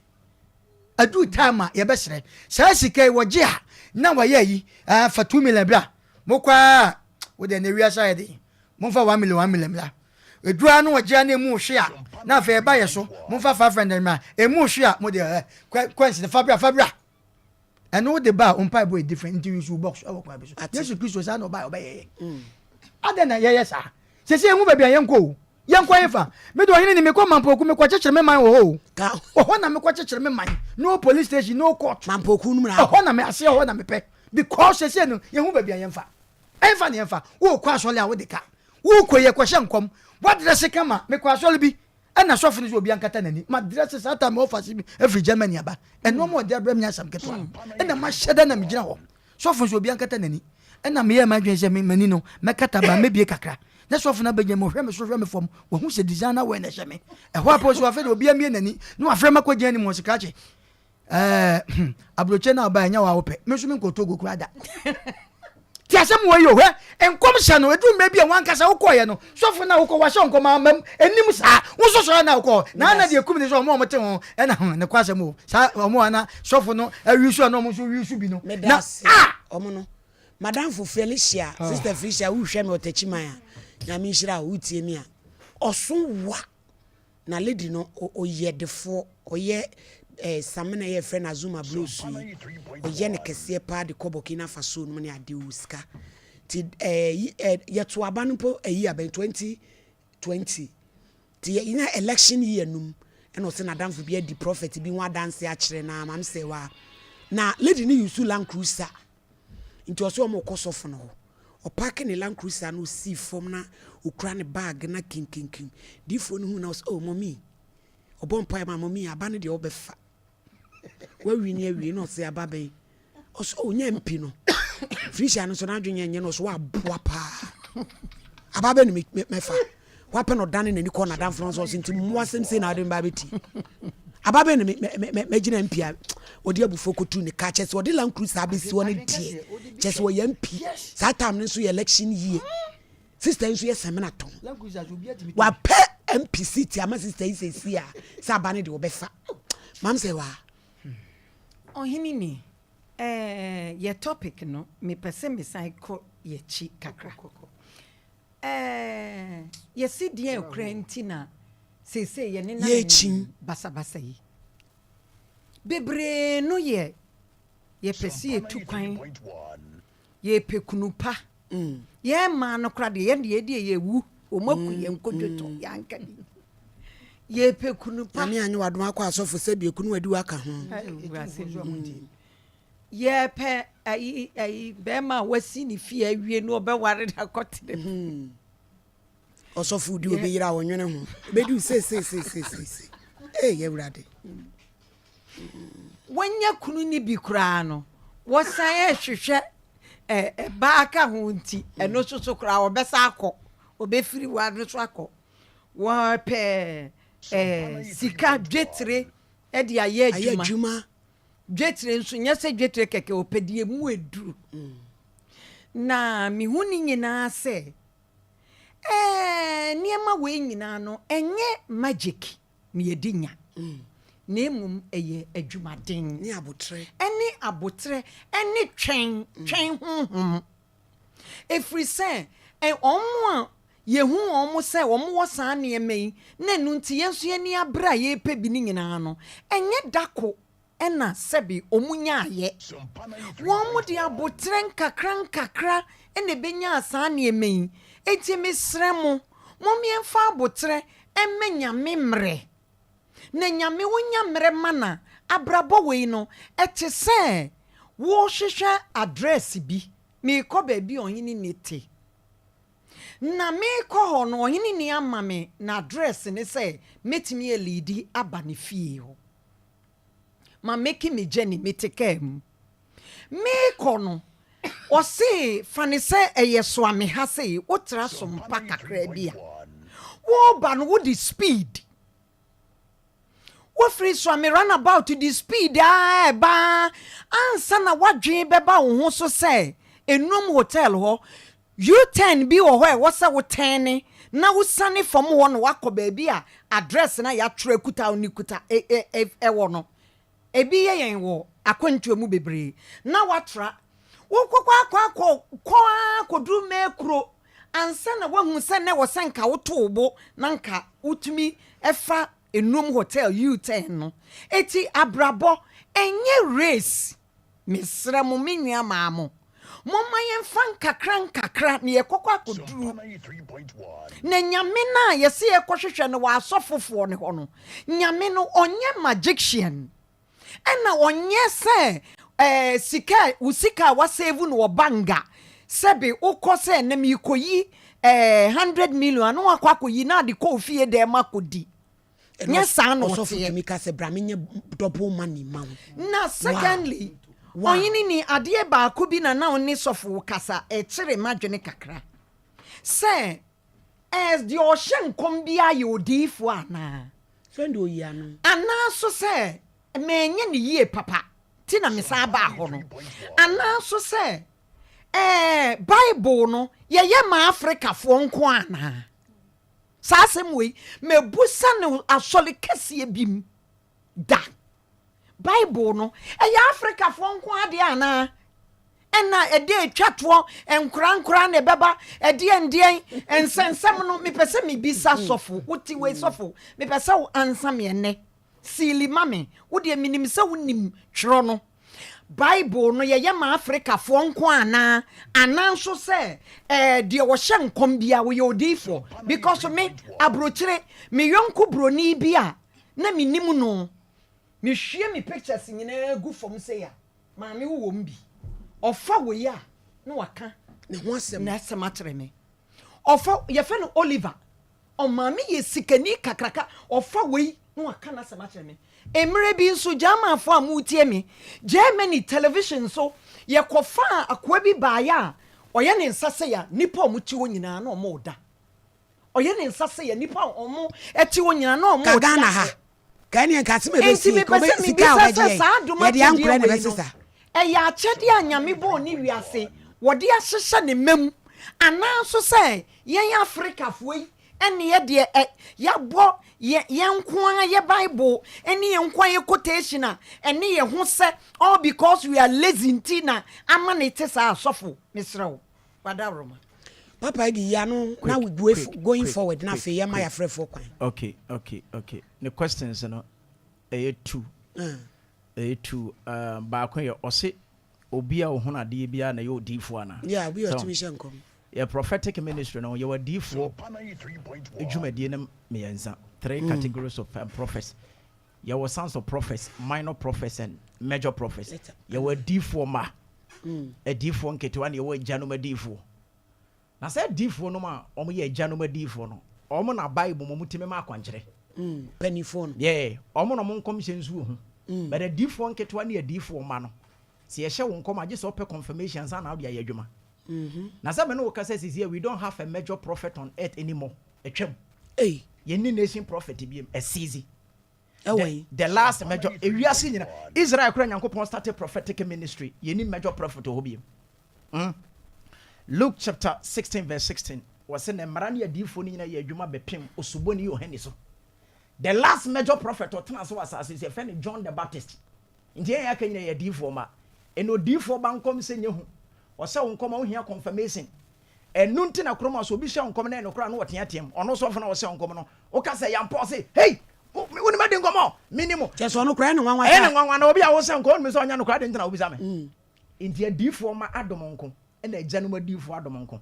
Aduru time a yɛbɛsrɛ. Saa sika yi wɔgye a na wɔayɛ ayi, ah, fa 2 million bra. Mokɔ a, wo deɛ na wiase ayɛ den. Momfa 1 million 1 million mmra. Ɛduru ara na wɔgye a na ɛmu hwe a, na afei ɛba yɛ so. Momfa 500 mmra. Ɛmu hwe a, mo deɛ ɛ, coins no fa bra, fa bra. Ɛno wode ba a, wo mpaebɔ yɛ different. Nti use wo box ɛwɔ kwan bi so. Yesu Kristo saa na ɔbaeɛ ɔbɛyɛeɛ. Adɛn na yɛyɛ saa? Sɛsɛ yɛhu baabi a yɛnkɔ o. Yɛnkɔ hefa? Me de ɔhene ni, mekɔ Mampoku, mekɔkyekyere me man wɔ hɔ o. Wɔ hɔ na mekɔkyekyere me man. No police station, no court. Mampoku no mu na Ɛhɔ na me aseɛ hɔ na mepɛ. Because sɛsɛ no, yɛhu baabi a yɛmfa. Ɛmfa ne yɛmfa. Wokɔ asɔre a wode ka. Wokɔ yɛ kɔhyɛ nkɔm. Wadrɛse kama. Mekɔ asɔre bi, ɛna sɔfo no sɛ obi ankata n'ani. Madrɛse saa time ɔfa se bi afiri Germany aba. Ɛnoɔma ɔde abrɛ me asɛm ketewa. Ɛna mahyɛ da na megyina hɔ. Sɔfo nso obi ankata n'ani. Ɛna meyɛɛ m'adwene sɛ me m'ani no mɛkata ba mɛbie kakra. Na sɔfo no abɛgyina mu ɔhwɛ me so hwɛ me fam. Wahu sɛ designer wear na ɛhyɛ me. Ɛhɔ apɔ so afei de obi amie n'ani na wafrɛ me akɔgyina anim wɔ sekrakye. Ɛɛ aburokyɛ no aba ɛnyɛ wa wopɛ. Me nso menkɔ Togo koraa da. Ti asɛm wɔ yi o hwɛ nkɔmhyɛ no ɛduru mmerɛ bi a wankasa wokɔɔyɛ no sɔfo no a wokɔ wahyɛ nkɔm amam anim saa wo nso sɔre na wokɔ na ana deɛ kum ne sɛ ɔmo a ɔmo te ho ɛna ho ne kɔ asɛm o saa ɔmo a na sɔfo no awi so a na ɔmo nso wi so bi no na a ɔmo no madamfo Felicia sister Felicia wohwɛ me ɔtakyi man a Nyame nhyira wo wotie me a ɔso wa Na lady no ɔyɛ defoɔ, ɔyɛ eh, samina yɛ frɛ no Azuma Blues yi, ɔyɛ no kɛseɛ paa de kɔ Burkina Faso nom ne adeɛ ɔwɔ sika. Nti eh, eh, yɛto aba no mpo ayi abɛn 2020. Nti yɛnya election year no mu, ɛna ɔsɛ n'adamfo bi adi prophet bi ho adanse akyerɛ no a, maame sɛ wa. Na lady no use Land Cruiser nti ɔse ɔmo kɔ sɔfo no hɔ. Ɔpaake ne Land Cruiser no osii fam na okura ne bag na kinkinkim. Diifoɔ no huu no na ɔse oh mummy, ɔbɔ mpaeɛ ma mummy aba no deɛ wobɛfa. Wawini awie na ɔse aba bɛn? Ɔse oh nyɛ MP no. Felicia no nso n'adwene nyɛ no ɔse waboa paa. Aba bɛn na mɛfa? Wapɛ na ɔdane n'ani kɔ n'adamfo no nso ɔse nti mmoa asɛm sei na ade mba abɛti. Aba bɛn na mɛgyina MP a ɔde abufuo kɔtu ne ka kyɛ sɛ ɔde Land Cruiser abɛsi hɔ no deɛ kyɛ sɛ ɔyɛ MP. Saa time no nso yɛ election year. Sister yi nso yɛ sɛmina tɔn. Wapɛ MP seat ama sister yi sɛsi a sɛ aba no deɛ ɔbɛfa. Mam sɛ waa. Ɔhene ni, eh, yɛ topic no, mepɛ sɛ mesan kɔ yɛkyi kakra. Eh, yɛse deɛn koraa nti na seesei yɛnenam Yɛrekyin. basabasa yi? Bebree no yɛ yɛpɛ sɛ yɛtu kwan, yɛpɛ kunu pa. Yɛn mmaa no koraa deɛ, yɛn deɛ yɛdeɛ yɛwu, wɔn aku yɛn nkodwotɔ, yɛanka bi. Yɛpɛ kunu pa. Nyame anyɛ w'adom akɔ asɔfo sɛ deɛ kunu adi waka ho. Yɛpɛ ayi ayi bɛrima a wasi ne fie awie no ɔbɛware no akɔtena mu. Hmm. Ɔsɔfo di obi yere a ɔnwene ho. Bɛdi wo seeseeseeseese. Ee Awurade. Wanya kunu no bi koraa no, wɔsan rehwehwɛ ɛbaa ka ho nti, ɛno nso so koraa wɔbɛsa akɔ, wɔbɛfiri wa no so akɔ. Wɔpɛ sika dwetire de ayɛ adwuma. Dwetire nso, nyɛ sɛ dwetire kɛkɛ, ɔpɛ deɛ emu aduru. Na mehu ne nyinaa sɛ, ɛɛ, nneɛma wei nyinaa no, ɛnyɛ magic na yɛde nya, na mmom ɛyɛ adwumaden. Ne aboterɛ. Ɛne aboterɛ, ɛne twɛn, twɛn honhom. Ɛfiri sɛ, wɔn a yɛhu wɔn sɛ wɔwɔ saa nneɛma yi, na ɛno nti yɛn nso yɛn ani abere a yɛrepɛ bi no nyinaa no, ɛnyɛ da ko na sɛbe wɔnyaeɛ. Wɔde aboterɛ nkakrankakra na ɛbɛnyaa saa nneɛma yi. Enti mesrɛ mo, mom yɛmfa aboterɛ mma Nyame mmerɛ. Na Nyame wonya mmerɛ ma no a, abrabɔ wei no, ɛte sɛ worehwehwɛ address bi, merekɔ baabi a ɔhene ni te. Na merekɔ hɔ no, ɔhene ni ama me n'address ne sɛ mɛtumi aliidi aba ne fie hɔ. Ma meki me journey, mete kaa mu. Merekɔ no, ɔse fa no sɛ ɛyɛ soa me ha sei, wotra so mpa kakra bi a, woreba no wode speed. Wofiri Suame runabout de speed ara ɛba ansa na w'adwene bɛba wo ho so sɛ Enum Hotel hɔ, U-turn bi wɔ hɔ a ɛwɔ sɛ wo tɛne na wosiane fam hɔ na woakɔ baabi a address no a yɛatwerɛ akuta wo no kuta ɛwɔ no. Ebi yɛ yɛn wɔ akwantuo mu bebree na woatra. Wokɔkɔ akɔ akɔ kɔ ara kɔduru Mɛkuro ansa na woahu sɛ na ɛwɔ sɛ nka woto wo bo na nka wotumi fa Enum Hotel U-turn no. Eti abrabɔ ɛnyɛ race. Mesrɛ mo me nua maa mo, momma yɛmfa nkakra nkakra na yɛkɔkɔ akɔduru. Na Nyame no a yɛse yɛkɔhwehwɛ no wɔ asɔfofoɔ no hɔ no, Nyame no ɔnyɛ magician, ɛna ɔnyɛ sɛ eh, sika, wo sika a wasave no wɔ banga, sɛbe wokɔ sɛ ɛnɛ merekɔyi eh, 100 million a na wakɔ akɔyi na ade kɔ ofie dɛm akɔdi. Nyɛ saa na ɔsɔfo ɔteɛ. tumi ka sɛ bra menyɛ double money ma wo. Na secondly, ɔhene ni, adeɛ baako bi na na ɔne sɔfo kasa, ɛkyere m'adwene kakra. Sɛ, ɛɛ, deɛ ɔhyɛ nkɔm biara yɛ odiyifoɔ anaa? Sɛ deɛ ɔyi ano. Anaa nso sɛ, manyɛ no yie papa nti na mesan baa hɔ no? Anaa nso sɛ, ɛɛ, Bible no, yɛyɛ ma Afrikafoɔ nko anaa? Saa asɛm wei, mabisa no asɔre kɛseɛ bi mu da. Bible no, ɛyɛ Afrikafoɔ nko ara deɛ anaa? Ɛna ɛde atwa toɔ, nkorankora na ɛbɛba, ɛdeɛn deɛn, nsɛnsɛm no, mepɛ sɛ mebisa sɔfo, wote wei sɔfo, mepɛ sɛ wo ansa me ɛnnɛ. Siili ma me, wo deɛ menim sɛ wonim twerɛ no. Bible no yɛyɛ ma Afrikafoɔ nko anaa? Anaa nso sɛ ɛɛ deɛ ɔhyɛ nkɔm biara ɔyɛ odiyifoɔ? Because me abrokyire me yɔnko broni bi a na menim no, mehwie me pictures nyinaa gu fam sei a. Maame wo wɔ mu bi. Ɔfa wei a na waka ne ho asɛm. N'asɛm akyerɛ me. Ɔfa yɛfrɛ no Oliver. Ɔmaame yɛ sikani kakraka. Ɔfa wei na waka n'asɛm akyerɛ me. Mmerɛ bi nso Germanfoɔ a moretie me, Germany television so yɛkɔfaa akoa bi baeɛ a ɔyɛ ne nsa sei a nnipa a wɔte hɔ nyinaa na wɔreda. Ɔyɛ ne nsa sei a nnipa a wɔte hɔ nyinaa na Ka wɔte Ghana ha. aseɛ. Ka ɛneɛ nka asɛm a Enti ɛbɛsi mepɛ sɛ sika a mebisa wɔbɛgye sɛ yɛn saa adom yɛde akyɛdeɛ ankorɛ na wei no, ɛbɛsesa. ɛyɛ akyɛdeɛ a Nyame bɔɔ ne wiase wɔde ahyehyɛ ne mma mu anaa nso sɛ yɛn Afrikafoɔ yi ɛne deɛ ɛ yɛabɔ yɛ yɛn nko ara yɛ Bible ɛne yɛn nko ara yɛ quotation a ɛne yɛn ho sɛ all because we are lazy nti na ama ne te saa asɔfo mesrɛ wo wadaworoma. Papa yi de ano na we go going forward na afei yɛma yɛafrɛfoɔ kwan. Okay, okay, okay. Ne questions no ɛyɛ two. Ɛyɛ two. Baako yɛ ɔse obi a ohunu adeɛ biara na ɛyɛ odiifoɔ anaa? Yeah, obi a ɔtumi hyɛ nkɔm. Yɛ prophetic ministry no yɛwɔ adiifoɔ dwumadie no mmiɛnsa, three categories of prophets. Yɛwɔ sons of prophets, minor prophets and major prophets. Yɛwɔ adiifoɔ mma, adiifoɔ nketewa na yɛwɔ agyanom adiifoɔ. Na sɛ adiifoɔ nom a wɔyɛ agyanom adiifoɔ no, wɔn na Bible mu wɔtumi ma akwankyerɛ. Mpanimfoɔ no. Yeah, wɔn na wɔn nkɔmhyɛ nso wɔ ho. But adiifoɔ nketewa ne adiifoɔ mma no, sɛ yɛhyɛ wo nkɔm a, gye sɛ wopɛ confirmation ansa na wode ayɛ adwuma. Na sɛ me ne wo kasa sisi a, we don't have a major prophet on earth anymore. Atwam. Ei. Yɛnni nation prophet biom. Ɛsizi. Ɛwɔ The, yi. the last major, ewiase nyina, Israel kora Nyankopɔn started prophetic ministry. Yɛnni major prophet wɔ hɔ biom. Mm. Luke chapter 16 verse 16. Wɔse na mmara ne adiyifoɔ no nyina yɛ adwuma bɛpem Osuboni Yohane so. The last major prophet ɔtena ase wɔ asase so yɛfrɛ no John the Baptist. Nti yɛn a yɛaka nyina yɛ adiyifoɔ mma. Ɛna odiyifoɔ ba nkɔm sɛ nyɛ hu. Ɔsɛ wo nkɔm a wohia confirmation. Ɛno nti na kurom a sɛ obi hyɛ wo nkɔm na ɛyɛ nokorɛ a na ɔteateam. Ɔno sɔfo no a ɔhyɛ wo nkɔm no, woka sɛ ɛyɛ ampa a ɔse, Hei! Wonim adi nkɔmmɔ? Menni mo. Kyerɛ sɛ ɔno koraa ɛyɛ no nwanwa Ɛyɛ saa. no nwanwa na obi a wohyɛ nkɔm wonim sɛ ɔnyɛ nokorɛ adɛn nti na wobisa me? Nti adiyifoɔ mma adom nko ɛna agyanom adiyifoɔ adom nko.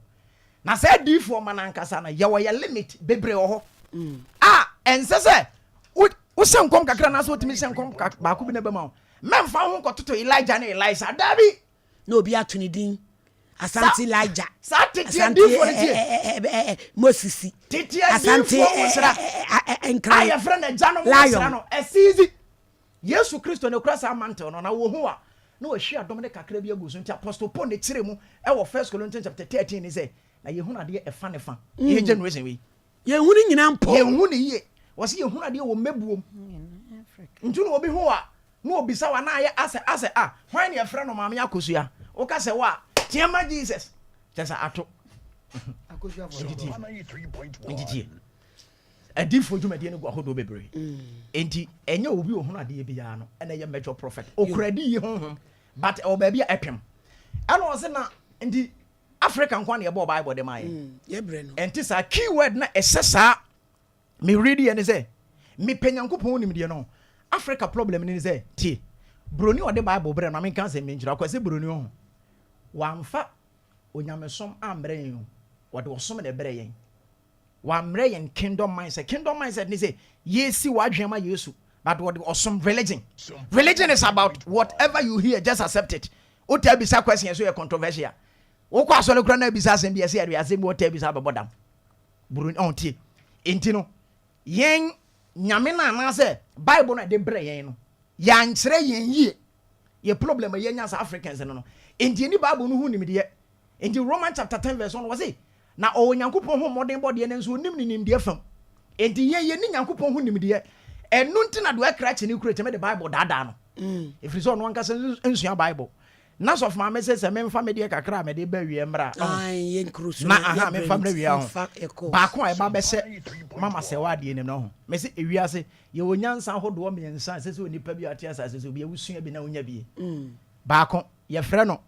Na saa adiyifoɔ mma no ankasa no yɛwɔ yɛ limit bebree wɔ hɔ a ɛnsɛ sɛ wohyɛ nkɔm kakra anaasɛ wotumi hyɛ nkɔm baako bi na ɛbɛma wo. Mɛmfa wo ho nkɔtoto Elijah ne Elisha. Daabi! Na obi ato ne din Asante Elijah. Saa tete Asante adiyifoɔ no tie. Mosisi. Tete Asante adiyifoɔ nwosra Nkran. A yɛfrɛ no agyanom nwosra no, ɛsiizi. Yesu Kristo na okura saa mantle no, na wohu a, na wahwie adom no kakra bi agu so. Nti Apostle Paul ne kyerɛ mu wɔ First Corinthians chapter 13 ne sɛ, na yɛhunu adeɛ ɛfa ne fa. Yɛn generation wei. Yɛnhu ne nyinaa mpo. Yɛnhu ne yie. Wɔse yɛhunu adeɛ wɔ mmɛbuom. Nti na obi hu a, na obisa wo a, na ayɛ asɛ asɛ ah, hwan na yɛfrɛ no Maame Akosua? Woka sɛ wo a, teɛ ma Jesus. Kyerɛ sɛ ato. Nti tie. Nti tie. Adiyifoɔ dwumadie no gu ahodoɔ bebree. Enti ɛnyɛ obi ohunu adeɛ biara no ɛna ɛyɛ major prophet. Okura adiyi honhom but ɛwɔ baabi a ɛpem. Ɛna ɔse na nti Africa nko na yɛbɔɔ Bible de maa yɛn. Ɛnte saa. Key word na ɛhyɛ saa me read yɛ ne sɛ mepɛ Nyankopɔn nimdeɛ no. Africa problem ne sɛ tie broni ɔde Bible brɛ no ma menka asɛm bi nkyerɛ akwasi broni ɔho wamfa onyamesom ambrɛ yɛn o wɔde ɔsom na ɛbrɛ yɛn. Wammrɛ yɛn kingdom mindset. Kingdom mindset ne sɛ yɛsi w'adwene ma Yesu but wɔde ɔsom religion. Religion is about whatever you hear just accept it. Wotaa bisa question so yɛ controversial. Wokɔ asɔre koraa na abisa asɛm bi ɛsɛ yɛde asɛm bi wɔtaa bisa abɛbɔ dam. Buroni ɔn tie. Enti no yɛn Nyame no anaasɛ Bible no a ɛde brɛ yɛn no yɛankyerɛ yɛn yie. Yɛ problem a yɛanya as Africans no no. Enti yɛnni Bible no ho nimdeɛ. Enti Romans chapter 10 verse 1 wɔse Na ɔwɔ Nyankopɔn ho mmɔdenbɔ deɛ, nanso ɔnnim ne nimdeɛ fam. Enti yɛn, yɛnni Nyankopɔn ho nimdeɛ. Ɛno nti na deɛ ɔyɛ krakye no kura tumi de Bible daadaa no, ɛfiri sɛ ɔno ankasa nsua Bible. Na sɔfo maame se sɛ memfa me deɛ kakra a mede ba awieɛ mmra a, ɔho, na aha, memfa mmra awieɛ ɔho. Baako a ɛba bɛhyɛ mama sɛ wɔ adeɛ nim no ɔho. Mese ewiase, yɛwɔ nyansa ahodoɔ mmiɛnsa a ɛsɛ sɛ onipa bi a ɔte asase so biara wosua bi na wonya bi. Baako, yɛfrɛ no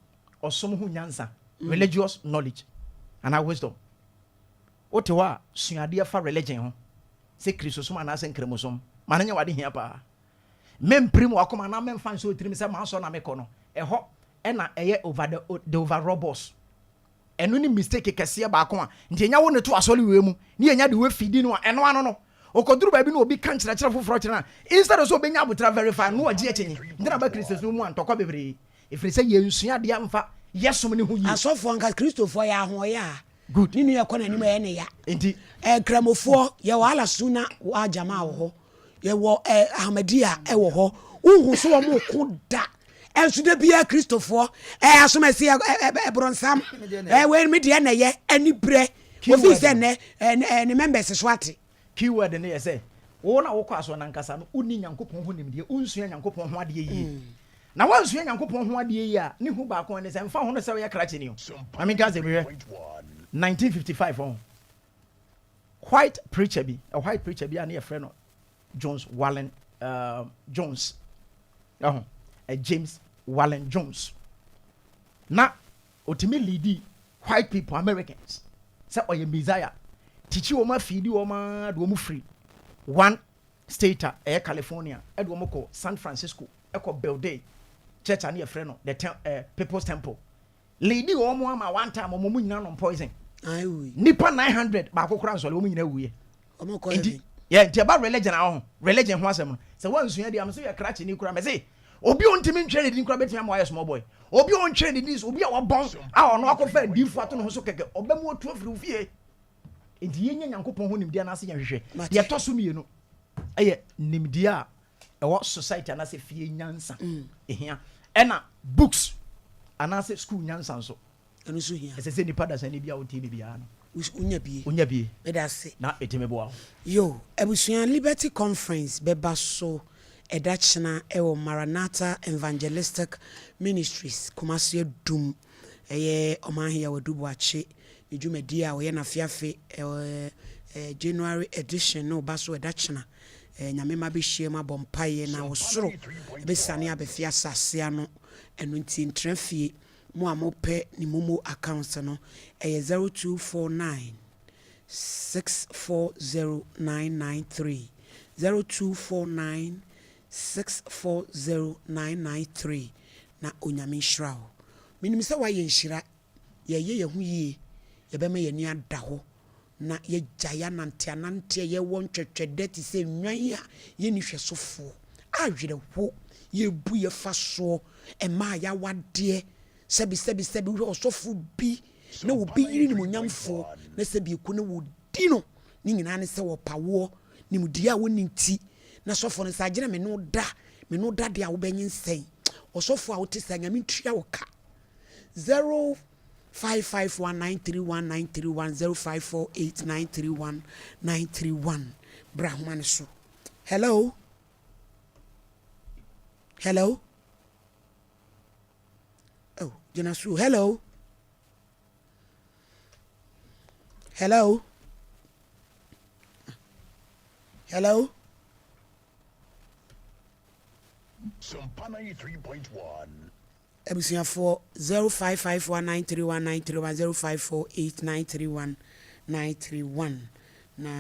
ɔsom ho nyansa, religious knowledge anaa wisdom. Wote hɔ a, sua adeɛ fa religion ho, sɛ Kristosom anaasɛ Nkramosom. Ma no nyɛ w'ade hia paa. Mɛmpirim w'akoma anaa mɛmfa nhyɛ wo tirim sɛ m'asɔre na mekɔ no, ɛhɔ na ɛyɛ over the, the overall boss. Ɛno ne mistake kɛseɛ baako a nti yɛnya wo no to asɔre wei mu ne yɛnya de wafidi no a ɛno ano no ɔkɔduru baabi na obi ka nkyerɛkyerɛ foforɔ kyerɛ no a instead of sɛ ɔbɛnya abotra verify no na ɔgye akyinye nti na ba Kristosom mu a ntɔkwa bebree. Ɛfiri sɛ yɛnsua adeɛ amfa yɛ som no ho yie. Asɔfoɔ nka Kristofoɔ yɛ ahoɔyɛ a. Good. Ne nua ɛkɔ n'anim ɛyɛ ne ya. Nti. Ɛɛ Nkramofoɔ yɛwɔ Alasuna wa Jamaa wɔ hɔ. Yɛwɔ ɛɛ Ahmadiyya ɛwɔ hɔ. Wohu so wɔn ko da. Ɛnso da biara Kristofoɔ ɛɛ asomasi ɛ ɛ ɛborɔnsam ɛɛ wei me deɛ na ɛyɛ anibrɛ. Ofi sɛ nnɛ ɛɛ ne members so ate. Key word no yɛ sɛ, wo na wokɔ asɔre no ankasa no, wonni Nyankopɔn ho nimdeɛ, wonsua Nyankopɔn ho adeɛ yie. Na woansua Nyankopɔn ho adeɛ yie a, ne hu baako ne sɛ, mfa ho no sɛ woyɛ krakyeni o. Ma menka asɛm bi hwɛ, 1955 ɔho, white preacher bi, a white preacher bi a ne yɛfrɛ no Jones Wallen uh, Jones, ɛho, James Wallen Jones. Na Otumi leadi white people, Americans, sɛ ɔyɛ Messiah, tikyi wɔn afiidi wɔn ara de wɔn firi one state a ɛyɛ California de wɔn kɔ San Francisco kɔ builde church a ne yɛfrɛ no the tem eh, People's Temple. Leadi wɔn ama one time wɔn wɔn nyinaa nom poison. Nipa 900 baako koraa nsɔre wɔn nyinaa wuiɛ. Nti yɛ nti ɛba religion a ɔho religion ho asɛm no sɛ wansua deɛ amese yɛ krakye ni kura mɛse obi a ɔntumi ntwerɛ ne din kura bɛtumi ama wayɛ small boy obi a ɔntwerɛ ne din so obi a wabɔn a ɔno akɔfa adiifo ato ne ho so kɛkɛ ɔbɛmu atu afiri wo fie. Nti yɛnya Nyankopɔn ho nimdeɛ anaasɛ yɛnhwehwɛ. Deɛ ɛtɔ so mmienu ɛyɛ nimdeɛ a ɛwɔ society anaasɛ fie nyansa ɛhia ɛna books anaasɛ school nyansa nso. Ɛno nso hia. Ɛsɛ sɛ nipa dasani bi a wotie me biara no. Wonya bie. Wonya bie. Meda ase. Na ɛtumi boa wo. Yo, abusua Liberty Conference bɛba so ɛda kyena ɛwɔ Maranatha Evangelistic Ministries, Kumasi Adum. Ɛyɛ Ɔmanheyaw Adu Boakye ne dwumadie a ɔyɛ no afe afe ɛɛ January edition no reba so ɛda kyena. Nyame mma bɛhyiam abɔ mpaeɛ na ɔsoro bɛsiane abɛfe asase ano. Ɛno nti ntra fie. Mo a mopɛ ne momo accounts no, ɛyɛ 0249 640 993, 0249 640 993, na Onyame nhyira wo. Menim sɛ woayɛ nhyira, yɛyɛ yɛn ho yie, yɛbɛma yɛn ani ada hɔ na yɛagyae ananteanante a yɛwɔ ntwɛtwɛdɛ te sɛ nnwan a yɛnni hwɛsofoɔ, awerɛho, yɛbu yɛfa soɔ, mmaa a yɛawadeɛ, sɛbi sɛbi sɛbi wohwɛ ɔsɔfo bi na obi yere nimonyamfoɔ na sɛbi ɛku na wɔdi no, ne nyinaa ne sɛ wɔpawoɔ, nimdeɛ a wɔnni nti, na sɔfo no sɛ agyina me ne wo da, me ne wo da deɛ a wobɛnyinsɛn, ɔsɔfo a wote saa Nyame ntua wo ka. 0 5519319310 548931931 bra ahoma no so. Hello? Hello? Oh, gyina so. Hello? Hello? Hello? Sompa 93.1. Abusuafoɔ 0551931931 0548931931 na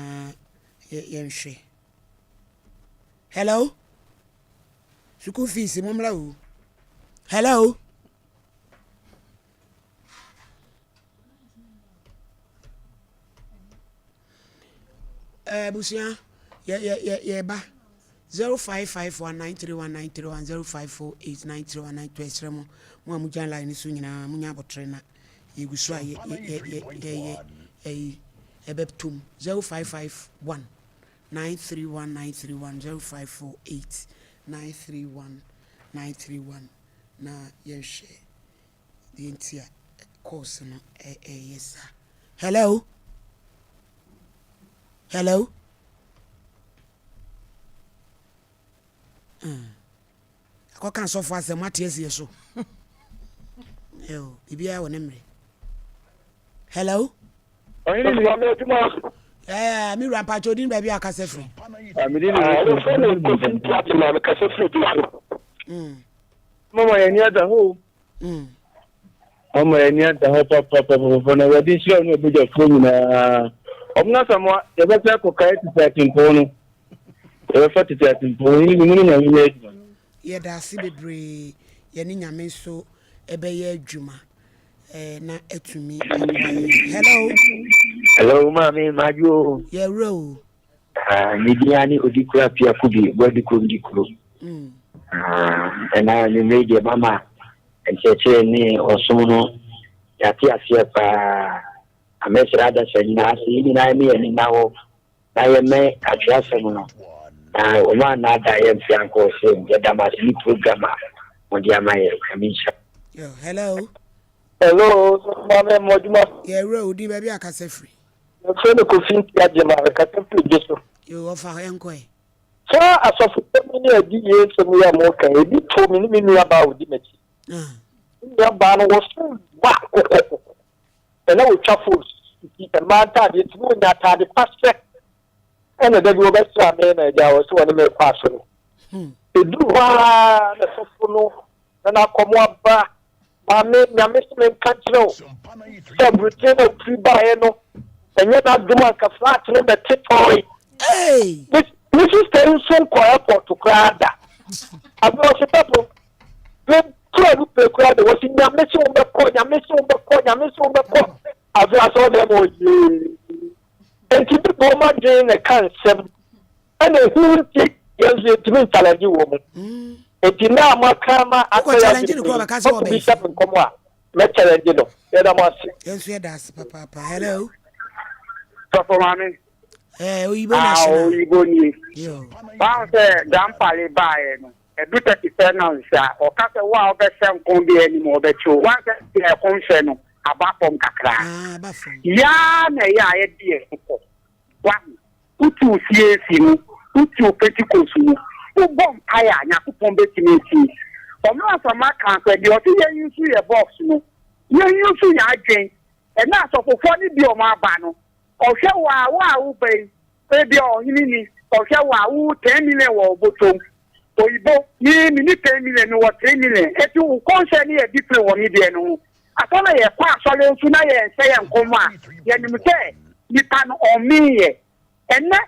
yɛnhwɛ. Hello? Sukuu fees mommra o. Hello? Abusua yɛ yɛ yɛ yɛba 0551931931 0548931931 ɛsrɛ mo mo a mo gya line no so nyinaa mo nya abotere na yɛgu so a yɛ yɛ yɛ yɛyɛ ɛyi ɛbɛtom 0551 931931 0548 931931 na yɛnhwɛ deɛ nti a course no ɛyɛ saa. Hello? Hello? Mm. Akɔka asɔfo asɛm ate asie so. Yo, biribiara wɔ ne mmerɛ. Hello? Ɔhene ni. Ɔsoma adwuma. Ɛɛ, me wura mpakyɛ odin baabi a kasa firi. Mede ne wɔfrɛ no Kofi Platinum mekasa firi Dufo. Mama yɛn ani ada hɔ o. Mama yɛn ani ada hɔ papapapapa na Awurade nhyira wo ne w'abadwafoɔ nyinaa. Ɔmo na Asamoah yɛbɛsan akɔkae tete atempɔn no. Yɛbɛfa tete atempɔn no yɛne mu ne Nyame nyɛ adwuma. Yɛda ase bebree yɛne Nyame nso bɛyɛ adwuma na atumi aboa yɛn. Hello. Hello maame madwo. Yɛwura o. Ah, me din ara ne Odikuro Apia Kubi, Boadi kurom di kuro. Mm. Ah, ɛna anwummerɛ deɛ mama Nkyerɛkyerɛ ne ɔsom no yɛate aseɛ paa. Na mɛsrɛ adasa nyinaa sɛ yɛn nyinaa yɛma yɛn ani nna hɔ na yɛmmɛn atwerɛasɛm no na wɔn annaadaa yɛn mfe ankɔ ɔsɛe mu. Yɛda mo ase ne program a mode ama yɛn. Nyame nhyira. Yo, hello. Hello, sɔfo maame mo adwuma. Yɛ wura odi baabi a kasa firi. Yɛfrɛ no Kofi Nti Agyema, mekasa firi Dwoso. Yo, ɔfa hɔ yɛnkɔ ɛ. Saa asɔfosɛm yi ne adiyie nsɛm yi a moreka yi, ebi too me ne me nuabaa a ɔdi m'akyi. Me nuabaa no, wɔsom ba kɔkɔkɔkɔ, na na ɔtwa fos, nti mmaa ntaadeɛ nti na ɔnya ataade pa hyɛ. Ɛna da bi wɔbɛsraa me na agya wɔ sɛ wɔne me rekɔ asɔre. Ɛduru hɔ ara na sɔfo no na n'akɔm aba. Maame, Nyame se menka nkyerɛ wo sɛ aburokyire na wofiri baeɛ no, ɛnyɛ n'adom anka flat no bɛte tɔe. Me me sister yi nso nkɔ airport koraa da. Afei ɔse sɔfo, me kura no pɛ koraa de wɔse Nyame se wobɛkɔ, Nyame se wobɛkɔ, Nyame se wobɛkɔ. Afei asɔre dɛm hɔ yee. Enti bi bɔ wɔn adwene na ɛka nsɛm. Ɛna ehu nti yɛn nso yɛntumi nchallenge wɔ mu. Nti na a moaka ama Wokɔ atɔ yɛn challenge adwene no mu kora yi, ɔbɛka sɛ sɔfo bi ɔbɛn hyɛ me nkɔm a, mɛ challenge no. Yɛda mo ase. Yɛn nso yɛda ase papaapa. Hello. Sɔfo maame. Eh, oyibo Ah, national. oyibo nie. Yo. Báwo sɛ grandpa le baeɛ no, ɛdu 31 na a, ɔka sɛ wo a wobɛhyɛ nkɔm bi anim ɔbɛkye wo. Woansɛ sɛ ɛkɔmhyɛ no aba fam kakra. Ah, aba fam. Yaa na ɛyɛ a yɛde yɛn ho kɔ. Wahu? Wotu CAC mu, wotu Pentecost mu, wobɔ mpae a, Nyankopɔn bɛtumi atie. Ɔno Asamoah kaa sɛ deɛ ɔse yɛn use yɛ box no, yɛn use yɛn adwen. Ɛnɛ asɔfofoɔ no bi a wɔn aba no, ɔhwɛ wo a, wo a woba yi, ebia ɔhene ni, ɔhwɛ wo a, wo 10 million wɔ wo bɔtɔm. Oyibo, me, menni 10 million, mewɔ 3 million. Enti wo kɔnhyɛ no yɛ different wɔ me deɛ no ho. Ansa na yɛkɔ asɔre nso na yɛnhyɛ yɛn nkɔm a, yɛnim sɛ nipa no ɔmmee yɛ. Ɛnnɛ,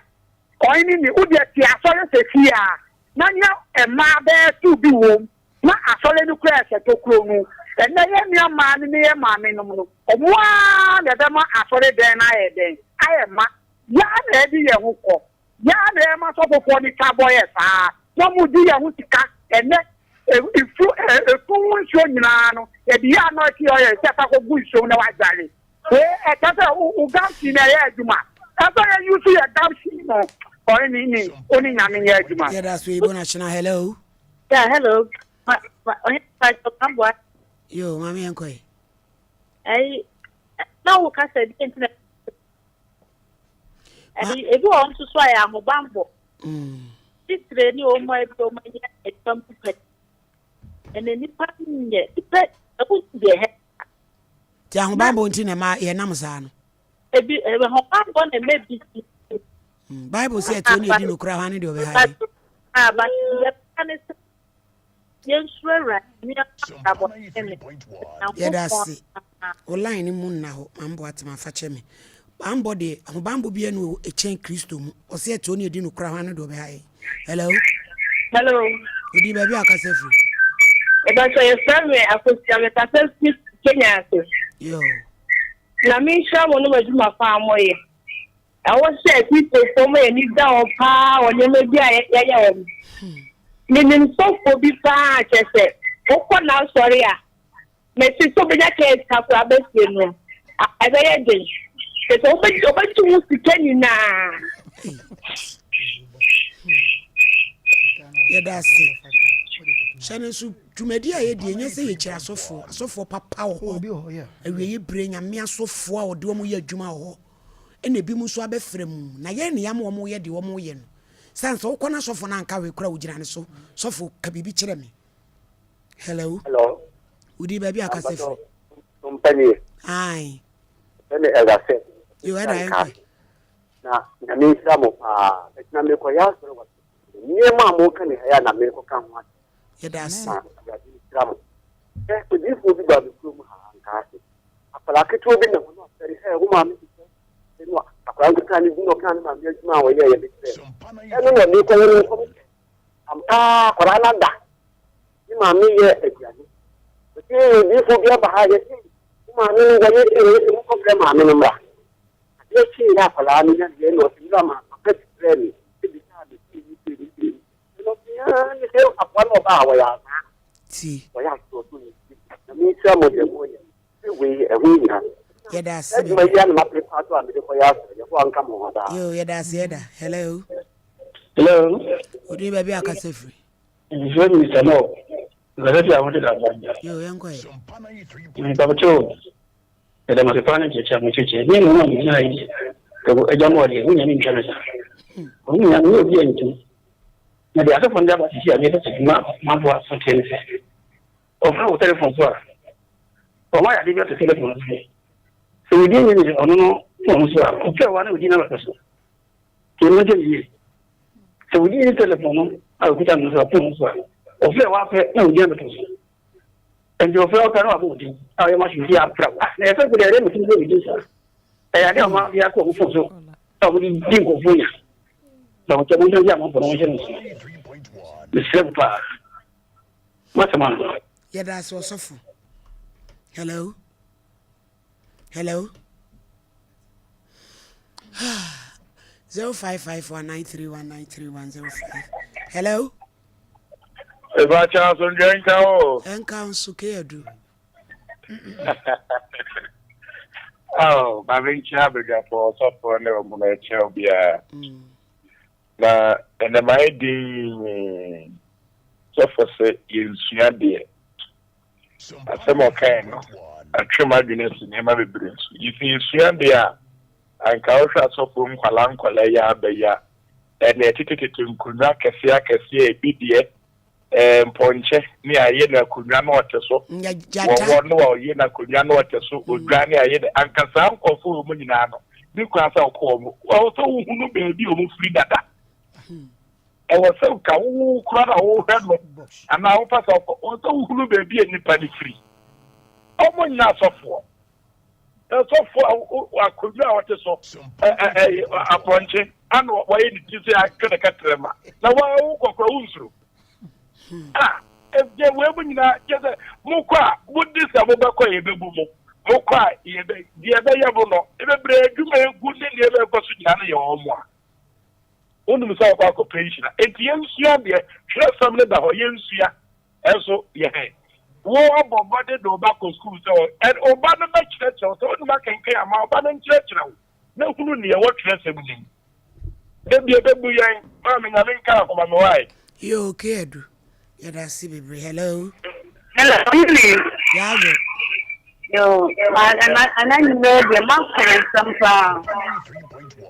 ɔhene ni, wo deɛ te asɔre seesei ara na nya mmaa bɛyɛ two bi wom na asɔre no koraa ɛhyɛ tokuro no. Ɛnnɛ yɛn nua mmaa no ne yɛn maame nom no, wɔn ara na ɛbɛma asɔre dan no ayɛ dɛn? Ayɛ ma. Yɛn ara na yɛde yɛn ho kɔ. Yɛn ara na yɛma asɔfofoɔ no twa bɔ yɛ saa na wɔdi yɛn ho sika. Ɛnnɛ, efu efu ho nsuo nyinaa no, yɛde yɛ anointing oil sɛ fa kɔgu nsuom na wadware. Wei ɛkyɛ sɛ wo wo gamsi na ɛyɛ adwuma. Ɛsɛ yɛ use yɛ gamsi no. Ɔne ne ne wo ne nyame nyɛ adwuma. Yɛda so Ibo National hello. Yeah, hello. Ma, ma, ɔhene pa ɔkamboa. Yo, maame yɛn kɔe. Ɛyi, na wo kasa bi ntina. Ɛyi, ebi wɔ nso so a yɛ ahobanbɔ. Mm. Titire ne wɔn a ebi wɔn anya adwuma mu pɛ. Ɛna nipa nyɛ nipa ɛho deɛ hɛ. Ti ahobanbɔ nti na ɛma yɛnam saa no. Ebi ahobanbɔ na ɛma ebi si. Mm, Bible sɛ ɛte ne ɛdi nokora hɔ ne deɛ ɔbɛha yɛ. Ah, but yɛbɛka ne sɛ yɛnsuro Awurade ne abrabɔ ne Yɛda ase. Wo line no mu nna hɔ. Mambɔ atema fa kyɛ me. Bambɔ deɛ, ahobanbɔ biara ni wɔ ɛkyɛn Kristo mu. Ɔsɛ ɛte ne ɛdi nokora hɔ ne deɛ ɔbɛha yɛ. Hello. Hello. Odi baabi a akasa firi. Ɛbɛsɛ yɛfrɛ me Akosua mekasa firi Kenya ase. Yo. Na menhyira mo ne mo adwuma pa a moyɛ. Ɛwɔ sɛ Kristofo ma yɛn ani da hɔ paa wɔ nneɛma bi a yɛyɛ wɔ ho. Minim sɔfo bi paa a kyerɛ sɛ wokɔ n'asɔre a, mese sɛ obenya kaa sika koraa bɛsie no a, ɛbɛyɛ den. Kyerɛ sɛ obegye wo sika nyinaa. Yɛda ase. Hyɛ no nso dwumadi a yɛdi ɛnyɛ sɛ yɛkyiri asɔfoɔ. Asɔfoɔ papa wɔ hɔ. Awieeɛ berɛ Nyame asɔfoɔ a wɔde wɔn yɛ adwuma wɔ hɔ. Ɛna ebinom nso abɛfra mu. Na yɛn na yɛama wɔyɛ deɛ wɔyɛ no. Sane sɛ wokɔ na sɔfo no anka hwee koraa wogyina ne so. Sɔfo, ka biribi kyerɛ me. Hello. Hello. Wodi baabi a kasa firi. Mpanie. Ae. Ɛne ɛda sɛ. Yo, ɛda ɛnkɔ. Na nyame nhyira mo paa. Ɛtina mekɔyɛ asɔre wɔ nneɛma a moka ne ha yɛ na mekɔka ho ase. Yɛda ase. Na Awurade nhyira mo. Hwɛ, odiyifoɔ bi baa me kurom ha anka ase. Akwadaa ketewa bi nam hɔ na ɔfrɛ no, hɛ, wo maame te sɛ ɛno a. Akwadaa no keka ne din na ɔkaa ne maame adwuma a ɔyɛeɛ de kyerɛɛ no. Ɛno na ɔde rekɔyɛ ne nkɔmhyɛ. Ampa ara akwadaa no ada. Ne maame yɛ aduane. Ɔse, odiyifoɔ bi aba ha, yɛse wo maame no wɔyɛ sei, wɔyɛ sei, monkɔfrɛ maame no mmra. Adeɛ kyeeɛ a akwadaa no nyaneeɛ na ɔse, mmra ma papa bi frɛɛ me bisaa me sei ne sei ne sei. Tie. Nyame nhyira mo deɛ moyɛ. Sɛ wei ɛho hia. Yɛda ase Saa adwuma yi ara na mapere paa so a mede kɔyɛ asɔre. Yehowa nka mo ho daa. Yoo, yɛda ase ɛda. Hello. Hello. Odin baabi a kasa firi. Mfrɛ mi Mr. Mo. Mekasa fi ahote da ba. Yoo, yɛnkɔ yɛ. Mpabokyɛw. Yɛda mo ase paa ne nkyerɛkyerɛ a mokyerɛkyerɛ. Deɛ na ɔma megyina yi deɛ, agya mo ɔdeɛ, wonya mentwa no saa. Ɔno nyinaa meyɛ obi a ntum. Na deɛ asɔfoɔ no de aba sisi a meyɛ sɛ adwuma maboa so teɛ ne sɛ, ɔfrɛ wo telefon so a, ɔma yɛ adeɛ bi ato telefon no so. Sɛ wo din nyɛ ɔno no phone so a, ɔfrɛ wo a na wo din abɛtɔ so. Nti ɛno nkyɛ ne yie. Sɛ wo din ne telefon no a ɔkuta no so a, phone no so a, ɔfrɛ wo apɛ na wo din abɛtɔ so. Nti ɔfrɛ wo pɛ na wabɔ wo din a ɔyɛ machine bi apra wo. Ah, na yɛfɛ deɛ ɛdɛ metumi bɔ me din saa. Ɛyɛ adeɛ a ɔma de akɔ ɔmo fon so a ɔmo de di nkurɔfoɔ nya. Na wɔkyɛ mo nsa gye amanfoɔ na wɔnhyɛ no nso. Mesrɛ mo paa. Masɛm ano. Yɛda ase ɔsɔfo. Hello. Hello. 055193193105. Hello. Ebakyɛ asomdwoe nka wo. Ɛnka wo nso Keyadu. Oh, maame nkyia abadwafoɔ ɔsɔfoɔ ne ɔmo ɛkyɛ obiara. Mm. Na ɛnɛ mayɛ din sɔfo sɛ yɛnsua deɛ. Asɛm a ɔkae no atwe m'adwene asi nneɛma bebree so. Sɛ yɛsua deɛ a, anka wohwɛ asɔfoɔ nkwadaa nkwadaa yi aba yi a, ɛnna ɛtetetete nkonnwa akɛseɛ akɛseɛ a ebi deɛ ɛɛ mpɔnkyɛ ne ayɛ no akonnwa na ɔte so. Wɔwɔ no a ɔyɛ no akonnwa na ɔte so, odwan ne ayɛ no. Anka saa nkurɔfoɔ wɔ mu nyinaa no, ne kwan sɛ ɔkɔ wɔn. Ɛwɔ sɛ wohunu baabi a wɔfiri dada. Ɛwɔ sɛ nka wo koraa na wohwɛ no anaa wopɛ sɛ ɔkɔ, ɛwɔ sɛ wohunu baabi a nnipa no firi. Wɔn nyɛ asɔfoɔ. Asɔfoɔ a akonnwa a wɔte so apɔnkye ana wɔayɛ ne ti sɛ atwe ne kɛtrɛma na wɔawo kɔkora wonsuro. A ɛdeɛ wei mu nyinaa kyɛ sɛ mokɔ a modi sɛ mobɛkɔ a yɛbɛbu mo mokɔ a yɛbɛ deɛ ɛbɛyɛ mo no ɛbɛbrɛ adwuma egu ne nneɛma ɛkɔ so nyinaa no yɛ wɔn a. Wonim sɛ wokɔ akɔpɛ nhyira. Enti yɛnsua deɛ twerɛsɛm no da hɔ, yɛnsua. Ɛnso yɛ hɛn. Wo abɔ mmɔden de wo ba kɔ sukuu sɛ ɔ, wo ba no bɛkyerɛkyerɛ wo. Sɛ wonim akenkan a, ma wo ba no nkyerɛkyerɛ wo na hunu nea ɛwɔ twerɛsɛm no mu. Da bi ɛbɛbu yɛn. Maame, Nyame nka akoma me wai. Yoo okay Adu yɛda ase bebree hello. Hello evening. Yaago. Yo, ma ana ana nyimɛ deɛ ma kɔn nsɛm paa.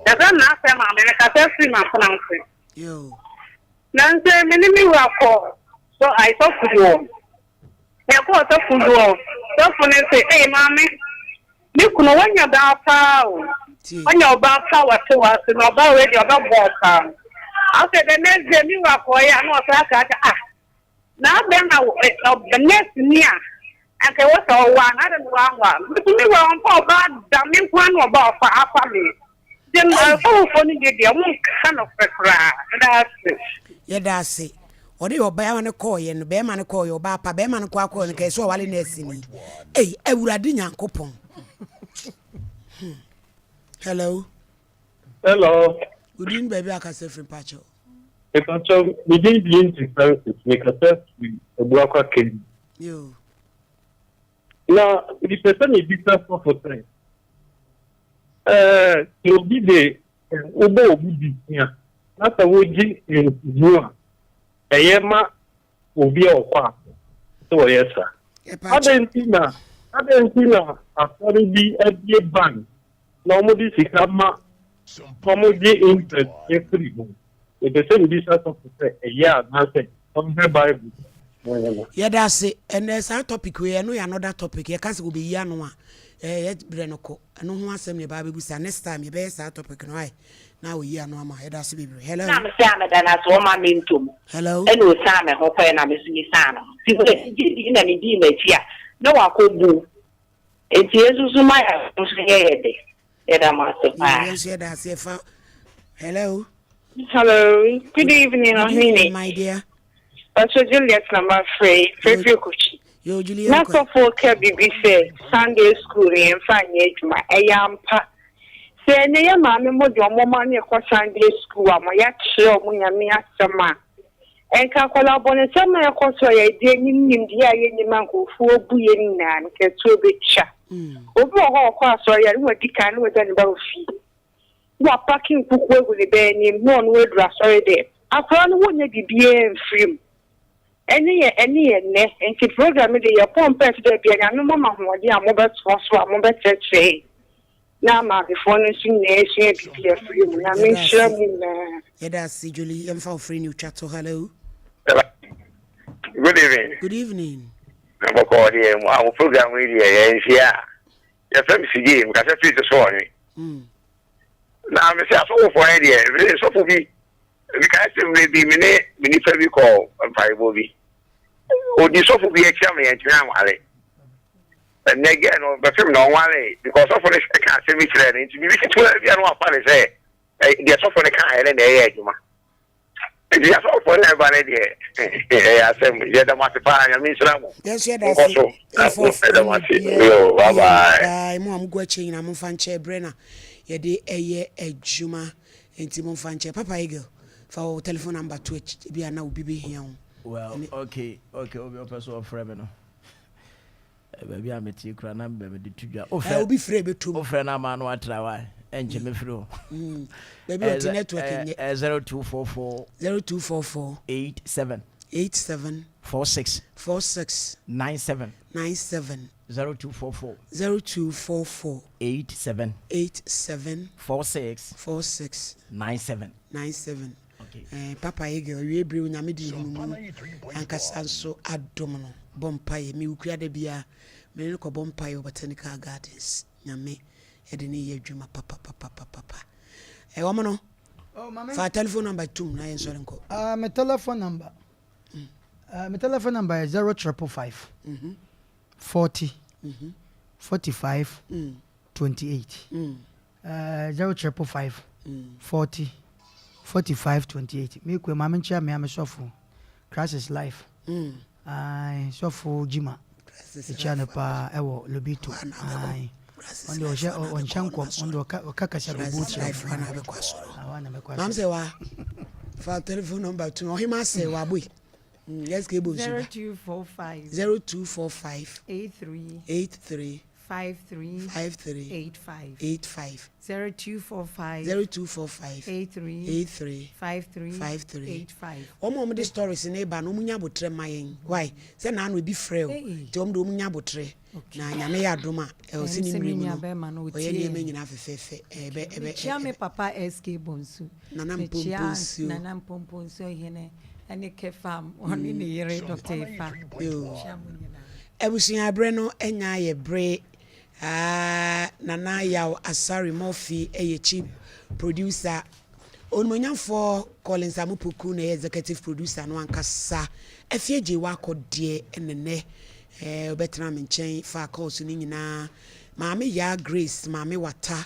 Yɛfrɛ me n'asɛ maame me kasa firi m'afena ase. Yo. Nanso me ne me wura kɔ sɔ ayi sɔfo bi hɔ. Yɛkɔɔ sɔfo bi hɔ. Sɔfo no se, ei maame, me kunu wanya ɔbaa paa o. Wanya ɔbaa paa wate w'ase na ɔbaa wei deɛ ɔbɛboa wo paa. Afei the next day me wura kɔeɛ a na ɔsan aka sɛ ah Na adɛn na nurse ni a anka ɛwɔ sɛ ɔwaa no adɛn na wanwaa no me me wura ɔmfa ɔbaa da me nko ara na ɔba ɔfa afa me nti asɔfofoɔ no bi deɛ ɔmo nka nokorɛ koraa meda ase. Yɛda ase. Ɔde ɔbaa no kɔɔyɛ no bɛɛma no kɔɔyɛ ɔbaa pa bɛɛma no kɔ akɔɔyɛ no kɛɛ sɛ ɔwale nurse ni ei awurade nyankopɔn hmm. Hello. Hello. Wodin baabi akasa firi mpakyɛw. Mepakyɛw, me din de Lindsay Francis, mekasa firi Abuakwa Kenya. Yoo. Na mepɛ sɛ mebisa sɔfo sɛ, ɛɛ, sɛ obi de wobɔ obi bosea na sɛ wogye nsiho a, ɛyɛ ma obi a ɔkɔ asɔre sɛ ɔyɛ saa? Adɛn nti na adɛn nti na asɔre bi abue bank na wɔde sika ma na wɔgye interest firi ho? Mepɛ sɛ mebisa sɔfo sɛ ɛyɛ anaasɛ ɔnhwɛ Bible mu na ɔnyɛ ma. Yɛda ase. Ɛnɛ saa topic wei ɛno yɛ another topic. Yɛka sɛ wɔbɛyi ano a, ɛɛ yɛ berɛ no kɔ. Ɛno ho asɛm na yɛbaa bɛbusa. Next time yɛbɛyɛ saa topic no ae na wɔyi ano ama. Yɛda ase bebree. Hello. Na me sɛ a meda no ase ɔma me ntɔ mu. Hello. Ɛna osian me ho kɔɛ na me nso mesian no ho. Nti w'anigye dii na medii n'akyi a na wakɔ bu. Nti yɛn nso so ma yɛn nso yɛ yɛ dɛ. Yɛda mo ase paa. Yɛn nso yɛda ase ɛfa. Hello. Hello, good evening, Good evening, my dear. Pastor Juliet na ma frɛ frɛfrɛ Kochi. Yo, Juliet. Na sɔfo ka biribi sɛ Sunday school no yɛmfa nyɛ adwuma. Ɛyɛ ampa. Sɛ ɛnɛ yɛ maame mo de ɔmo ma ne kɔ Sunday school a ma yɛakyerɛ ɔmo Nyame asɛm a. Nka akwadaa bɔnesɛm a ɛkɔ so a yɛde anim nimdeɛ a yɛnnim a nkurɔfoɔ bu yɛn nyinaa no, nka ɛtoɔ bɛtwa. Obi wɔ hɔ a ɔkɔ asɔre a, ne wadi kan na wagya ne ba wɔ fie. Na wapake nkukuo agu ne ba anim na ɔno aduru asɔre dɛm. Akwadaa no wɔnnya biribiara mfiri mu. Ɛne yɛ ɛne yɛ nnɛ. Nti program yi deɛ yɛbɔ mpaeɛ sɛ da biara Nyame mma mo ahoɔden a mobɛtoa so a mobɛkyerɛkyerɛ yɛn. Na maamefoɔ no nso nyinaa asua biribi afiri mu. Nyame nhyira mo nyinaa. Yɛda ase Jolie, yɛmfa wo frɛ ni otwa to. Hello. Good evening. Good evening. Na bɔkɔɔ deɛ mo a mo program yi deɛ yɛn nhyia a yɛfrɛ me Sigye mekasa firi to so ɔnwe. Na me sɛ asɔfofoɔ yɛ deɛ mene sɔfo bi mekae sɛ mmerɛ bi me ne me nipa bi kɔɔ mpaebɔ bi ɔdi sɔfo bi akyi ama yɛntumi anware. Ɛnɛ gɛɛ no bɛfem na ɔnwaree because sɔfo no ka asɛm bi kyerɛɛ no nti biribi ketewa bi a na wafa no sɛ deɛ sɔfo no kaeɛ no na ɛyɛ adwuma. Nti asɔfoɔ no ɛba no deɛ ɛyɛ asɛm. Yɛda mo ase paa Nyame nhyira mo. Yɛn nso yɛda ase. Nkɔ so. Yɛda mo ase. Yo, bye bye. Bye. Mo a mogu akyire nyinaa momfa nkyɛ berɛ na yɛde ɛyɛ adwuma nti momfa nkyɛ. Papa Eagle fa wo telephone number to akyi bi a na obi bɛhia wo. Well, okay, okay, obi ɔpɛ so ɔfrɛ me no. Baabi a mete kura na mbɛ mede to dwa. Wofrɛ obi frɛ bɛtum. Wofrɛ no ama no atra wa ɛnkyɛ mɛfiri hɔ. Baabi a ɔte network nyɛ. 0244 0244 87 87 46 46 97 97 0244 0244 87 87 46 46 97 97 Eh, Papa Eagle, awie bere Onyame de nhunumu ankasa nso adom no. Bɔ mpaeɛ. Me wukua da biara, me ne no kɔbɔ mpaeɛ wɔ Botanical Gardens. Nyame de ne yɛ adwuma papapapapapa. Eh, wɔn no, oh, mame. fa telephone number tum na yɛn sɔre nkɔ. Uh, me telephone number. Mm. Uh, me telephone number is 0 triple 5 mm -hmm. 40 mm -hmm. 45 mm. 28. Mm. Eh, 0 triple 5 40 45 28. Me kwe maame nkyia me ame sɔfo. Christ is life. Mm. Ai, sɔfo Jima. Ekyia no paa ɛwɔ Lobito. Ai. Ɔno deɛ ɔhyɛ ɔnhyɛ nkɔm, ɔno deɛ ɔka ɔka kasa bɛbu kyerɛ. Maam sɛ wa fa telephone number tu ɔhema sɛ wa boy. Mm, yes, kebo nsuba. 0245 0245 83 83 53 53 85 85 0245 0245 83 83 53 53 85. Wɔn a wɔde stories no ba no wɔn nya abotrɛ ma yɛn why sɛ naanu ebi frɛ o nti wɔn de wɔn nya abotrɛ na nyame yɛ adom a ɛwɔ sɛ ne mmerɛ mu no ɔyɛ nneɛma nyinaa fɛfɛɛfɛ ɛbɛ ɛbɛ Mekyia me papa SK Bonsu. Nana Mekyia Mpompo Nsuo. Nana Mpompo Nsuo hene ɛne Kefam ɔne ne yere Dr. Efa. Mekyia mo nyinaa. Abusua berɛ no anya ayɛ bere aah Nana Yaw Asare Murphy yɛ chief producer Onimuonyamfoɔ Collins Amupoku na ɛyɛ executive producer no ankasa Afie Gyei Wakɔ deɛ ɛna nnɛ eh, ɔbɛtena me nkyɛn faa calls no nyinaa Maame Yaa Grace, Maame Wata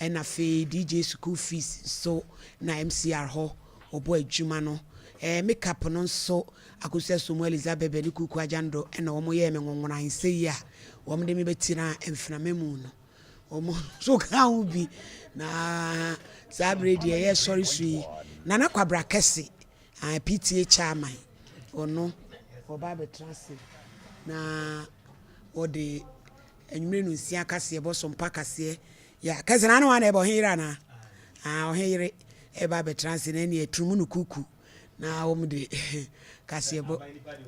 ɛna afei DJ School Fees nso na MCR hɔ ɔbɔ adwuma no eh, makeup no nso Akosua Somu Elizabebe ne Kuku Agyando na wɔyɛɛ me nwonwonae sɛ yi a wɔde me bɛtiraa mfenama mu no, wɔn nso ka ho bi. Na saa berɛ deɛ yɛresɔre so yi, Nana Kwabra Kɛse, PTA chairman, ɔno ɔba abɛtena ase na wɔde anwummere no nsia kaseɛ bɔ so mpa kaseɛ. Ya kɛse na ano wa na ɛbɔ ɔhe yere anaa? Ah, ɔhe yere ɛba abɛtena ase na ɛne aturumu no kuku. Na wɔn de kaseɛbɔ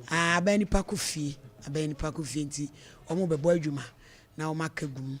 ah aban nipa kɔ fie aban nipa kɔ fie nti wɔn bɛbɔ adwuma na wɔn aka gu mu.